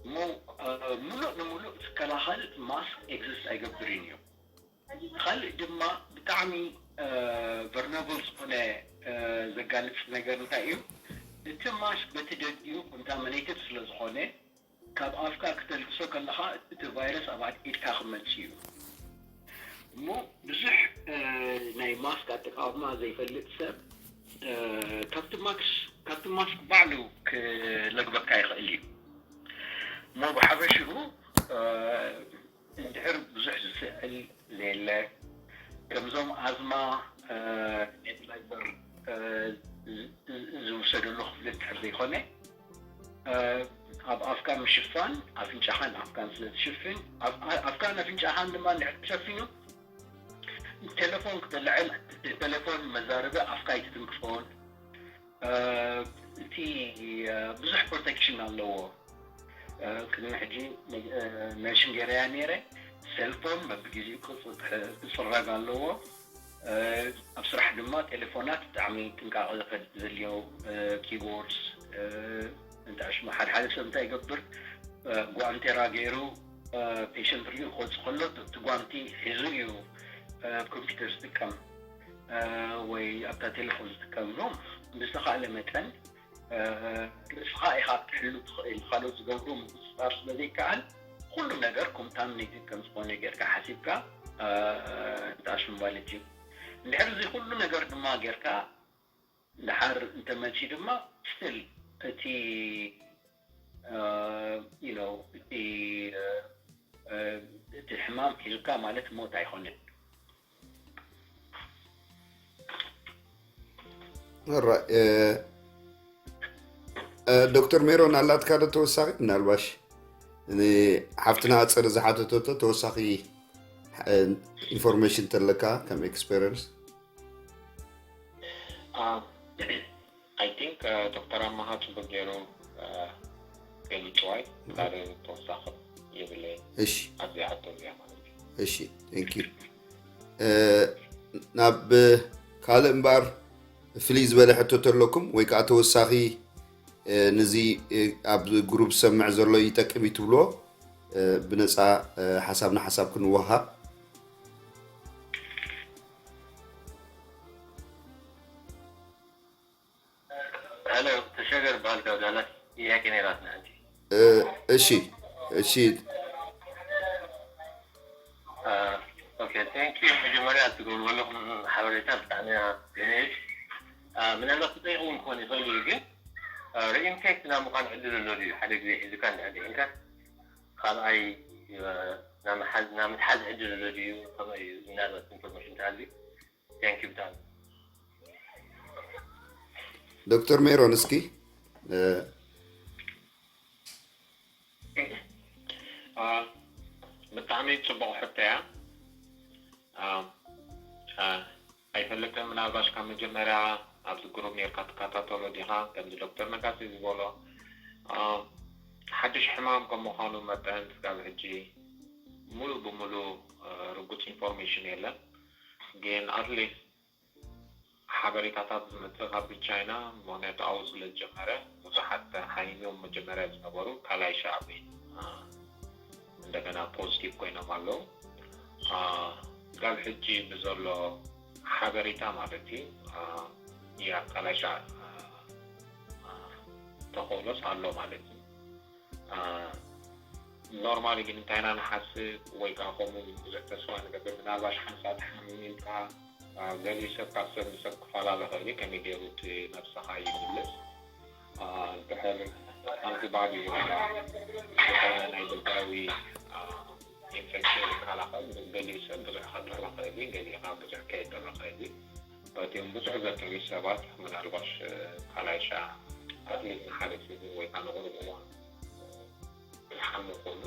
እሞ እ፣ ሙሉእ ንሙሉእ ዝከላኸል ማስክ ኤግዚስት ኣይገብርን እዩ። ካልእ ድማ ብጣዕሚ ቨርነብል ዝኾነ እ፣ ዘጋልፅ ነገር እንታይ እዩ? እቲ ማስክ በቲ ደጊኡ ኮንታሚኔትድ ስለ ዝኾነ ካብ ኣፍካ ክተልግሶ ከለኻ እቲ ቫይረስ ኣብ ኢድካ ክመፅእ እዩ። እሞ ብዙሕ እ፣ ናይ ማስክ ኣጠቃቕማ ዘይፈልጥ ሰብ እ፣ ካብቲ ማክስ ካብቲ ማስክ ባዕሉ ክለግበካ ይኽእል እዩ። እሞ ብሓፈሽኡ እ፣ እንድሕር ብዙሕ ዝስዕል ዘየለ ከምዞም ኣዝማ እ፣ ኔቡላይዘር እ፣ ዝ- ዝ- ዝውሰደሉ ክፍሊ እንድሕር ዘይኮነ እ፣ ኣብ ኣፍካ ምሽፋን ኣፍንጫኻን ኣፍካን ስለ ዝሽፍን ኣፍ- ኣፍካን ኣፍንጫኻን ድማ እንድሕር ተሸፊኑ ቴሌፎን ክተልዕል ቴሌፎን መዛረቢ ኣፍካ ኣይትትንክፎን። እ፣ እቲ እ፣ ብዙሕ ፕሮቴክሽን ኣለዎ። እ፣ ቅድሚ ሕጂ እ፣ ሜንሽን ገይረያ ነይረ። ሴልፎን በብግዜኡ ክጽ- ክጽረግ ኣለዎ። እ፣ ኣብ ስራሕ ድማ ቴሌፎናት ብጣዕሚ ጥንቃቐ ዘድልዮ እ፣ ኪቦርድስ እ፣ እንተ ሽሙ ሓደ ሓደ ሰብ እንታይ ይገብር እ፣ ጓንቴራ ገይሩ እ፣ ፔሸንት ሪኡ ክወፅእ ከሎ እቲ ጓንቲ ሒዙ እዩ እ፣ ኣብ ኮምፒውተር ዝጥቀም እ፣ ወይ ኣብታ ቴሌፎን ዝጥቀም ኖ ብዝተኻእለ መጠን እ፣ ርእስኻ ኢኻ ክትሕሉ ትኽእል። ካልኦት ዝገብሩ ምቁፅፃር ስለ ዘይከኣል ኩሉ ነገር ኮንታሚኔትድ ከም ዝኾነ ጌርካ ሓሲብካ እ፣ እንተኣሽሙ ማለት እዩ። እንድሕር እዚ ኩሉ ነገር ድማ ጌርካ ድሓር እንተመልሲ ድማ ስቲል እቲ እ፣ you know፣ እቲ እ፣ እ፣ እቲ ሕማም ሒዙካ ማለት ሞት ኣይኮነን። ራ- እ፣ እ፣ ዶክተር ሜሮን ኣላትካ ዶ ተወሳኺ? ምናልባሽ ንሓፍትና ኣፀደ ዝሓተተቶ ተወሳኺ እ፣ ኢንፎርሜሽን ተለካ ከም ኤክስፔሪንስ። I think ዶክተር ኣማሃ ፅቡቅ ገይሩ እ፣ ገልብጥዋይ ካልእ ተወሳኺ የብለይን። እሺ ኣብዚኣ ሕቶ እዚኣ ማለት እዩ። እሺ thank you። ናብ ካልእ እምበር ፍልይ ዝበለ ሕቶ ተለኩም ወይ ከዓ ተወሳኺ ነዚ ኣብ ግሩፕ ዝሰምዕ ዘሎ ይጠቅም እዩ ትብልዎ ብነፃ ሓሳብ ንሓሳብ ክንወሃብ። ሄሎ ተሻገር በሃል ካብ ዳላስ ጥያቄ ነይራትና ሓንቲ። እሺ እሺ ኦኬ thank you መጀመርያ ትገብሩ ዘለኹም ሓበሬታ ብጣዕሚ እያ ገነየት። ምናልባት ክጠይቕ እውን ክኾን ይኽእል እዩ ግን reinfect ናይ ምዃን ዕድል ኣሎ ድዩ? ሓደ ግዜ ሒዝካ እንድሕር ደዒንካ ካልኣይ ናይ ምሓዝ ናይ ምትሓዝ ዕድል ኣሎ ድዩ? ከመይ እዩ ምናልባት ኢንፎርሜሽን ተሃልዩ? Thank you ብጣዕሚ። ዶክተር ሜሮን እስኪ ብጣዕሚ ፅቡቕ ሕቶ እያ። ኣይፈልጥን ምናልባሽ ካብ መጀመርያ ኣብዚ ግሩፕ ነርካ ትከታተሎ ዲኻ? ከምዚ ዶክተር ነጋሲ ዝበሎ ሓድሽ ሕማም ከም ምዃኑ መጠን ስጋብ ሕጂ ሙሉእ ብሙሉእ ርጉፅ ኢንፎርሜሽን የለን። ግን ኣትሊስት ሓበሬታታት ዝመፅእ ካብ ቻይና ምክንያቱ ኣብኡ ስለ ዝጀመረ ብዙሓት ሓሚሞም መጀመርያ ዝነበሩ ካልኣይ ሻዕ እንደገና ፖዚቲቭ ኮይኖም ኣለዉ። ስጋብ ሕጂ ብዘሎ ሓበሬታ ማለት እዩ ያ ካልኣይ ሻዕ ተኸውሎስ ኣሎ ማለት እዩ። ኖርማሊ ግን እንታይ ኢና ንሓስብ ወይ ከዓ ከምኡ ብዙሕ ተስፋ ንገብር ምናልባሽ ሓንሳእ ተሓሚምካ ገሊኡ ሰብ ካብ ሰብ ንሰብ ክፈላለ ኽእል እዩ ከመይ ገይሩ እቲ ነብስኻ ይምልስ ድሕር ኣንቲባዲ ወይ ከዓ ዝኾነ ናይ ደጋዊ ኢንፌክሽን ይከላኸል ገሊኡ ሰብ ብዙሕ ከጥሪ ኽእል እዩ ገሊኡ ከዓ ብዙሕ ከየጥሪ ኽእል እዩ በቲኦም ብዙሕ ዘጥርዩ ሰባት ምናልባሽ ካልኣይ ሻዕ ኣትሊት ንሓደ ሲዝን ወይ ከዓ ንቑሩብ እዋን ዝሓሙ ኮይኑ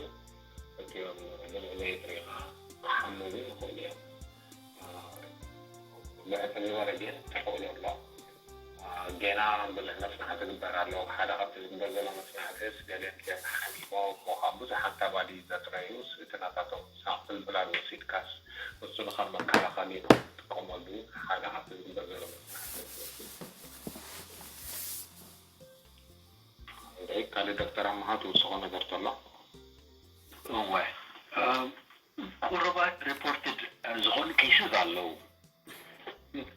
እቲኦም ብልዕሊ ሪኻ ክሓሙ እውን ይኽእሉ እዮም። ልዕሊ ዝበለ ግን ተኽእሎ ኣሎ። ገና ብዙሕ መፅናዕቲ ዝግበር ኣሎ። ሓደ ካብቲ ዝግበር ዘሎ መፅናዕትስ ገሊኦም እዮም ሓሚሞም እሞ ካብ ብዙሕ ኣንታባዲ ዘጥረዩስ እቲ ናታቶም ሳምፕል ብላድ ወሲድካስ እሱ ንከም መከላኸሊ ንክትጥቀመሉ ሓደ ካብቲ ዝግበር ዘሎ መፅናዕቲ ካልእ ዶክተር ኣምሃ ትውስኾ ነገር ተሎ? እወ ቁሩባት ሪፖርትድ ዝኾኑ ኬስስ ኣለዉ።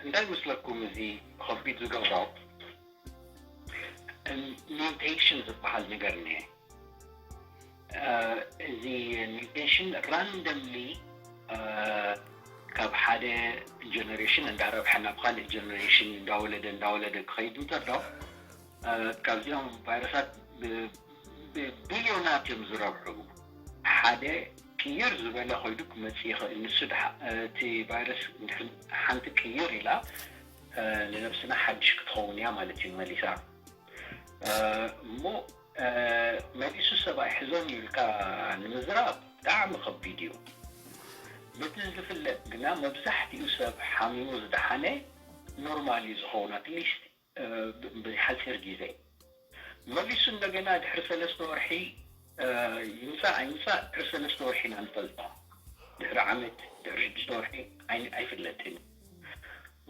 እንታይ ምስለኩም እዚ ከቢድ ዝገብሮ ሚውቴሽን ዝበሃል ነገር እኒሀ። እዚ ሚውቴሽን ራንደምሊ ካብ ሓደ ጀነሬሽን እንዳረብሐ ናብ ካልእ ጀነሬሽን እንዳወለደ እንዳወለደ ክኸይድ እንተሎ ካብዚኦም ቫይረሳት ብቢልዮናት እዮም ዝረብሑ። ሓደ ቅይር ዝበለ ኮይዱ ክመፅእ ይኽእል። ንሱ እቲ ቫይረስ ሓንቲ ቅይር ኢላ ንነብስና ሓድሽ ክትኸውን እያ ማለት እዩ መሊሳ። እሞ መሊሱ ሰብኣይ ሕዞን ኢልካ ንምዝራብ ብጣዕሚ ከቢድ እዩ። በቲ ዝፍለጥ ግና መብዛሕትኡ ሰብ ሓሚሙ ዝደሓነ ኖርማል እዩ ዝኸውን ኣትሊስት ብሓፂር ግዜ መሊሱ እንደገና ድሕሪ ሰለስተ ወርሒ ይምፃእ ኣይምፃእ ድሕሪ ሰለስተ ወርሒ ኢና ንፈልጦ። ድሕሪ ዓመት ድሕሪ ሽዱሽተ ወርሒ ኣይፍለጥን።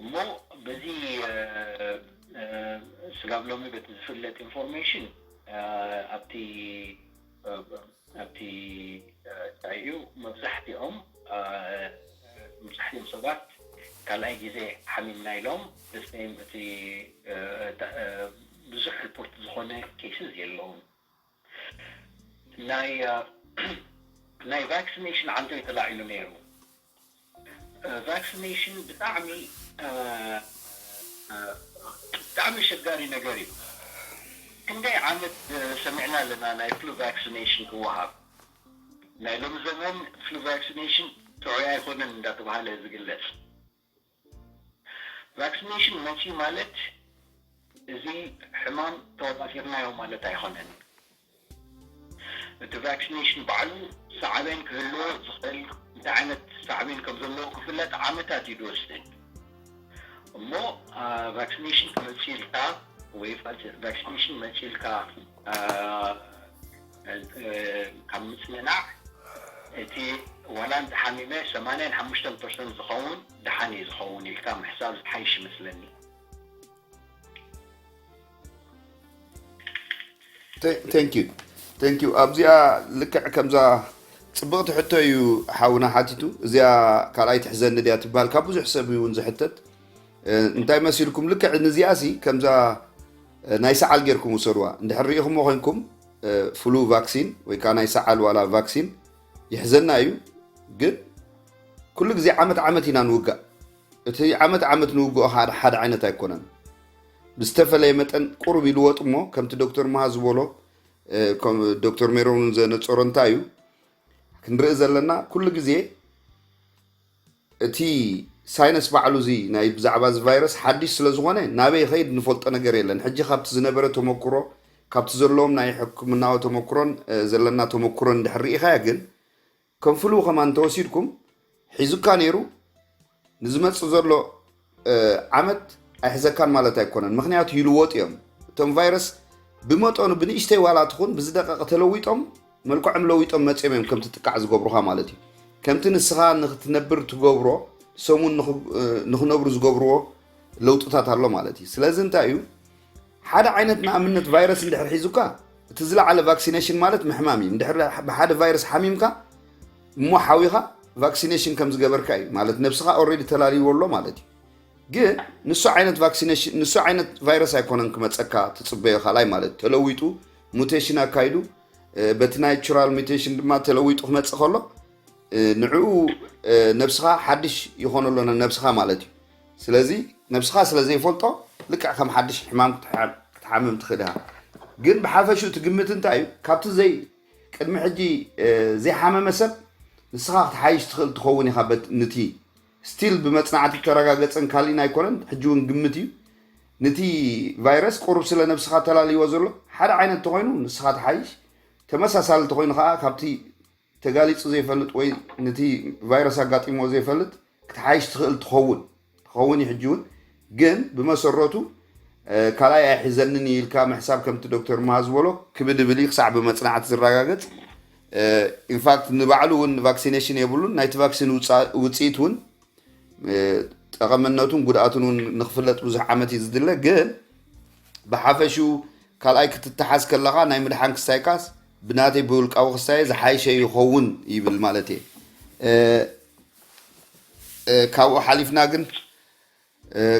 እሞ በዚ ስጋብ ሎሚ በቲ ዝፍለጥ ኢንፎርሜሽን ኣብቲ ኣብቲ እንታይ እዩ መብዛሕትኦም መብዛሕትኦም ሰባት ካልኣይ ግዜ ሓሚምና ኢሎም ደስተይም እቲ ብዙሕ ሪፖርት ዝኾነ ኬስስ የለውን። ናይ ናይ ቫክሲኔሽን ዓንተይ ተላዒሉ ነይሩ። ቫክሲኔሽን ብጣዕሚ ብጣዕሚ ኣሸጋሪ ነገር እዩ። ክንደይ ዓመት ሰሚዕና ኣለና ናይ ፍሉ ቫክሲኔሽን ክወሃብ። ናይ ሎም ዘመን ፍሉ ቫክሲኔሽን ጥዑይ ኣይኮነን እንዳተባሃለ ዝግለጽ። ቫክሲኔሽን መፅዩ ማለት እዚ ሕማም ተቆፃፂርናዮ ማለት ኣይኮነን። እቲ ቫክሲኔሽን ባዕሉ ሳዕቤን ክህልዎ ዝኽእል እንታይ ዓይነት ሳዕቤን ከም ዘለዎ ክፍለጥ ዓመታት እዩ ዝወስድ። እሞ ቫክሲኔሽን ክመፅእ ኢልካ ወይ ቫክሲኔሽን መፅእ ኢልካ ካብ ምጽንናዕ እቲ ዋላ እንተሓሚመ ሰማንያን ሓሙሽተን ፐርሰንት ዝኸውን ደሓን እዩ ዝኸውን ኢልካ ምሕሳብ ዝሓይሽ ይመስለኒ። Thank you. Thank you. ኣብዚኣ ልክዕ ከምዛ ጽብቕቲ ሕቶ እዩ ሓውና ሓቲቱ። እዚኣ ካልኣይ ትሕዘኒ ድያ ትበሃል ካብ ብዙሕ ሰብ እውን ዝሕተት። እንታይ መሲልኩም? ልክዕ ንዚኣ ሲ ከምዛ ናይ ሰዓል ጌርኩም ውሰድዋ። እንድሕር ርኢኹሞ ኮይንኩም ፍሉ ቫክሲን ወይ ከዓ ናይ ሰዓል ዋላ ቫክሲን ይሕዘና እዩ። ግን ኩሉ ግዜ ዓመት ዓመት ኢና ንውጋእ። እቲ ዓመት ዓመት ንውግኦ ሓደ ዓይነት ኣይኮነን። ብዝተፈለየ መጠን ቁሩብ ይልወጥ እሞ ከምቲ ዶክተር መሃ ዝበሎ፣ ዶክተር ሜሮን ዘነፀሮ እንታይ እዩ ክንርኢ ዘለና? ኩሉ ግዜ እቲ ሳይነስ ባዕሉ እዚ ናይ ብዛዕባ እዚ ቫይረስ ሓድሽ ስለ ዝኾነ ናበይ ይኸይድ ንፈልጦ ነገር የለን። ሕጂ ካብቲ ዝነበረ ተመክሮ፣ ካብቲ ዘለዎም ናይ ሕክምናዊ ተመክሮን ዘለና ተመክሮን እንድሕር ርኢኻያ ግን ከም ፍሉ ከማን እንተወሲድኩም ሒዙካ ነይሩ ንዝመፅእ ዘሎ ዓመት ኣይሕዘካን ማለት ኣይኮነን። ምክንያቱ ይልወጡ እዮም። እቶም ቫይረስ ብመጠኑ ብንእሽተይ ዋላ ትኹን ብዝደቀቀ ተለዊጦም መልክዖም ለዊጦም መፅኦም እዮም ከምቲ ጥቃዕ ዝገብሩካ ማለት እዩ። ከምቲ ንስኻ ንክትነብር ትገብሮ ሰሙን ንክነብሩ ዝገብርዎ ለውጥታት ኣሎ ማለት እዩ። ስለዚ እንታይ እዩ ሓደ ዓይነት ንኣብነት ቫይረስ እንድሕር ሒዙካ እቲ ዝለዓለ ቫክሲኔሽን ማለት ምሕማም እዩ። እንድሕር ብሓደ ቫይረስ ሓሚምካ እሞ ሓዊኻ ቫክሲኔሽን ከም ዝገበርካ እዩ ማለት ነብስኻ ኦልሬዲ ተላልይዎ ኣሎ ማለት እዩ። ግን ንሱ ዓይነት ቫክሲኔሽን ንሱ ዓይነት ቫይረስ ኣይኮነን ክመፀካ ትፅበዮ ካልኣይ ማለት እዩ። ተለዊጡ ሙቴሽን ኣካይዱ በቲ ናቹራል ሙቴሽን ድማ ተለዊጡ ክመፅእ ከሎ ንዕኡ ነብስኻ ሓድሽ ይኾነሎ ነብስኻ ማለት እዩ። ስለዚ ነብስኻ ስለ ዘይፈልጦ ልክዕ ከም ሓድሽ ሕማም ክትሓምም ትኽእል ኢኻ። ግን ብሓፈሹ እቲ ግምት እንታይ እዩ? ካብቲ ዘይ ቅድሚ ሕጂ ዘይሓመመ ሰብ ንስኻ ክትሓይሽ ትኽእል ትኸውን ኢኻ። በት- ንቲ ስቲል ብመፅናዕቲ ተረጋገፀን ካሊእን ኣይኮነን፣ ሕጂ እውን ግምት እዩ። ንቲ ቫይረስ ቁሩብ ስለ ነብስኻ ተላልይዎ ዘሎ ሓደ ዓይነት ተኾይኑ ንስኻ ትሓይሽ፣ ተመሳሳሊ ተኾይኑ ከዓ ካብቲ ተጋሊፁ ዘይፈልጥ ወይ ነቲ ቫይረስ ኣጋጢሞ ዘይፈልጥ ክትሓይሽ ትኽእል ትኸውን ትኸውን እዩ። ሕጂ እውን ግን ብመሰረቱ ካልኣይ ኣይሕዘንን እዩ ኢልካ ምሕሳብ ከምቲ ዶክተር ምሃ ዝበሎ ክብድብል እዩ ክሳዕ ብመፅናዕቲ ዝረጋገፅ። ኢንፋክት ንባዕሉ እውን ቫክሲኔሽን የብሉን። ናይቲ ቫክሲን ውፅኢት እውን ጠቐምነቱን ጉድኣቱን እውን ንክፍለጥ ብዙሕ ዓመት እዩ ዝድለ። ግን ብሓፈሽኡ ካልኣይ ክትተሓዝ ከለኻ ናይ ምድሓን ክስታይካስ ብናተይ ብውልቃዊ ክስታየ ዝሓይሸ ይኸውን ይብል ማለት እየ። ካብኡ ሓሊፍና ግን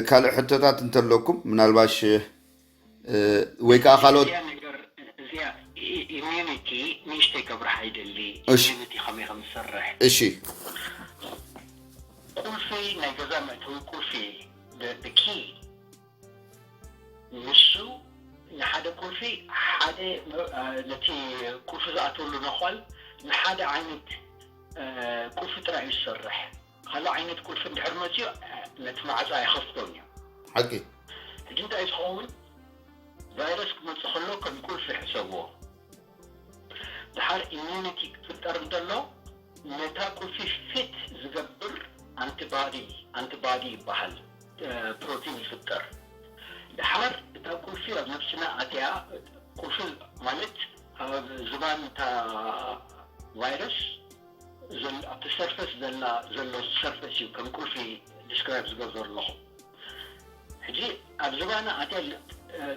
ካልእ ሕቶታት እንተለኩም ምናልባሽ ወይ ከዓ ካልኦት እዚኣ ነገር እዚኣ ኢሚዩኒቲ ንእሽተይ ከብርሃ ይደሊ። እሺ። ኢሚዩኒቲ ከመይ ከም ዝሰርሕ እሺ ቁልፊ ናይ ገዛ መእተዊ ቁልፊ ብኪ ንሱ ንሓደ ቁልፊ ሓደ ነቲ ቁልፊ ዝኣተወሉ ነኳል ንሓደ ዓይነት ቁልፊ ጥራይ እዩ ዝሰርሕ። ካልእ ዓይነት ቁልፊ እንድሕር መፅኡ ነቲ ማዕፃ ኣይኸፍቶን እዩ። ሓቂ ሕጂ እንታይ ዝኸውን ቫይረስ ክመፅእ ከሎ ከም ቁልፊ ሕሰብዎ። ድሓር ኢሚዩኒቲ ክፍጠር እንተሎ ነታ ቁልፊ ፊት ዝገብር ኣንቲባዲ ኣንቲባዲ ይበሃል። ፕሮቲን ይፍጠር። ድሓር እታ ቁልፊ ኣብ ነብስና ኣትያ ቁልፊ ማለት ኣብ ዝባን እታ ቫይረስ ኣብቲ ሰርፈስ ዘላ ዘሎ ሰርፈስ እዩ ከም ቁልፊ ዲስክራይብ ዝገብሮ ኣለኹ። ሕጂ ኣብ ዝባና ኣትያ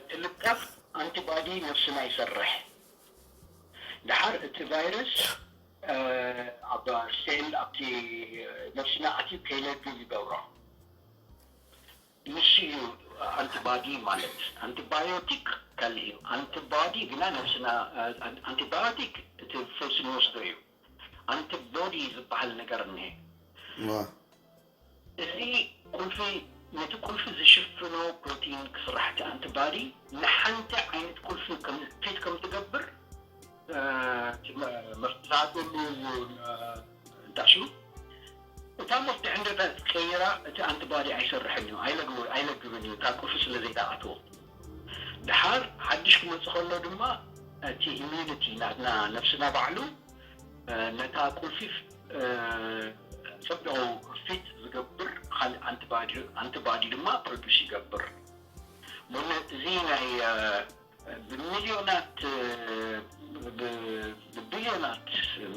ትልጠፍ ኣንቲባዲ ነብስና ይሰርሕ። ድሓር እቲ ቫይረስ ኣብ ሴል ኣብቲ ነብስና ኣትዩ ከይለግብ ይገብሮ። ንሱ እዩ ኣንቲባዲ ማለት። ኣንቲባዮቲክ ካልእ እዩ። ኣንቲባዲ ግና ነብስና ኣንቲባዮቲክ እቲ ፈውሲ ንወስዶ እዩ። ኣንቲቦዲ ዝበሃል ነገር እኒሀ። እዚ ቁልፊ ነቲ ቁልፊ ዝሽፍኖ ፕሮቲን ክስራሕ እቲ ኣንቲባዲ ንሓንቲ ዓይነት ቁልፊ ፊት ከም ትገብር መፍትዛትሉ እንታሹ እታ መፍትሒ እንደ ትቀይራ እቲ ኣንቲባዲ ኣይሰርሕን እዩ ኣይለግብን እዩ እታ ቁልፊ ስለ ዘይዳኣትዎ። ድሓር ሓድሽ ክመፅእ ከሎ ድማ እቲ ኢሚዩኒቲ ናትና ነብስና ባዕሉ ነታ ቁልፊ ፅቡቕ ፊት ዝገብር ካልእ ኣንቲባዲ ድማ ፕሮዲስ ይገብር። ሞነ እዚ ናይ ብሚልዮናት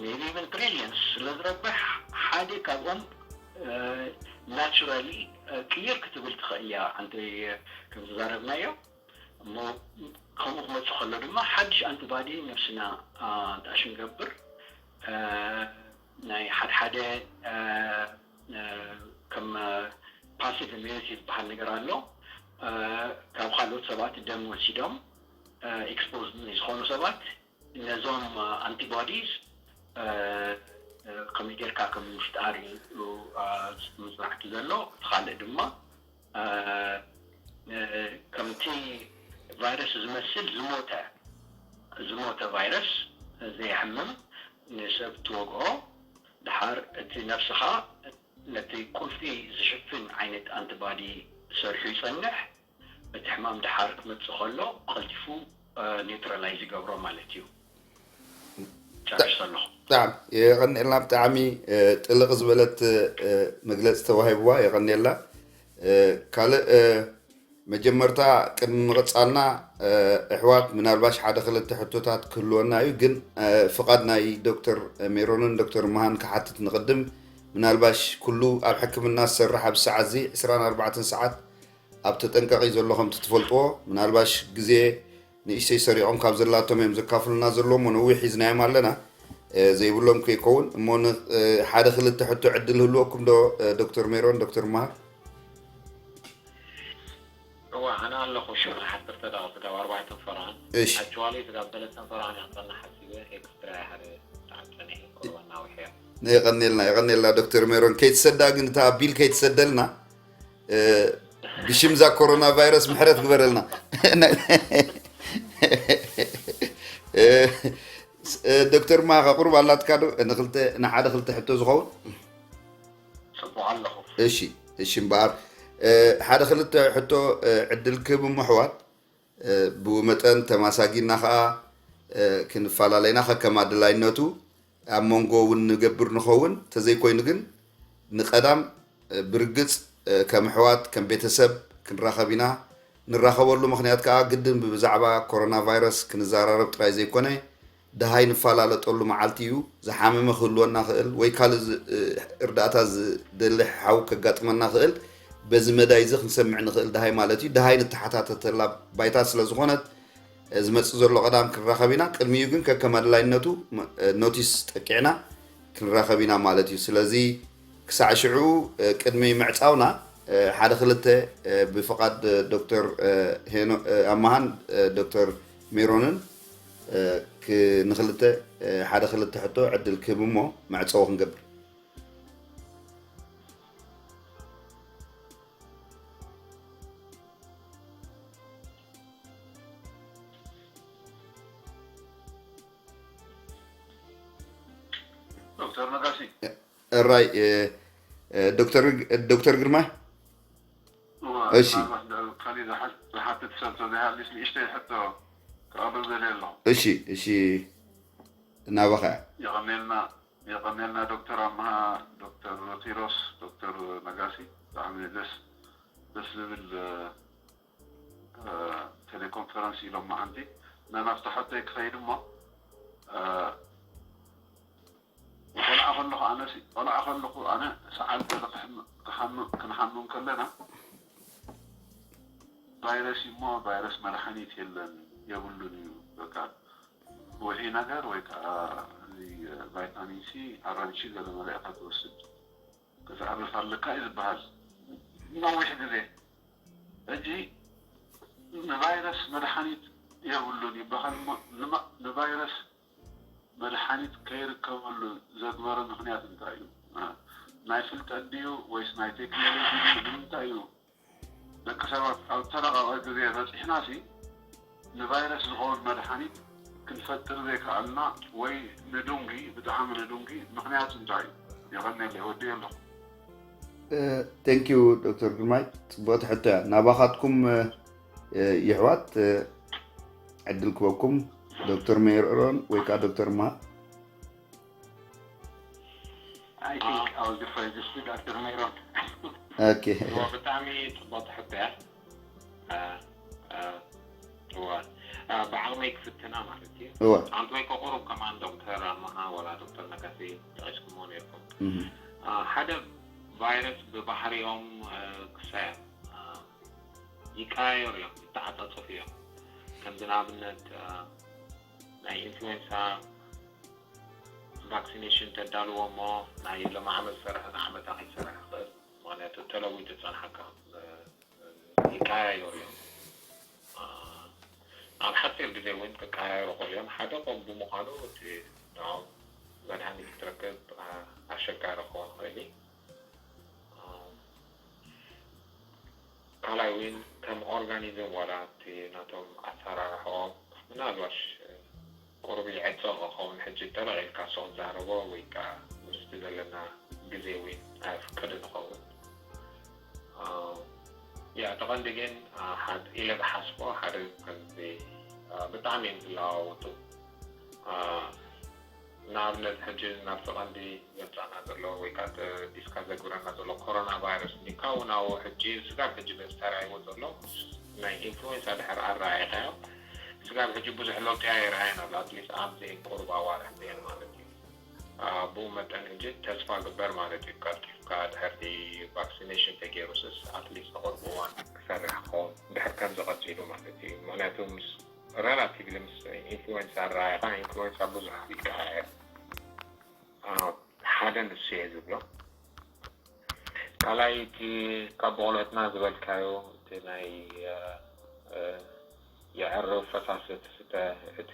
maybe even trillions ስለ ዝረብሕ ሓደ ካብኦም ናቹራሊ ቅይር ክትብል ትኽእል እያ። ኣንቲ ከም ዝዛረብናዮ እሞ ከምኡ ክመፅእ ከሎ ድማ ሓድሽ ኣንቲባዲ ነብስና ዳሽ ንገብር። ናይ ሓደ ሓደ ከም ፓሲቭ ኢሚዩኒቲ ዝበሃል ነገር ኣሎ። ካብ ካልኦት ሰባት ደም ወሲዶም ኤክስፖዝ ዝኾኑ ሰባት ነዞም ኣንቲቦዲስ ከመይ ጌርካ ከም ምፍጣር እዩ ምፅናዕቲ ዘሎ። እቲ ካልእ ድማ ከምቲ ቫይረስ ዝመስል ዝሞተ ዝሞተ ቫይረስ ዘየሕምም ንሰብ ትወግኦ። ድሓር እቲ ነብስኻ ነቲ ቁልፊ ዝሽፍን ዓይነት ኣንቲባዲ ሰርሑ ይጸንሕ። እቲ ሕማም ድሓር ክመጽእ ከሎ ቀልጢፉ ኒውትራላይዝ ይገብሮ ማለት እዩ። ጨርሰ ኣለኹ። ብጣዕሚ የቐንኤልና። ብጣዕሚ ጥልቕ ዝበለት መግለፂ ተዋሂብዋ። የቐንኤልና። ካልእ መጀመርታ ቅድሚ ምቕፃልና ኣሕዋት ምናልባሽ ሓደ ክልተ ሕቶታት ክህልወና እዩ፣ ግን ፍቓድ ናይ ዶክተር ሜሮንን ዶክተር መሃን ክሓትት ንቕድም። ምናልባሽ ኩሉ ኣብ ሕክምና ዝሰርሕ ኣብዚ ሰዓት እዚ ዕስራን ኣርባዕተን ሰዓት ኣብ ተጠንቀቕ እዩ ዘሎ። ከምቲ ትፈልጥዎ ምናልባሽ ግዜ ንእሽተይ ሰሪቖም ካብ ዘላቶም እዮም ዘካፍሉና ዘለዎም፣ ነዊሕ ሒዝናዮም ኣለና። ዘይብሎም ከይከውን እሞ ሓደ ክልተ ሕቶ ዕድል ህልወኩም ዶ? ዶክተር ሜሮን፣ ዶክተር መሃር። እዋ ኣነ ኣለኹ። ሽዑ ዓሰርተ ደቂቕ ስጋብ ኣርባዕተ ፈረቓን እሺ። ኣክቹዋሊ ስጋብ ሰለስተ ፈረቓን እያ ክጸንሕ ሓሲበ። ኤክስትራ እያ ሓደ ሰዓት ጸኒሐ። ቁርባና ውሕያ። የቐኔልና የቐኔልና ዶክተር ሜሮን። ከይትሰዳ ግን እታ ቢል ከይትሰደልና። ብሽም እዛ ኮሮና ቫይረስ ምሕረት ግበረልና። ዶክተር ማኻ ቁሩብ ኣላትካ ዶ ንክልተ ንሓደ ክልተ ሕቶ ዝኸውን? ጽቡቕ ኣለኹ። እሺ እሺ እምበኣር ሓደ ክልተ ሕቶ ዕድል ክህብ እሞ ኣሕዋት ብኡ መጠን ተማሳጊና ከዓ ክንፈላለይና ከከም ኣድላይነቱ ኣብ መንጎ እውን ንገብር ንኸውን። ተዘይኮይኑ ግን ንቀዳም ብርግፅ ከም ኣሕዋት ከም ቤተሰብ ክንራኸብ ኢና። ንራኸበሉ ምኽንያት ከዓ ግድን ብዛዕባ ኮሮና ቫይረስ ክንዘራረብ ጥራይ ዘይኮነ ደሃይ ንፈላለጠሉ መዓልቲ እዩ። ዝሓመመ ክህልወና ክእል ወይ ካልእ እርዳእታ ዝደሊ ሓው ከጋጥመና ክእል። በዚ መዳይ እዚ ክንሰምዕ ንኽእል ደሃይ ማለት እዩ። ደሃይ ንተሓታተተላ ባይታ ስለ ዝኾነት ዝመፅእ ዘሎ ቀዳም ክንራኸብ ኢና። ቅድሚኡ ግን ከከም ኣድላይነቱ ኖቲስ ጠቂዕና ክንራኸብ ኢና ማለት እዩ። ስለዚ ክሳዕ ሽዑ ቅድሚ ምዕፃውና ሓደ ክልተ ብፍቓድ ዶክተር ኣማሃን ዶክተር ሜሮንን ንክልተ ሓደ ክልተ ሕቶ ዕድል ክህብ እሞ መዕፀዊ ክንገብር። ዶክተር ነጋሲ ራይ ዶክተር ግርማ። እሺ። ካሊእ ዝሓትት ሰብ ተዘይሃልዩስ ንእሽተይ ሕቶ ክቐርብ ዘልየ ኣለኹ። እሺ እሺ። ናባኻ። የቐኔልና የቐኔልና ዶክተር ኣምሃ፣ ዶክተር ኪሮስ፣ ዶክተር ነጋሲ። ብጣዕሚ ደስ ደስ ዝብል ቴሌኮንፈረንስ ኢሎም መዓንቲ። ናብቲ ሕቶይ ክኸይድ እሞ ቆልዓ ከለኹ ኣነ ቆልዓ ከለኹ ኣነ ሰዓል ገለ ክንሓምም ከለና ቫይረስ እሞ ቫይረስ መድሓኒት የለን የብሉን እዩ። በቃ ውሒ ነገር ወይ ከዓ ቫይታሚን ሲ ኣራንሺ ገለ መለ ኢኻ ትወስድ ክትዕርፍ ኣለካ እዩ ዝበሃል ነዊሕ ግዜ። ሕጂ ንቫይረስ መድሓኒት የብሉን ይበሃል እሞ ንቫይረስ መድሓኒት ከይርከበሉ ዘግበረ ምኽንያት እንታይ እዩ? ናይ ፍልጠት ድዩ ወይስ ናይ ቴክኖሎጂ ድዩ? ንምንታይ እዩ ደቂ ሰባት ኣብ ተረቐቐ ግዜ በፂሕና ሲ ንቫይረስ ዝኸውን መድሓኒት ክንፈጥር ዘይከኣልና ወይ ንዱንጊ ብጣዕሚ ንዱንጊ ምኽንያት እንታይ እዩ? የቐንየለይ ወዲእ ኣለኹ። ቴንኪዩ ዶክተር ግርማይ ፅቡቕቲ ሕቶ እያ ናባኻትኩም ይሕዋት ዕድል ክበኩም ዶክተር ሜሮን ወይ ከዓ ዶክተር ማ I think I'll defer this to ዶክተር ሜሮን። Okay. ብጣዕሚ ፅቡቅ ሕቶ እያ። እዋ ብዓቕመይ ክፍትና ማለት እዩ። እወ ኣንቶይ ከቑሩብ ከማን ዶክተር ኣማሃ ወላ ዶክተር ነጋሲ ጠቒስኩሞ ነርኩም። እህ፣ ሓደ ቫይረስ ብባህሪኦም ክሳዮም ይቀያየሩ እዮም፣ ይተዓጻጸፉ እዮም። ከምዚ ንኣብነት ናይ ኢንፍሉዌንሳ ቫክሲኔሽን ተዳልዎ እሞ ናይ ሎሚ ዓመት ዝሰርሐ ንዓመታ ከይሰርሕ ይኽእል። ምክንያቱ ተለዊጡ ዝጸንሓካ ይቀያየሩ እዮም። ኣብ ሓፂር ግዜ እውን ክቀያየሩ ይኽእሉ እዮም። ሓደ ቆም ብምዃኑ እቲ ንዕኦም መድሃኒት ክትረክብ ኣሸጋሪ ክኸውን ይኽእል እዩ። ካልኣይ እውን ከም ኦርጋኒዝም ዋላ እቲ ናቶም ኣሰራርሕኦም ምናልባሽ ቁሩብ ይዕፀ ክኸውን ሕጂ ጠለቕ ኢልካ ሰው ዛረቦ ወይ ከዓ ምስቲ ዘለና ግዜ እውን ኣይፍቀድን ይኸውን። ያ እቲ ቀንዲ ግን ሓደ ኢለ ዝሓስቦ ሓደ ከምዚ ብጣዕሚ እዮም ዝለዋወጡ። ንኣብነት ሕጂ ናብቲ ቀንዲ ዘምፃና ዘሎ ወይ ከዓ ዲስካ ዘግብረና ዘሎ ኮሮና ቫይረስ ካብኡ ናብኡ ሕጂ ስጋብ ሕጂ በዚ ተራእይዎ ዘሎ ናይ ኢንፍሉዌንሳ ድሕር ኣረኣይካዮ ስጋብ ሕጂ ብዙሕ ለውጢ ኣይረኣየን ኣሎ። ኣትሊስት ኣብዚ ቁሩብ ኣዋርሕ እዚአን ማለት እዩ። ብኡ መጠን ሕጂ ተስፋ ግበር ማለት እዩ። ቀልጢፍካ ድሕርቲ ቫክሲኔሽን ተገይሩስስ ኣትሊስት ንቁሩብ እዋን ክሰርሕ ክኸውን ድሕር ከምዚ ቀፂሉ ማለት እዩ። ምክንያቱ ምስ ሬላቲቭሊ ምስ ኢንፍሉዌንሳ ኣረኣይካ ኢንፍሉዌንሳ ብዙሕ ይቀያየር። ሓደ ንሱ እየ ዝብሎ። ካልኣይ እቲ ካብ ብቆልዑትና ዝበልካዮ እቲ ናይ የዕርብ ፈሳሲ ትስተ እቲ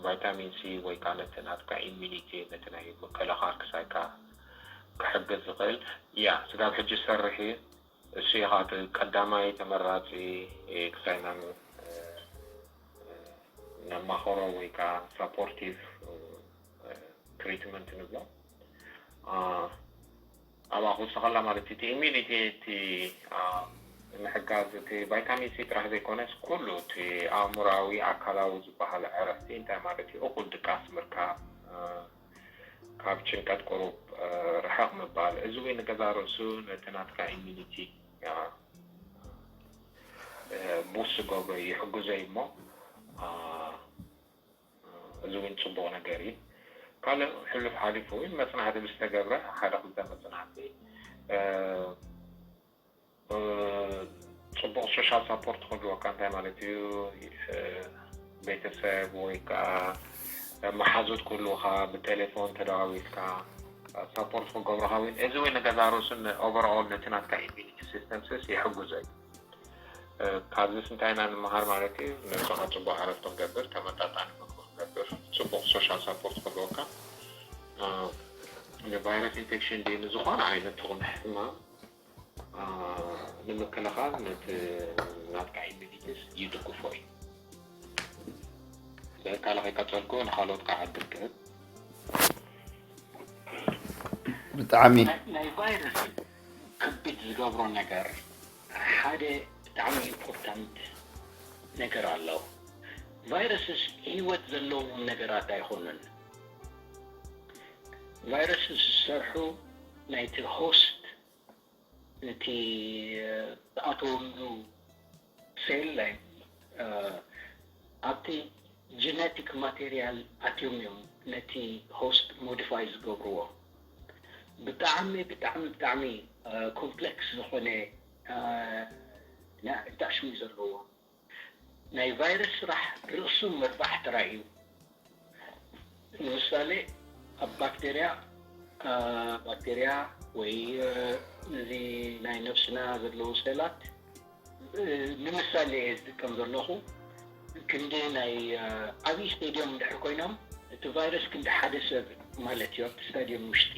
ቫይታሚን ሲ ወይ ከዓ ነቲ ናትካ ኢሚኒቲ ነቲ ናይ ምክልኻል ክሳይካ ክሕግዝ ዝኽእል እያ። ስጋብ ሕጂ ዝሰርሕ እዩ። እሱ ኢኻ እቲ ቀዳማይ ተመራፂ ክሳይና ነማኸሮ ወይ ከዓ ሳፖርቲቭ ትሪትመንት ንብሎ። ኣብኣ ክውስኸላ ማለት እቲ ኢሚኒቲ እቲ ንምሕጋዝ እቲ ቫይታሚን ሲ ጥራሕ ዘይኮነስ ኩሉ እቲ ኣእምራዊ ኣካላዊ ዝበሃል ዕረፍቲ እንታይ ማለት እዩ? እኩል ድቃስ ምርካብ፣ ካብ ጭንቀት ቁሩብ ርሕቕ ምባል፣ እዚ እውን ንገዛ ርእሱ ነቲ ናትካ ኢሚኒቲ ቡስ ዝገብሮ ይሕግዞ እዩ እሞ እዚ እውን ፅቡቕ ነገር እዩ። ካልእ ሕሉፍ ሓሊፉ እውን መፅናዕቲ ብዝተገብረ ሓደ ክልተ መፅናዕቲ ፅቡቕ ሶሻል ሳፖርት ክህልወካ እንታይ ማለት እዩ? ቤተሰብ ወይ ከዓ መሓዙት ክህልውካ ብቴሌፎን ተደዋዊልካ ሳፖርት ክገብሩካ እውን እዚ እውን ንገዛ ርእሱን ኦቨርኦል ነቲ ናትካ ኢሚኒቲ ሲስተምስስ ይሕግዞ እዩ። ካብዚስ እንታይ ኢና ንምሃር ማለት እዩ? ነብስኻ ፅቡቅ ዕረፍቲ ክገብር፣ ተመጣጣኒ ምግቢ ክገብር፣ ፅቡቅ ሶሻል ሳፖርት ክህልወካ፣ ንቫይረስ ኢንፌክሽን ድዩ ንዝኾነ ዓይነት ትኹን ሕማም ንምክልኻል ነቲ ናትካ ኢሚኒቲስ ይድግፎ እዩ። ብእካለ ከይቀፀልኩ ንካልኦት ከዓ ዕድል ክህብ። ብጣዕሚ ናይ ቫይረስ ከቢድ ዝገብሮ ነገር ሓደ ብጣዕሚ ኢምፖርታንት ነገር ኣሎ። ቫይረስስ ህይወት ዘለዎም ነገራት ኣይኮኑን። ቫይረስስ ዝሰርሑ ናይቲ ሆስት እቲ ዝኣተወሉ ሴል ላይ ኣብቲ ጀነቲክ ማቴሪያል ኣትዮም እዮም ነቲ ሆስት ሞዲፋይ ዝገብርዎ። ብጣዕሚ ብጣዕሚ ብጣዕሚ ኮምፕሌክስ ዝኾነ እንታይ ሽሙ ዘለዎ ናይ ቫይረስ ስራሕ ርእሱ ምርባሕ ጥራይ እዩ። ንምሳሌ ኣብ ባክቴርያ ባክቴርያ ወይ እዚ ናይ ነብስና ዘለዉ ሴላት ንምሳሌ እየ ዝጥቀም ዘለኹ። ክንዲ ናይ ዓብዪ ስቴድዮም እንድሕር ኮይኖም እቲ ቫይረስ ክንዲ ሓደ ሰብ ማለት እዩ ኣብቲ ስታድዮም ውሽጢ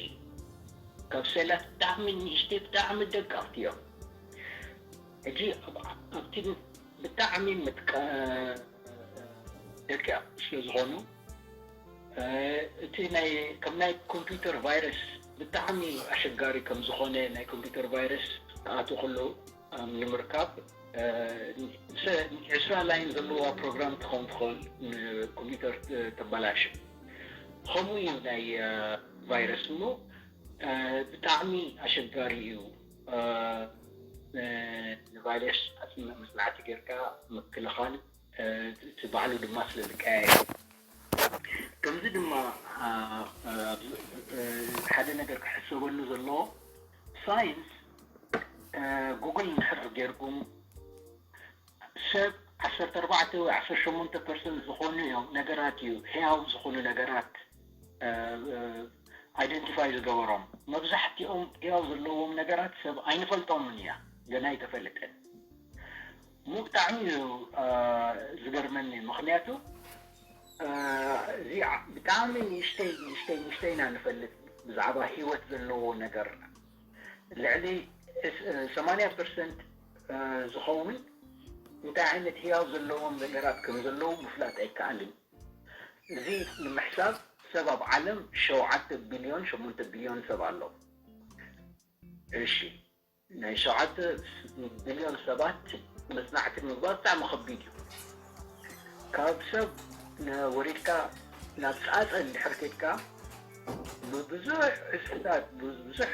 ካብ ሴላት ብጣዕሚ ንእሽተይ ብጣዕሚ ደቀቕቲ እዮም። ሕጂ ኣብቲ ብጣዕሚ ደቂቕ ስለ ዝኾኑ እቲ ናይ ከም ናይ ኮምፒውተር ቫይረስ ብጣዕሚ ኣሸጋሪ ከም ዝኾነ ናይ ኮምፒውተር ቫይረስ ክኣቱ ከሎ ንምርካብ ዕስራ ላይን ዘለዋ ፕሮግራም ትኸውን ትኽእል ንኮምፒውተር ተበላሽ። ከምኡ እዩ ናይ ቫይረስ እሞ ብጣዕሚ ኣሸጋሪ እዩ። ንቫይረስ መፅናዕቲ ጌርካ ምክልኻል እቲ ባዕሉ ድማ ስለ ዝቀያየር። ከምዚ ድማ ሓደ ነገር ክሕሰበሉ ዘለዎ፣ ሳይንስ ጉግል እንድሕር ጌርኩም፣ ሰብ ዓሰርተ ኣርባዕተ ወይ ዓሰርተ ሸሞንተ ፐርሰንት ዝኾኑ እዮም ነገራት እዩ፣ ህያው ዝኾኑ ነገራት ኣይደንቲፋይ ዝገበሮም። መብዛሕትኦም ህያው ዘለዎም ነገራት ሰብ ኣይንፈልጦምን እያ፣ ገና ኣይተፈለጠን። እሞ ብጣዕሚ እዩ ዝገርመኒ፣ ምኽንያቱ እዚ ብጣዕሚ ንእሽተይ ንእሽተይ ንእሽተይ ኢና ንፈልጥ ብዛዕባ ህይወት ዘለዎ ነገር። ልዕሊ ሰማንያ ፐርሰንት ዝኸውን እንታይ ዓይነት ህያው ዘለዎም ነገራት ከም ዘለዉ ምፍላጥ ኣይከኣልን። እዚ ንምሕሳብ ሰብ ኣብ ዓለም ሸውዓተ ቢልዮን ሸሞንተ ቢልዮን ሰብ ኣሎ። እሺ፣ ናይ ሸውዓተ ቢልዮን ሰባት መጽናዕቲ ምግባር ብጣዕሚ ከቢድ እዩ። ካብ ሰብ ወሪድካ ናብ ጻጸ እንድሕር ከድካ ብብዙሕ ዕጽፍታት ብብዙሕ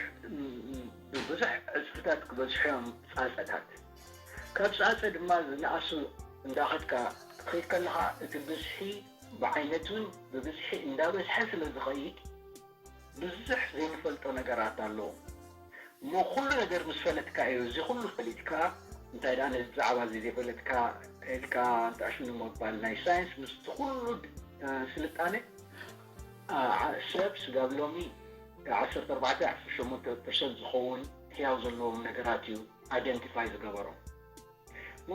ብብዙሕ ዕጽፍታት ክበዝሑ እዮም ጻጸታት። ካብ ጻጸ ድማ ዝነኣሱ እንዳኸድካ ክትኸይድ ከለኻ እቲ ብዝሒ ብዓይነቱን ብብዝሒ እንዳበዝሐ ስለ ዝኸይድ ብዙሕ ዘይንፈልጦ ነገራት ኣለዉ። እሞ ኩሉ ነገር ምስ ፈለጥካ እዩ፣ እዚ ኩሉ ፈሊጥካ እንታይ ደኣ ነዚ ብዛዕባ እዚ ዘይፈለጥካ ኢልካ እንተኣሽሙ ምባል። ናይ ሳይንስ ምስቲ ኩሉ ስልጣነ ሰብ ስጋብ ሎሚ ዓሰርተ ኣርባዕተ ዓሰርተ ሸሞንተ ፐርሰንት ዝኸውን ህያው ዘለዎም ነገራት እዩ ኣይደንቲፋይ ዝገበሮም።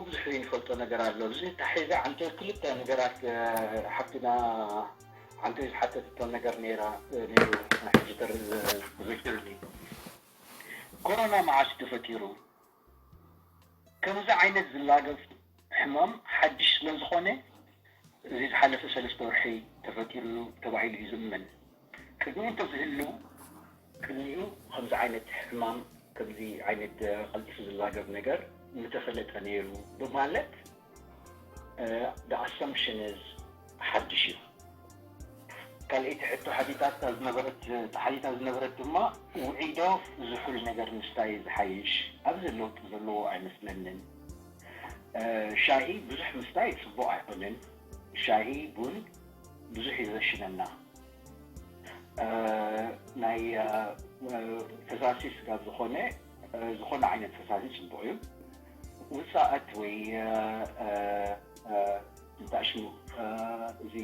ብዙሕ ዘይንፈልጦ ነገር ኣሎ። እዚ ታሒዛ ዓንተ ክልተ ነገራት ሓፍትና ዓንተ ዝሓተትቶ ነገር ነይራ ነይሩ ሕጂ ተር ዝክርኒ። ኮሮና መዓስ ተፈጢሩ? ከምዚ ዓይነት ዝላገፍ ሕማም ሓድሽ ስለ ዝኾነ እዚ ዝሓለፈ ሰለስተ ወርሒ ተፈጢሩ ተባሂሉ እዩ ዝእመን። ቅድሚኡ እንተዝህሉ ቅድሚኡ ከምዚ ዓይነት ሕማም ከምዚ ዓይነት ቀልጢፉ ዝላገብ ነገር ምተፈለጠ ነይሩ ብማለት the assumption is ሓድሽ እዩ። ካልኣይቲ ሕቶ ሓቲታታ ዝነበረት ተሓቲታ ዝነበረት ድማ ውዒዶ ዝሑል ነገር ምስታይ ዝሓይሽ ኣብዚ ለውጢ ዘለዎ ኣይመስለንን። ሻሂ ብዙሕ ምስታይ ጽቡቕ ኣይኮነን። ሻሂ ቡን ብዙሕ ይዘሽነና። ናይ ፈሳሲ ስጋብ ዝኾነ ዝኾነ ዓይነት ፈሳሲ ጽቡቕ እዩ። ውጻኣት ወይ እንታይ ሽሙ እዚ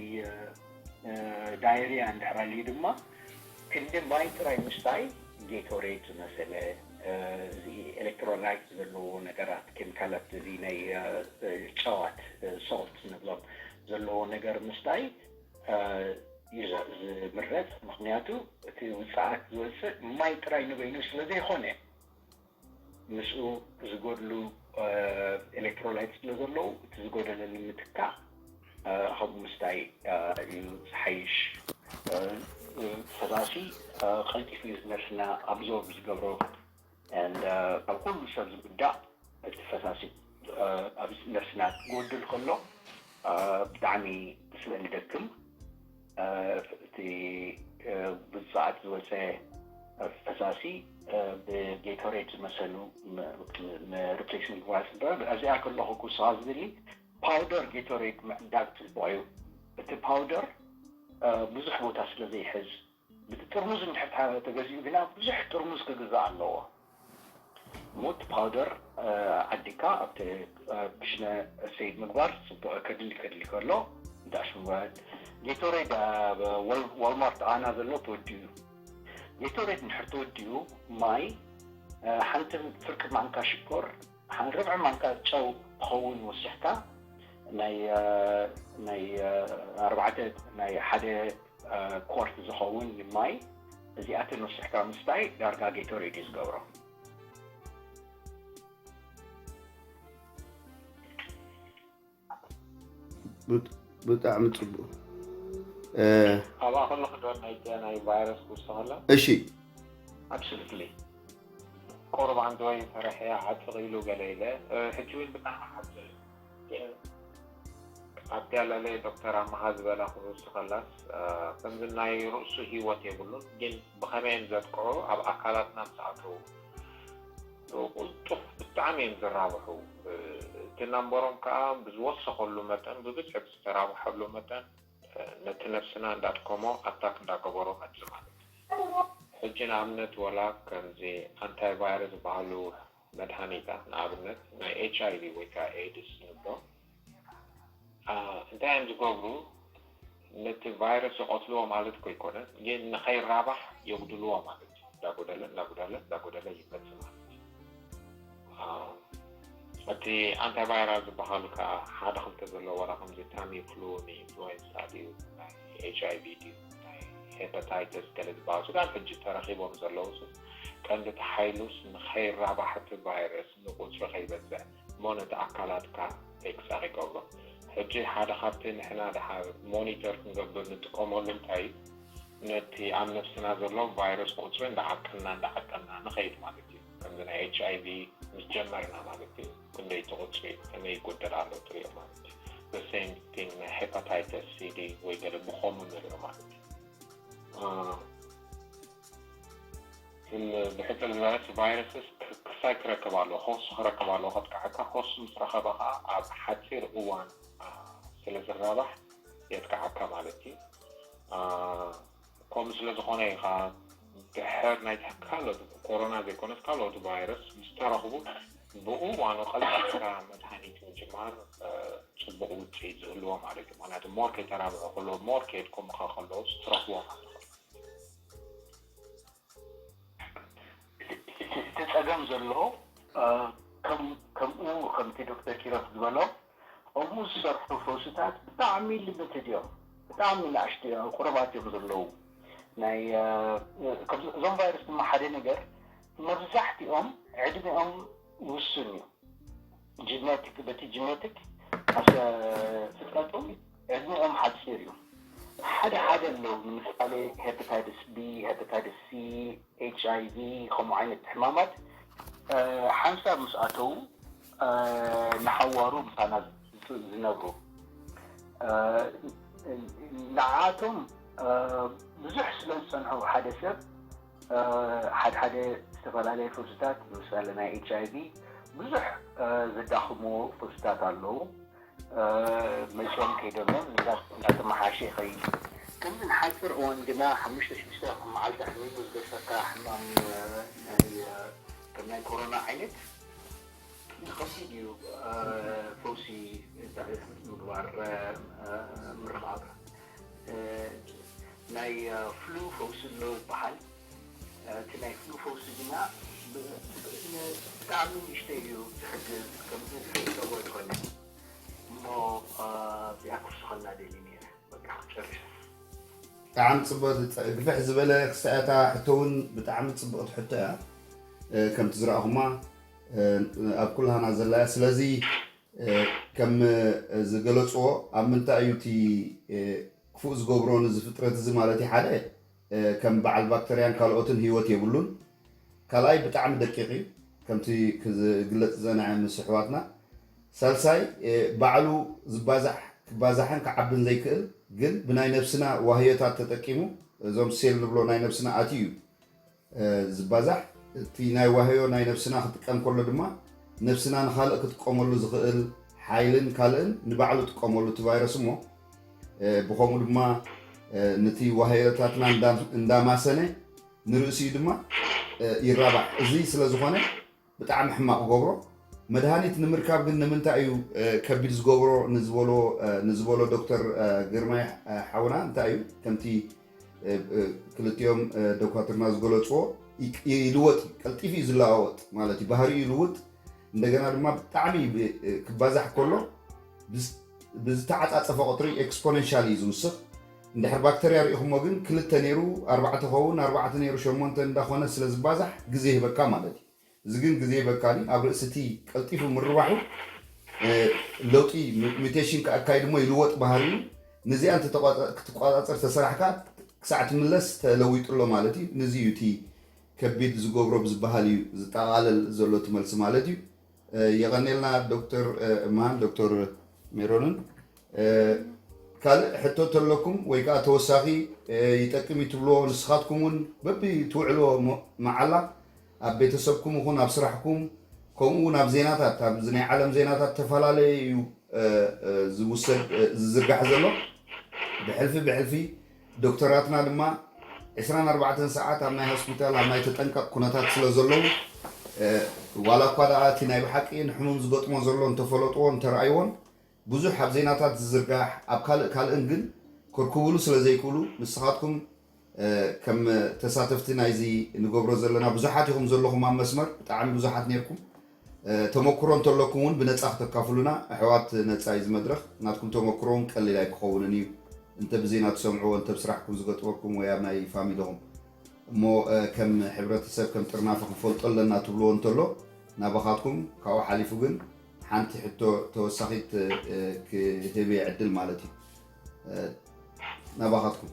ዳይሪያ እንድሕር ኣልዩ ድማ ክንዲ ማይ ጥራይ ምስታይ ጌቶሬድ ዝመሰለ እዚ ኤሌክትሮላይት ዘለዎ ነገራት ኬሚካላት እዚ ናይ ጨዋት ሶልት ንብሎም ዘለዎ ነገር ምስታይ እዩ ዝምረፅ። ምክንያቱ እቲ ውፅዓት ዝወፅእ ማይ ጥራይ ንበይኑ ስለ ዘይኮነ ምስኡ ዝጎድሉ ኤሌክትሮላይት ስለ ዘለዉ እቲ ዝጎደለ ንምትካእ ከምኡ ምስታይ እዩ ዝሓይሽ። ፈሳሲ ቀልጢፉ እዩ ነርስና ኣብዞርብ ዝገብሮ። ካብ ኩሉ ሰብ ዝጉዳእ እቲ ፈሳሲ ኣብ ነርስና ክጎድል ከሎ ብጣዕሚ ስለ ንደክም እቲ ብፅዓት ዝወፀ ፈሳሲ ብጌቶሬድ ዝመሰሉ ሪፕሌስ ምግባር ፅቡቅ። ኣብዚኣ ከለኹ ክውስኻ ዝደሊ ፓውደር ጌቶሬድ ምዕዳግ ፅቡቅ እዩ። እቲ ፓውደር ብዙሕ ቦታ ስለ ዘይሕዝ ብቲ ጥርሙዝ እንድሕር ተገዚኡ ግና ብዙሕ ጥርሙዝ ክግዛእ ኣለዎ። ሙት ፓውደር ዓዲካ ኣብቲ ክሽነ ሴቭ ምግባር ፅቡቅ። ከድሊ ከድሊ ከሎ እንተኣሽምጓት ጌቶሬድ ዋልማርት ኣና ዘሎ ተወዲኡ እዩ። ጌቶሬድ እንድሕር ተወዲኡ ማይ ሓንቲ ፍርቂ ማንካ ሽኮር ሓን ርብዒ ማንካ ጨው ትኸውን ወሲሕካ ናይ ናይ ኣርባዕተ ናይ ሓደ ኮርት ዝኸውን ማይ እዚኣተን ወሲሕካ ምስታይ ዳርጋ ጌቶሬድ እዩ ዝገብሮ። ብጣዕሚ ፅቡቅ። ኣብኣ ከለኹ ዶ ናይ ናይ ቫይረስ ክውስኸላ? እሺ። ኣብሶሉትሊ ቁሩብ ዓንተወይ ፈርሕ እያ ዓጥቕ ኢሉ ገለ ኢለ ሕጂ እውን ብጣዕሚ ዓጥቕ ኣብቲ ኣላለ ዶክተር ኣመሃ ዝበላ ክውስኸላስ ከምዚ ናይ ርእሱ ህይወት የብሉን ግን ብኸመየን ዘጥቅዑ ኣብ ኣካላትና ምስ ኣተዉ ብቕልጡፍ ብጣዕሚ እዮም ዝራብሑ። እቲ ናምበሮም ከዓ ብዝወሰኸሉ መጠን፣ ብብዝሒ ብዝተራብሐሉ መጠን፣ ነቲ ነብስና እንዳድከሞ ኣታክ እንዳገበሮ መጽእ ማለት እዩ። ሕጂ ንኣብነት ወላ ከምዚ ኣንታይቫይረስ ዝበሃሉ መድሃኒታት፣ ንኣብነት ናይ ኤች ኣይ ቪ ወይ ከዓ ኤድስ ንብሎ፣ ኣ፣ እንታይ እዮም ዝገብሩ? ነቲ ቫይረስ ይቐትልዎ ማለት እኮ ኣይኮነን፣ ግን ንኸይራባሕ የጉድልዎ ማለት እዩ። እንዳጎደለ እንዳጎደለ እንዳጎደለ ይመጽእ ማለት እዩ። ኣ፣ እቲ ኣንታይቫይራል ዝበሃሉ ከዓ ሓደ ክልተ ዘለዎ፣ ዋላ ከምዚ ታሚፍሉ ንኢንፍሉዌንሳ ድዩ፣ ናይ ኤች ኣይ ቪ ድዩ፣ ናይ ሄፓታይተስ ገለ ዝበሃሉ ስጋብ ሕጂ ተረኺቦም ዘለዉ ስ-፣ ቀንዲ እቲ ሓይሉስ ንኸይራባሕ እቲ ቫይረስ ንቁፅሪ ከይበዝሕ እሞ ነቲ ኣካላትካ ኤክሳር ይገብሮ። ሕጂ ሓደ ካብቲ ንሕና ድሓር ሞኒተር ክንገብር ንጥቀመሉ እንታይ እዩ? ነቲ ኣብ ነብስና ዘሎ ቫይረስ ቁፅሪ እንዳዓቀና እንዳዓቀና ንኸይድ ማለት እዩ። ከምዚ ናይ ኤች ኣይ ቪ ምስ ጀመርና ማለት እዩ፣ ክንደይ እቲ ቁፅሪ ከመይ ይጎደል ኣሎ ትሪኦ ማለት እዩ። The same thing ናይ ሄፓታይተስ ሲ ዲ ወይ ገለ ብኸምኡ ንሪኦ ማለት እዩ። እ፣ ግን ብሕፅር ዝበለ እቲ ቫይረስስ ክ-፣ ክሳይ ክረክብ ኣለዎ፣ ከውሲ ክረክብ ኣለዎ ከጥቅዓካ። ከውሲ ምስ ረኸበ ከዓ ኣብ ሓፂር እዋን፣ እ፣ ስለ ዝራባሕ የጥቅዓካ ማለት እዩ። እ፣ ከምኡ ስለ ዝኾነ እዩ ከዓ ድሕር ናይቲ ካልኦት ኮሮና ዘይኮነስ ካልኦት ቫይረስ ምስ ተረኽቡ ብእዋኑ ቀልጢፍካ መድሃኒት ምጅማር፣ እ፣ ፅቡቕ ውፅኢት ዝህልዎ ማለት እዩ። ምክንያቱ ሞር ከይተራብሑ ከለዉ፣ ሞር ከየድከሙኻ ከለዉ ትረኽቦም ኣለኹም። እቲ ጸገም ዘሎ፣ እ፣ ከም-፣ ከምኡ ከምቲ ዶክተር ኪሮስ ዝበሎ፣ ከምኡ ዝሰርሑ ፈውስታት ብጣዕሚ ሊሚትድ እዮም። ብጣዕሚ ንኣሽቱ እዮም፣ ቁሩባት እዮም ዘለዉ። ናይ፣ እ፣ ከምዚ-፣ እዞም ቫይረስ ድማ ሓደ ነገር፣ መብዛሕትኦም ዕድሚኦም ውሱን እዩ። ጀነቲክ፣ በቲ ጀነቲክ፣ ኣሰ-፣ ፍጥረቶም ዕድሚኦም ሓጺር እዩ። ሓደ ሓደ ኣለዉ፣ ንምሳሌ ሄፓታይተስ ቢ፣ ሄፓታይተስ ሲ፣ ኤች ኣይ ቪ፣ ከምኡ ዓይነት ሕማማት፣ እ፣ ሓንሳብ ምስ ኣተዉ፣ እ፣ ንሓዋሩ ምሳና ዝ-፣ ዝነብሩ። እ፣ ንዓኣቶም፣ እ፣ ብዙሕ ስለ ዝጸንሑ ሓደ ሰብ፣ እ፣ ሓደ ሓደ ዝተፈላለየ ፈውስታት፣ ንምሳሌ ናይ ኤች ኣይ ቪ ብዙሕ፣ እ፣ ዘዳኽምዎ ፈውስታት ኣለዉ። እ፣ መጺኦም ከይደሎም እንዳ-፣ እንዳተመሓሸ ይኸይድ። ከምዚ ንሓጺር እዋን ግና ሓሙሽተ ሽዱሽተ መዓልቲ ኣሕሚሙ ዝደርሰካ ሕማም፣ እ፣ ናይ፣ እ፣ ከም ናይ ኮሮና ዓይነት ከቢድ እዩ። እ፣ ፈውሲ ምግባር፣ እ፣ ምርኻብ፣ እ፣ ናይ፣ እ፣ ፍሉ ፈውሲ ኣሎ ይበሃል። እ፣ እቲ ናይ ፍሉ ፈውሲ ግና ብ-፣ ብ-፣ ን-፣ ብጣዕሚ ንእሽተይ እዩ ዝሕግዝ፣ ከምዚ ዝሕሰቦ ኣይኮነን። እሞ፣ እ፣ እዚኣ ክውስኸልና ደልየ ነይረ። በቃ፣ ጨሪሰ። ብጣዕሚ ጽቡቕ። ዝጸ-፣ ግፍሕ ዝበለ ክሳያታ ሕቶ እውን ብጣዕሚ ጽቡቕቲ ሕቶ እያ። እ፣ ከምቲ ዝረኣኹማ፣ እ፣ ኣብ ኩላህና ዘላ እያ። ስለዚ፣ እ፣ ከም፣ እ፣ ዝገለጽዎ፣ ኣብ ምንታይ እዩ እቲ፣ እ፣ ክፉእ ዝገብሮ ነዚ ፍጥረት እዚ ማለት እዩ? ሓደ፣ እ፣ ከም በዓል ባክተርያን ካልኦትን ህይወት የብሉን። ካልኣይ፣ ብጣዕሚ ደቂቕ እዩ፣ ከምቲ ክዝ-፣ ክግለጽ ዝጸንሐ ምስ ኣሕዋትና። ሳልሳይ፣ እ፣ ባዕሉ ዝባዛሕ፣ ክባዛሕን ክዓብን ዘይክእል፣ ግን ብናይ ነብስና ዋህዮታት ተጠቂሙ፣ እዞም ሴል ንብሎ ናይ ነብስና ኣትዩ እዩ፣ እ፣ ዝባዛሕ። እቲ ናይ ዋህዮ ናይ ነብስና ክጥቀም ከሎ ድማ፣ ነብስና ንኻልእ ክጥቀመሉ ዝኽእል ሓይልን ካልእን ንባዕሉ ጥቀመሉ እቲ ቫይረስ እሞ፣ እ፣ ብኸምኡ ድማ፣ እ፣ ነቲ ዋህዮታትና እንዳ-፣ እንዳማሰነ ንርእሲኡ ድማ፣ እ፣ ይራባሕ። እዚ ስለ ዝኾነ ብጣዕሚ ሕማቕ ገብሮ። መድሃኒት ንምርካብ ግን ንምንታይ እዩ፣ እ፣ ከቢድ ዝገብሮ ንዝበሎ፣ እ፣ ንዝበሎ ዶክተር፣ እ፣ ግርማይ፣ እ፣ ሓውና እንታይ እዩ? ከምቲ፣ እ፣ እ፣ ክልቲኦም፣ እ፣ ዶኳትርና ዝገለጽዎ ይ-፣ ይልወጥ እዩ። ቀልጢፉ እዩ ዝለዋወጥ ማለት እዩ። ባህሪኡ ይልውጥ። እንደገና ድማ ብጣዕሚ ብ-፣ እ፣ ክባዛሕ ከሎ ብዝ-፣ ብዝተዓጻጸፈ ቁጽሪ ኤክስፖነንሻል እዩ ዝውስኽ። እንድሕር ባክተርያ ርኢኹሞ ግን ክልተ ነይሩ ኣርባዕተ ኸውን፣ ኣርባዕተ ነይሩ ሸሞንተ እንዳኾነ ስለ ዝባዛሕ ግዜ ይህበካ ማለት እዩ። እዚ ግን ግዜ ይህበካኒ ኣብ ርእሲ እቲ ቀልጢፉ ምርባሑ፣ እ፣ ለውጢ ሙ-፣ ሙቴሽን ከኣካይድ እሞ ይልወጥ ባህሪኡ። ነዚኣ እንተተቋጸ-፣ ክትቋጻጸር ተሰራሕካ ክሳዕ ትምለስ ተለዊጡ ኣሎ ማለት እዩ። ነዚ እዩ እቲ ከቢድ ዝገብሮ ብዝበሃል እዩ ዝጠቓለል ዘሎ እቲ መልሲ ማለት እዩ። እ፣ የቐኔልና ዶክተር፣ እ፣ እማን፣ ዶክተር ሜሮንን። እ፣ ካልእ ሕቶ ተለኩም ወይ ከዓ ተወሳኺ፣ እ፣ ይጠቅም እዩ ትብልዎ ንስኻትኩም እውን በቢ ትውዕልዎ ሞ-፣ መዓላ ኣብ ቤተሰብኩም ይኹን ኣብ ስራሕኩም፣ ከምኡ እውን ኣብ ዜናታት፣ ኣብዚ ናይ ዓለም ዜናታት ተፈላለየ እዩ፣ እ፣ እ፣ ዝውሰድ፣ እ፣ ዝዝርጋሕ ዘሎ። ብሕልፊ ብሕልፊ ዶክተራትና ድማ ዕስራን ኣርባዕተን ሰዓት ኣብ ናይ ሆስፒታል፣ ኣብ ናይ ተጠንቀቕ ኩነታት ስለ ዘለዉ፣ እ፣ ዋላ እኳ ደኣ እቲ ናይ ብሓቂ ንሕሙም ዝገጥሞ ዘሎ እንተፈለጥዎ እንተረኣይዎን፣ ብዙሕ ኣብ ዜናታት ዝዝርጋሕ፣ ኣብ ካልእ ካልእን ግን ክርክቡሉ ስለ ዘይክእሉ፣ ንስኻትኩም፣ እ፣ ከም ተሳተፍቲ ናይዚ ንገብሮ ዘለና ብዙሓት ኢኹም ዘለኹም ኣብ መስመር፣ ብጣዕሚ ብዙሓት ኔርኩም። እ፣ ተመክሮ እንተለኩም እውን ብነጻ ክተካፍሉና፣ ኣሕዋት፣ ነጻ እዩ እዚ መድረኽ። ናትኩም ተመክሮ እውን ቀሊል ኣይክኸውንን እዩ። እንተ ብዜና ትሰምዕዎ፣ እንተ ብስራሕኩም ዝገጥመኩም ወይ ኣብ ናይ ፋሚሊኹም። እሞ፣ እ፣ ከም ሕብረተሰብ፣ ከም ጥርናፈ ክንፈልጦ ኣለና ትብልዎ እንተሎ፣ ናባኻትኩም፣ ካብኡ ሓሊፉ ግን ሓንቲ ሕቶ ተወሳኺት፣ እ፣ ክህብ እየ ዕድል ማለት እዩ። እ፣ ናባኻትኩም።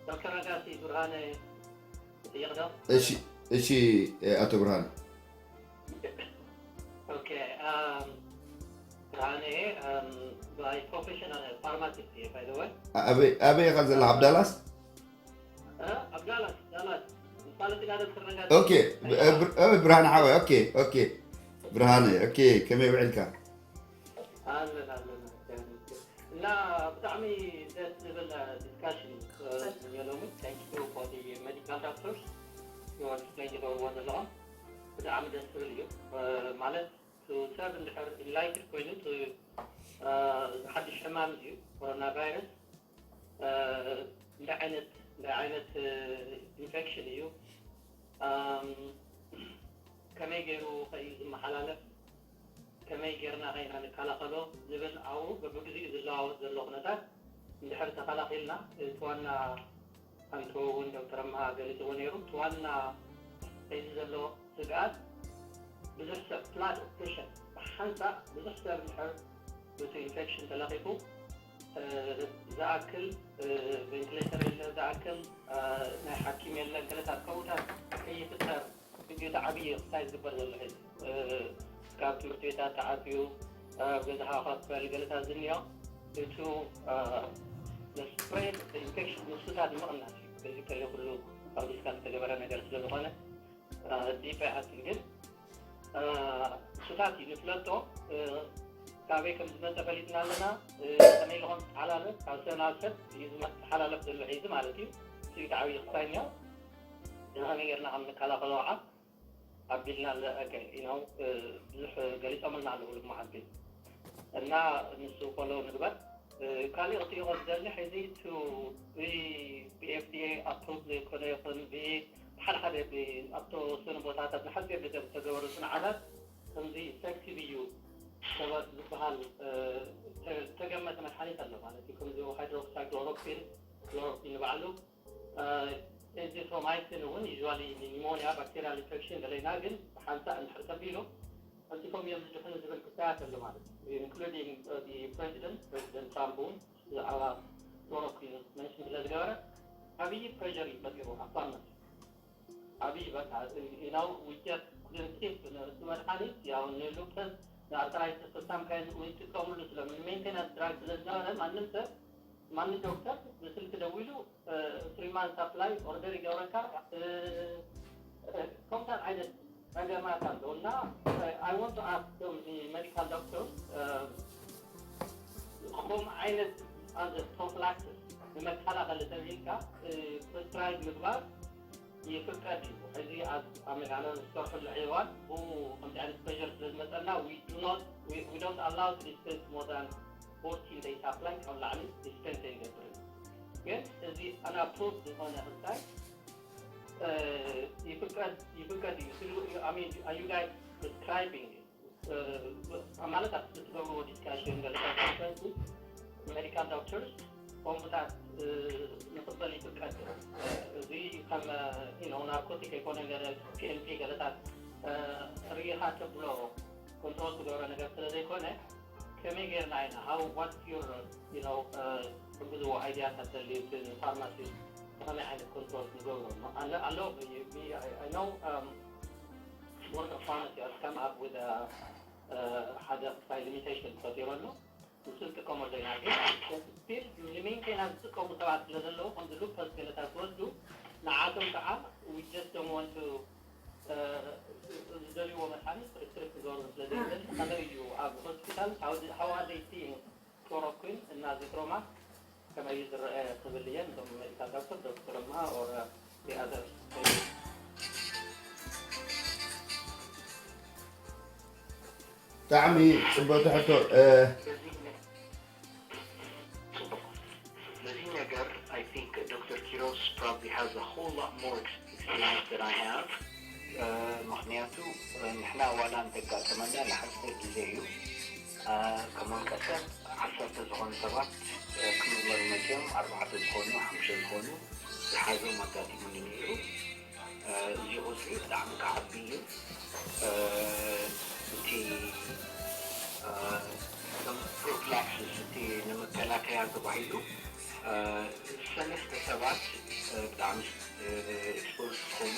ዶክተር ነጋሲ ብርሃነ ይቕደም። እሺ፣ እሺ፣ እ፣ ኣቶ ብርሃነ። ኦኬ፣ um, ብርሃነ እየ። Um, by professional pharmacist እየ, by the way። ኣበይ፣ ኣበይ ኢኻ ዘለኻ? ኣብ ዳላስ? እ? ኣብ ዳላስ፣ ዳላስ። ንፋለጥ ኢና ዶክተር ነጋሲ። ኦኬ፣ ብ-፣ እ፣ ብር-፣ እ፣ ብርሃነ ሓወይ፣ ኦኬ፣ ኦኬ። ብርሃነ፣ ኦኬ፣ ከመይ ውዒልካ? ኣለን፣ ኣለን። እና ብጣዕሚ ደስ ዝብል ዲስካሽን እየ ሎሚ። Thank you for the medical doctors you are explain ዝገብርዎ ዘለኹም። ብጣዕሚ ደስ ዝብል እዩ። እ፣ ማለት፣ ቱ ሰብ እንድሕር ኢንላይትድ ኮይኑ፣ ቱ፣ እ፣ ሓድሽ ሕማም እዩ ኮሮና ቫይረስ። እ፣ እንታይ ዓይነት፣ እንታይ ዓይነት፣ እ፣ ኢንፌክሽን እዩ? ኣም፣ ከመይ ገይሩ ከ እዩ ዝመሓላለፍ? ከመይ ጌርና ከ ኢና ንከላኸሎ ዝብል ኣብኡ በብግዚኡ ዝለዋወጥ ዘሎ ኩነታት እንድሕር ተኸላኺልና፣ እቲ ዋና ኣንትዎ እውን ዶክተር ኣምሃ ገሊፅዎ ነይሩ። እቲ ዋና ሒዙ ዘሎ ስግኣት ብዙሕ ሰብ ፍላድ ኦፍ ፔሸንት ብሓንሳእ ብዙሕ ሰብ እንድሕር ብቲ ኢንፌክሽን ተለኺፉ፣ እ፣ ዝኣክል፣ እ፣ ቬንቲሌተር የለ፣ ዝኣክል፣ እ፣ ናይ ሓኪም የለ፣ ገለታት ከምኡታት ከይፍጠር እዩ እቲ ዓብዪ ክሳይ ዝግበር ዘሎ ሕዚ። እ፣ ካብ ትምህርቲ ቤታት ተዓፅዩ፣ ኣብ ገዛኻ ኮፍ በል ገለታት ዝኒኦ፣ እቱ፣ እ፣ ስፕሬድ ኢንፌክሽን ንሱታት ንምቕናስ እዩ። እዚ ከለ ኩሉ ኣብ ሪስካ ዝተገበረ ነገር ስለ ዝኾነ፣ እ፣ ዲፕ ኣይኣትን ግን፣ እ፣ ንሱታት እዩ ንፍለጦ። እ፣ ካበይ ከም ዝመፀ ፈሊጥና ኣለና። እ፣ ከመይ ኢልኩም ተሓላለፍ፣ ካብ ሰብ ናብ ሰብ እዩ ዝመ-፣ ተሓላለፍ ዘሎ ሕዚ ማለት እዩ። እሱ እዩ እቲ ዓብዪ ክሳይ እኒኦ። እዚ ከመይ ጌርና ከም ንከላኸሎ ከዓ ኣቢልና ኣሎ። ኦኬ፣ you know፣ እ፣ ብዙሕ ገሊፆምልና ኣለዉ ልሙዓት ግን። እና ንሱ ፎሎ ንግበር። እ፣ ካሊእ ክጥይቆ ዝደሊ ሕዚ እቱ ብ-፣ ብ-ኤፍ ዲ ኤ ኣፕሩቭ ዘይኮነ ይኹን ብ-፣ ሓደ ሓደ ብ-፣ ኣብ ተወሰኑ ቦታታት ንሓፂር ግዜ ዝተገበሩ ፅንዓታት ከምዚ ኢፌክቲቭ እዩ ተባ-፣ ዝበሃል፣ እ፣ ተ-፣ ዝተገመተ መድሓኒት ኣሎ ማለት እዩ። ከምዚ ሃይድሮክሳይክሎሮኩዊን፣ ክሎሮኩዊን ንባዕሉ፣ እ፣ ኤዚትሮማይሲን እውን ዩዥዋሊ ንኒሞኒያ ባክቴሪያል ኢንፌክሽን ገለና ግን ብሓንሳእ እንድሕር ተቢሉ ቀልጢፎም እዮም ዝድሕኑ ዝብል ክስታያት ኣሎ ማለት እዩ። ኢንክሉዲንግ፣ እ፣ ፕሬዚደንት፣ ፕሬዚደንት ትራምፕ እውን ብዛዕባ ክሎሮኩዊን መንሽን ስለ ዝገበረ ዓብዪ ፕሬሸር እዩ ፈጢሩ ኣብ ፋርማሲ። ዓብዪ በቃ፣ you know, we just couldn't keep ን-፣ እቲ መድሓኒት ያው ንሉፐስ፣ ንኣርትራይተስ፣ some kind ንጥቀምሉ ስለ ሜንቴናንስ ድራግ ስለ ዝነበረ ማንም ሰብ፣ ማንም ዶክተር ብስልኪ ደዊሉ፣ እ፣ ትሪ ማንት ሳፕላይ ኦርደር ይገብረካ፣ እ፣ እ፣ ከምኡታት ዓይነት ጸገማት ኣሎ እና፣ እ፣ I want to ask them, the medical doctors, እ፣ ከምኡ ዓይነት as a prophylaxis ንመከላኸሊ ተብሂልካ፣ እ፣ ፕሪስክራይብ ምግባር ይፍቀድ እዩ። ሕዚ ኣብ ኣሜሪካና ዝሰርሐሉ ሕዋን ብኡ ከምዚ ዓይነት ፕሬሸር ስለ ዝመፀና፣ we do not, we, we don't allow to dispense more than fourteen day supply ካብ ላዕሊ ዲስፔንስ ኣይንገብርን። ግን እዚ ኣናፕሩቭ ዝኾነ ክስታይ፣ እ፣ ይፍቀድ፣ ይፍቀድ እዩ። ስሉ፣ I mean, are you guys prescribing? እ፣ ማለት ኣብቲ ትገብርዎ ዲስካሽን ገለታት ኮንፈረንስ ሜዲካል ዶክተርስ ከምኡታት፣ እ፣ ንኽበል ይፍቀድ። እ፣ እዚ ከም፣ ዩ ኖ፣ ናርኮቲክ ኣይኮነ ገለ ፒ ኤን ፒ ገለታት፣ እ፣ ርኢኻ ተብሎ ኮንትሮል ትገብሮ ነገር ስለ ዘይኮነ ከመይ ጌርና ኢና፣ how, what's your, you know, እ፣ ትሕግዝዎ ኣይዲያታት ዘድልዩ እቲ ንፋርማሲ ብኸመይ ዓይነት ኮንትሮል ክንገብሮ ኣሎ? ኣሎ፣ ኣሎ፣ I, I know, um, Board of Pharmacy has come up with a, እ፣ ሓደ ክሳይ ሊሚቴሽን ፈጢሩ ኣሎ። ንሱ ንጥቀመሉ ኢና፣ ግን ስቲል ንሜንቴናንስ ዝጥቀሙ ሰባት ስለ ዘለዉ፣ ከምዚ ሉፐስ ገለታት ዝወስዱ፣ ንዓቶም ከዓ we just don't want to ዝደልይዎ መድሓኒት ሪስትሪክት ክገብሩ ስለ ዘይደሊ ከመይ እዩ ኣብ ሆስፒታል ሓወ ኣደይቲ ክሎሮኩዊን እና ዚትሮማክ ከመይ እዩ ዝረአ ክብል እየ። እቶም ሜዲካል ዶክተር ዶክተር ለማ or the other ብጣዕሚ ፅብቅቲ ሕቶ። በዚህ ነገር I think Doctor Kiros probably has a whole lot more experience than I have. ምክንያቱ ንሕና ዋላ እንተጋጠመና ንሓፂር ግዜ እዩ። ከም ውልቀ ሰብ ዓሰርተ ዝኾኑ ሰባት ክምርመሩ መፅዮም፣ ኣርባዕተ ዝኾኑ፣ ሓሙሽተ ዝኾኑ ዝሓዞም ኣጋጢሙኒ ነይሩ። እዚ ቁፅሪ ብጣዕሚ ክዓቢ እዩ። እቲ ከም ፕሮፊላክሲስ እቲ ንመከላከያ ተባሂሉ ሰለስተ ሰባት ብጣዕሚ ኤክስፖዝ ዝኾኑ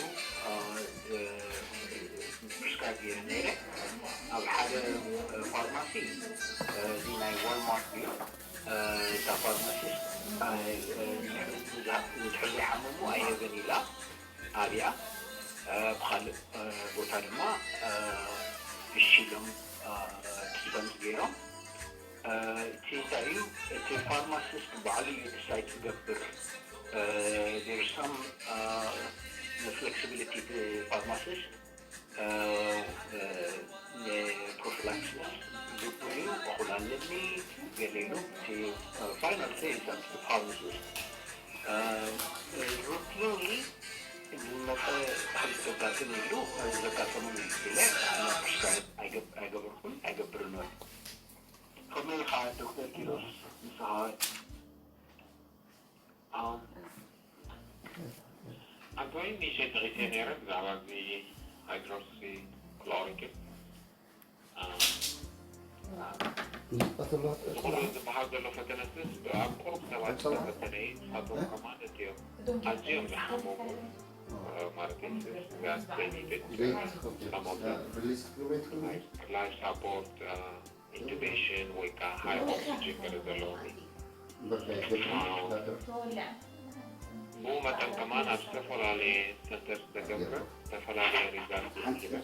ፕሪስክራይብ ገይረ ነይረ። ኣብ ሓደ ፋርማሲ፣ እዚ ናይ ዋልማርት እዩ። እታ ፋርማሲስት ንድሕሪ ዘይሓመሙ ኣይህብን ኢላ ኣብያ። ብኻልእ ቦታ ድማ እሺ ኢሎም ዲስፐንስ ገይሮም። እቲ እንታይ እዩ፣ እቲ ፋርማሲስት ባዕሉ እዩ ዲሳይድ ዝገብር። There is some flexibility እቲ ፋርማሲስት ንፕሮፊላክሲስ ግቡእ እዩ፣ እኹል ኣለኒ ገለ ኢሉ። እቲ ፋይናል ሴይ ኢዝ ኣፕ ቱ ፋርማሲስት። ሩቲንሊ ዝመፀ ተኽሊ ዘጋጥም ኢሉ ዘጋጠመሉ እዩ ኢለ ኣነ ፕሪስክራይብ ኣይገበርኩን ኣይገብርን እውን። ከመይ ኢኻ ዶክተር ኪሮስ ንስኻ? ኣብ ወይን ንእሽተይ ጠቒሰ ነይረ ብዛዕባ እዚ ሃይድሮክሲ ክሎሪክን። ዝቑርብ ዝበሃል ዘሎ ፈተነትስ ኣብ ቁሩብ ሰባት ዝተፈተነ እዩ። ንሳቶም ከማን እቲኦም ኣዝዮም ዝሓመሙ ማለት እዩ። ስጋት ቤኒፊት ከሞቶም ላይፍ ሳፖርት ኢንቱቤሽን ወይ ከዓ ሃይ ኦክሲጅን ገለ ዘለዎም እዩ። ብኡ መጠን ከማን ኣብ ዝተፈላለየ ሰንተር ዝተገብረ ዝተፈላለየ ሪዛልት ይህበ።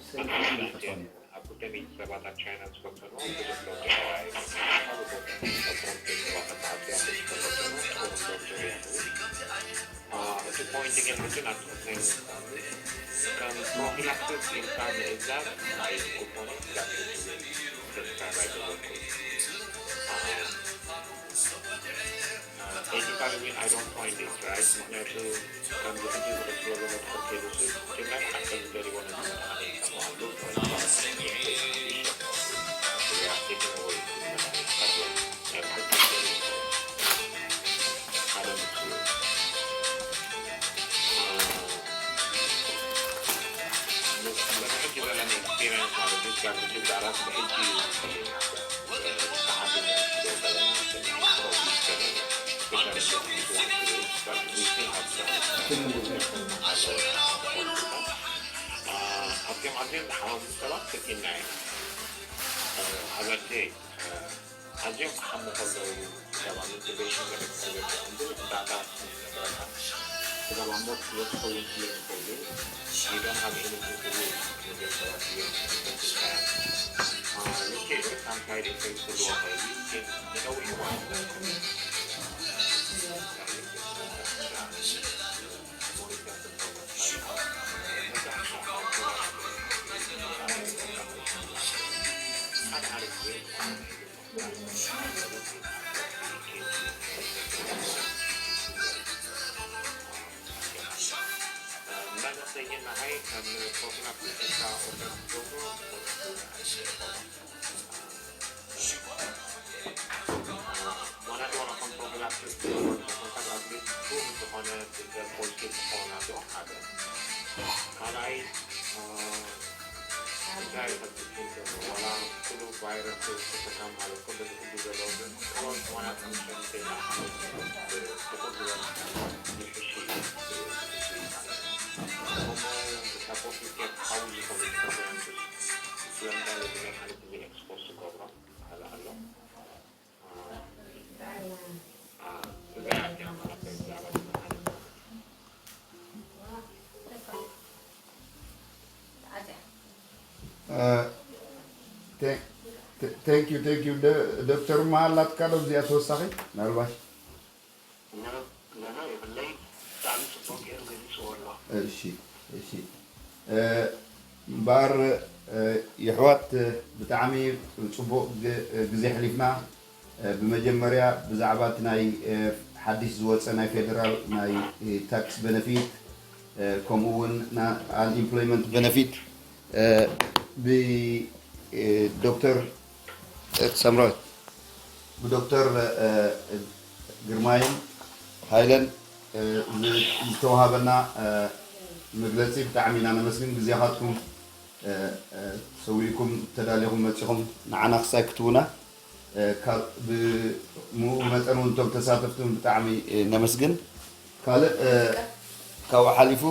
ኣብ ክልተ ሚእቲ ሰባት ኣብ ቻይና ዝፈተኑ ብዙሕ ለውጢ ኣይረኣየን። ኣብ ፕሮሰስ ሰባት ኣተዓፅያ ዝተፈተኑ ጥሩ ለውጢ የርእዩ። እቲ ፖይንት ግን ሕጂ ናብቲ ክፍለይ ምምፃእ እዩ። ከም ፕሮፊላክሲስ ኢልካ ምእዛዝ ኣይግቡእን እዩ። ፕሪስክራይብ ኣይገበርኩን። ኤቲካሊ ዊን ኣይ ዶንት ፋይንድ ኢት ራይት። ምክንያቱ ከምዚ ሕጂ ዝቕፅሎ ዘሎ ድሕር ከይዱ ሲ ጅምላ ብሓቂ ዝደልይዎ ነቲ መድሃኒት ይሰምዓሉ። ሓደ ንሱ እዩ። በቲ ሕጂ ዘለኒ ኤክስፒሪየንስ ማለት እዩ፣ ካብ ምጅማራት ብሕጂ ተሓቢነ ኣብዚኦም ኣዝዮም ዝሓመሙ ሰባት ፈቲና ኢና። ኣበርቴ ኣዝዮም ክሓሙ ከለዉ ብዛዕባ ሞቲቬሽን ገለ ክሕግዘካ እንድሉ እርዳታ ምስ ዝሕግዘካ ብዛዕባ ሞት ህይወት ክኸውን ስለ ዝኽእሉ you don't have anything to lose። ነዚኦም ሰባት እዚኦም ክሕግዘካ እዮም። ልክዕ እዩ፣ ሳም ሳይድ ኢፌክት ክህልዎ ይኽእል እዩ፣ ግን ንነዊሕ እዋን ሞኒተር ክትገብር ትኽእል። መብዛሕትኡ ኣብ ከባቢ ሓደ ሓደ ግዜ ካልኣይ እንታይ ይኸብድ ይብል ዘሎ ዋላ ኩሉ ቫይረስ ተሰካ ማለት ኩሉ ዝሕሉ ዘሎ ግን ካልኦት ሕማማት ከም ሸምተይ ዝኣመሰሉ ብቁድ ዝበለ ይሕሽ እዩ። እሞ እታ ኮፊ ኬክ ሓዊ ዝኾኑ ፕሮግራምስ ስለምንታይ ነዚ መድሓኒት እዚ ኤክስፖዝ ትገብሮ? ሓደ ኣሎ። እዚኣ እያ ማለት ብዛዕባ እዚ መድሓኒት። Thank you, thank you. ደ- ዶክተር መሃላትካ ዶ እዚኣ ተወሳኺ ምናልባት? ኖ ኖ የብለይ። ብጣዕሚ ፅቡቅ ገይሩ ገሊፅዎ ኣሎ። እሺ፣ እሺ። እምበኣር የሕዋት፣ ብጣዕሚ ፅቡቕ ግዜ ኣሕሊፍና። ብመጀመርያ ብዛዕባ እቲ ናይ ሓድሽ ዝወፀ ናይ ፌደራል ናይ ታክስ ቤነፊት፣ ከምኡ እውን unemployment benefit ብዶክተር ሳምራዊት፣ ብዶክተር ግርማይን ሃይለን ዝተዋሃበና መግለፂ ብጣዕሚ ኢና ነመስግን። ግዜኻትኩም ሰዊእኩም ተዳሊኹም መፂኹም ንዓና ክሳይ ክትውና፣ ካብ ብኡ መጠን እውን እቶም ተሳተፍቲ እውን ብጣዕሚ ነመስግን። ካልእ ካብኡ ሓሊፉ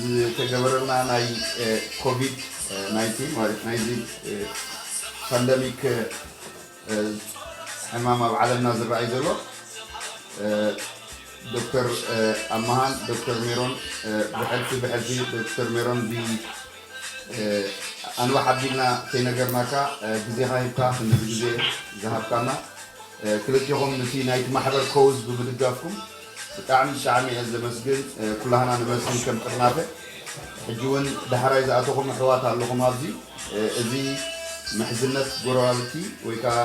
ዝተገበረልና ናይ ኮቪድ ናይንቲን ማለት ናይዚ ፓንደሚክ ሕማም ኣብ ዓለምና ዝረኣይ ዘሎ ዶክተር ኣመሃን ዶክተር ሜሮን ብሕልፊ ብሕልፊ ዶክተር ሜሮን ብ ኣንዋሕ ኣቢልና ከይነገርናካ ግዜኻ ሂብካ ክንድዚ ግዜ ዝሃብካና ክልቲኹም ንቲ ናይቲ ማሕበር ኮውዝ ብምድጋፍኩም ብጣዕሚ ብጣዕሚ እየ ዘመስግን። ኩላህና ንመስግን ከም ጥርናፈ። ሕጂ እውን ዳሕራይ ዝኣተኹም ኣሕዋት ኣለኹም ኣብዚ። እዚ ምሕዝነት ጎረባብቲ ወይ ከዓ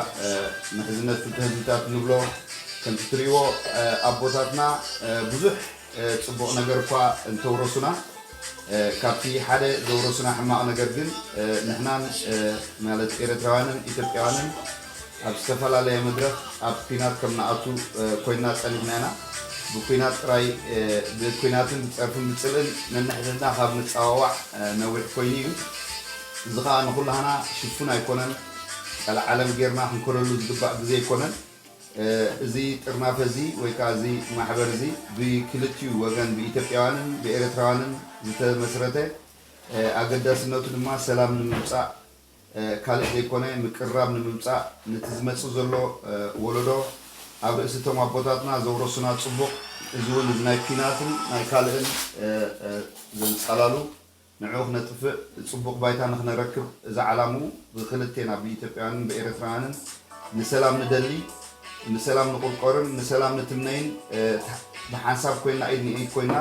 ምሕዝነት ክልተ ህዝብታት ንብሎ ከምቲ ትሪእዎ ኣቦታትና ብዙሕ ፅቡቕ ነገር እኳ እንተውረሱና ካብቲ ሓደ ዘውረሱና ሕማቕ ነገር ግን ንሕናን ማለት ኤረትራውያንን ኢትዮጵያውያንን ኣብ ዝተፈላለየ መድረኽ ኣብ ኩናት ከም ንኣቱ ኮይንና ጸኒሕና ኢና። ብኩናት ጥራይ ብኩናትን ብጸርፍን ብጽልእን ነንሕድሕድና ካብ ንጸዋዋዕ ነዊሕ ኮይኑ እዩ። እዚ ኸኣ ንኹላህና ሽፉን ኣይኮነን። ቀልዓለም ጌርና ክንከደሉ ዝግባእ ግዜ ኣይኮነን። እዚ ጥርናፈ እዚ ወይ ከዓ እዚ ማሕበር እዚ ብክልቲኡ ወገን ብኢትዮጵያውያንን ብኤረትራውያንን ዝተመስረተ ኣገዳስነቱ ድማ ሰላም ንምምፃእ ካልእ ዘይኮነ ምቅርራብ ንምምፃእ ነቲ ዝመፅእ ዘሎ ወለዶ ኣብ ርእሲ እቶም ኣቦታትና ዘውረሱና ፅቡቕ እዚ እውን እዚ ናይ ኲናትን ናይ ካልእን ዘንፃላሉ ንዕኡ ክነጥፍእ ፅቡቕ ባይታ ንኽነረክብ እዚ ዓላምኡ ብክልቴና ብኢትዮጵያውያንን ብኤረትራውያንን ንሰላም ንደሊ ንሰላም ንቁርቆርን ንሰላም ንትምነይን ብሓንሳብ ኮይና ኢድ ንኢድ ኮይና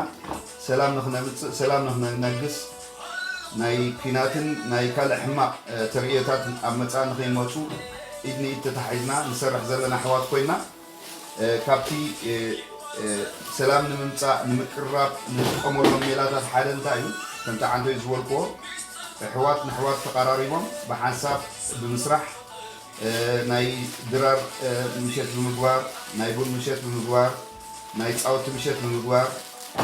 ሰላም ንኽነምፅእ ሰላም ንኽነነግስ ናይ ኲናትን ናይ ካልእ ሕማቕ ተርእዮታት ኣብ መፃ ንኸይመፁ ኢድ ንኢድ ተታሒዝና ንሰርሕ ዘለና ኣሕዋት ኮይና ካብቲ ሰላም ንምምፃእ ንምቅርራብ ንጥቀመሎም ሜላታት ሓደ እንታይ እዩ? ከምቲ ዓንቶይ ዝበልክዎ ኣሕዋት ንኣሕዋት ተቐራሪቦም ብሓንሳብ ብምስራሕ ናይ ድራር ምሸት ብምግባር ናይ ቡን ምሸት ብምግባር ናይ ፃወቲ ምሸት ብምግባር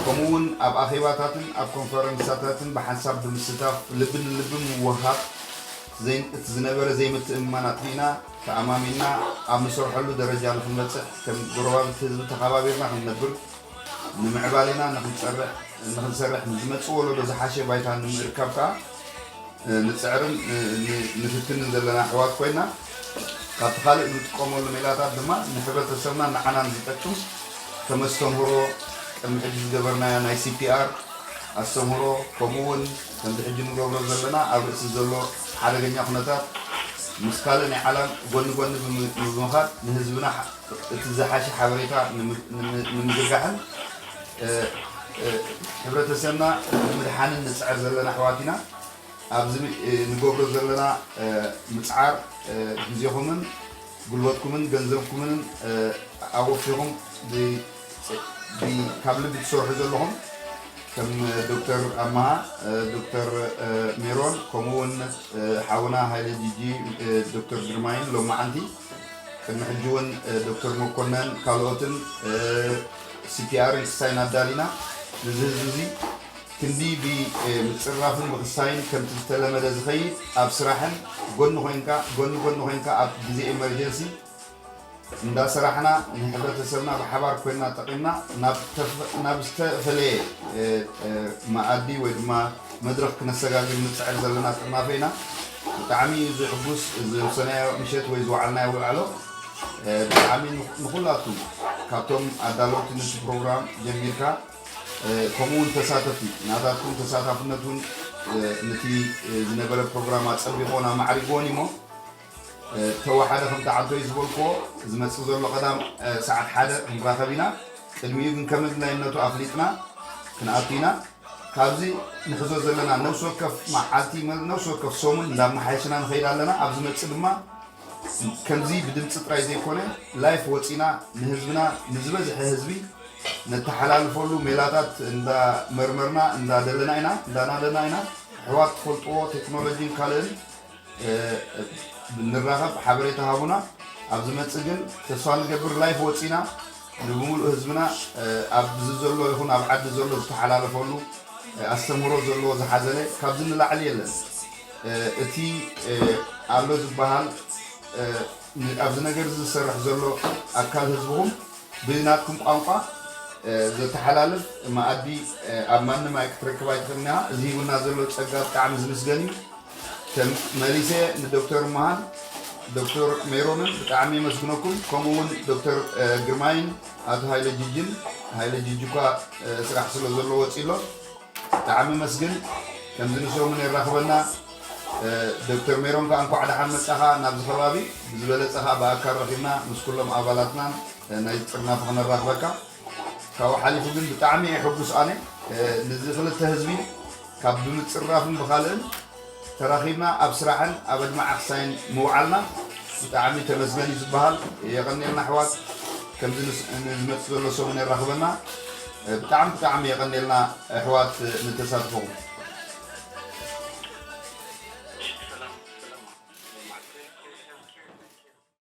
ከምኡ እውን ኣብ ኣኼባታትን ኣብ ኮንፈረንሳታትን ብሓንሳብ ብምስታፍ ልቢ ንልቢ ምውሃብ እቲ ዝነበረ ዘይምትእምማን ኣጥፊእና ተኣማሚንና ኣብ ንሰርሐሉ ደረጃ ንክንበፅሕ ከም ጎረባብቲ ህዝቢ ተኸባቢርና ክንነብር ንምዕባሌና ንክንሰርሕ ንዝመፅእ ወለዶ ዝሓሸ ባይታ ንምእርካብ ከዓ ንፅዕርን ንፍትንን ዘለና ኣሕዋት ኮይና ካብቲ ካልእ ንጥቀመሉ ሜላታት ድማ ንሕብረተሰብና ንዓናን ዝጠቅም ከም ኣስተምህሮ ቅድሚ ሕጂ ዝገበርናዮ ናይ ሲፒኣር ኣስተምህሮ ከምኡ እውን ከምዚ ሕጂ ንገብሮ ዘለና ኣብ ርእሲ ዘሎ ሓደገኛ ኩነታት ምስ ካልእ ናይ ዓለም ጎኒ ጎኒ ብምኻድ ንህዝብና እቲ ዝሓሸ ሓበሬታ ንምዝርጋሕን ሕብረተሰብና ንምድሓንን ንፅዕር ዘለና ኣሕዋት ኢና። ኣብዚ ንገብሮ ዘለና ምፅዓር ግዜኹምን ጉልበትኩምን ገንዘብኩምን ኣወፊኹም ካብ ልቢ ትሰርሑ ዘለኹም ከም ዶክተር ኣመሃ፣ ዶክተር ሜሮን ከምኡ እውን ሓውና ሃይለ ጂጂ፣ ዶክተር ግርማይን ሎማዓንቲ ቅድሚ ሕጂ እውን ዶክተር መኮነን ካልኦትን ሲፒኣርን ክሳይን ኣዳሊና ነዚ ህዝቢ እዚ ክንዲ ብምፅርራፍን ምኽሳይን ከምቲ ዝተለመደ ዝኸይድ ኣብ ስራሕን ጎኒ ኮይንካ ጎኒ ጎኒ ኮይንካ ኣብ ግዜ ኤመርጀንሲ እንዳሰራሕና ንሕብረተሰብና ብሓባር ኮይንና ጠቒምና ናብ ዝተፈለየ መኣዲ ወይ ድማ መድረኽ ክነሰጋግር ንፅዕር ዘለና ጥርናፈ ኢና። ብጣዕሚ እዩ ዝሕጉስ ዝውሰናዮ ምሸት ወይ ዝወዓልናዮ ውዕሎ ብጣዕሚ ንኩላቱ ካብቶም ኣዳለውቲ ነቲ ፕሮግራም ጀሚርካ ከምኡ እውን ተሳተፍቲ ናታትኩም ተሳታፍነት እውን ነቲ ዝነበረ ፕሮግራም ኣጸቢቕዎን ኣማዕሪግዎን እዩሞ፣ ተወሓደ ከምቲ ዓንቶይ ዝበልክዎ ዝመጽእ ዘሎ ቀዳም ሰዓት ሓደ ክንራኸብ ኢና። ቅድሚኡ ግን ከም ኣድላይነቱ ኣፍሊጥና ክንኣቱ ኢና። ካብዚ ንሕዞ ዘለና ነፍሲ ወከፍ መዓልቲ፣ ነፍሲ ወከፍ ሰሙን እንዳመሓየሽና ንኸይድ ኣለና። ኣብ ዝመጽእ ድማ ከምዚ ብድምፂ ጥራይ ዘይኮነ፣ ላይፍ ወፂና ንህዝብና፣ ንዝበዝሐ ህዝቢ ነተሓላልፈሉ ሜላታት እንዳመርመርና እንዳደለና ኢና፣ እንዳናደና ኢና። ኣሕዋት ትፈልጥዎ ቴክኖሎጂን ካልእን ንራኸብ፣ ሓበሬታ ሃቡና። ኣብ ዝመጽእ ግን ተስፋ ንገብር ላይፍ ወጺና ንብምሉእ ህዝብና ኣብ እዚ ዘሎ ይኹን ኣብ ዓዲ ዘሎ ዝተሓላለፈሉ ኣስተምህሮ ዘለዎ ዝሓዘለ ካብዚ ንላዕሊ የለን። እቲ ኣሎ ዝበሃል ኣብዚ ነገር እዚ ዝሰርሕ ዘሎ ኣካል ህዝብኹም ብናትኩም ቋንቋ ዘተሓላልፍ መኣዲ ኣብ ማንም ኣይ ክትረክብ ኣይትኽእልና። እዚ ሂቡና ዘሎ ጸጋ ብጣዕሚ ዝምስገን እዩ። መሊሰ ንዶክተር መሃን፣ ዶክተር ሜሮንን ብጣዕሚ የመስግነኩም። ከምኡ እውን ዶክተር ግርማይን ኣቶ ሃይለ ጅጅን፣ ሃይለ ጅጅ እኳ ስራሕ ስለ ዘሎ ወፂ ኣሎ። ብጣዕሚ መስግን። ከምዚ ንሰሙን የራኽበና። ዶክተር ሜሮን ከዓ እንኳዕ ደሓን መጻኻ ናብዚ ከባቢ። ብዝበለጸ ከዓ ብኣካል ረኺብና ምስ ኩሎም ኣባላትናን ናይ ጥርናፍ ክነራኽበካ። ካብኡ ሓሊፉ ግን ብጣዕሚ እየ ሕጉስ ኣነ። ንዚ ክልተ ህዝቢ ካብ ብምጽራፍን ብኻልእን ተራኺብና ኣብ ስራሕን ኣብ ኣድማዕ ኣኽሳይን ምውዓልና ብጣዕሚ ተመስገን እዩ ዝበሃል። የቐንየልና ኣሕዋት። ከምዚ ንስ- ንዝመጽእ ዘሎ ሰሙን የራኽበና። ብጣዕሚ ብጣዕሚ የቐንየልና ኣሕዋት ንተሳትፎኹም።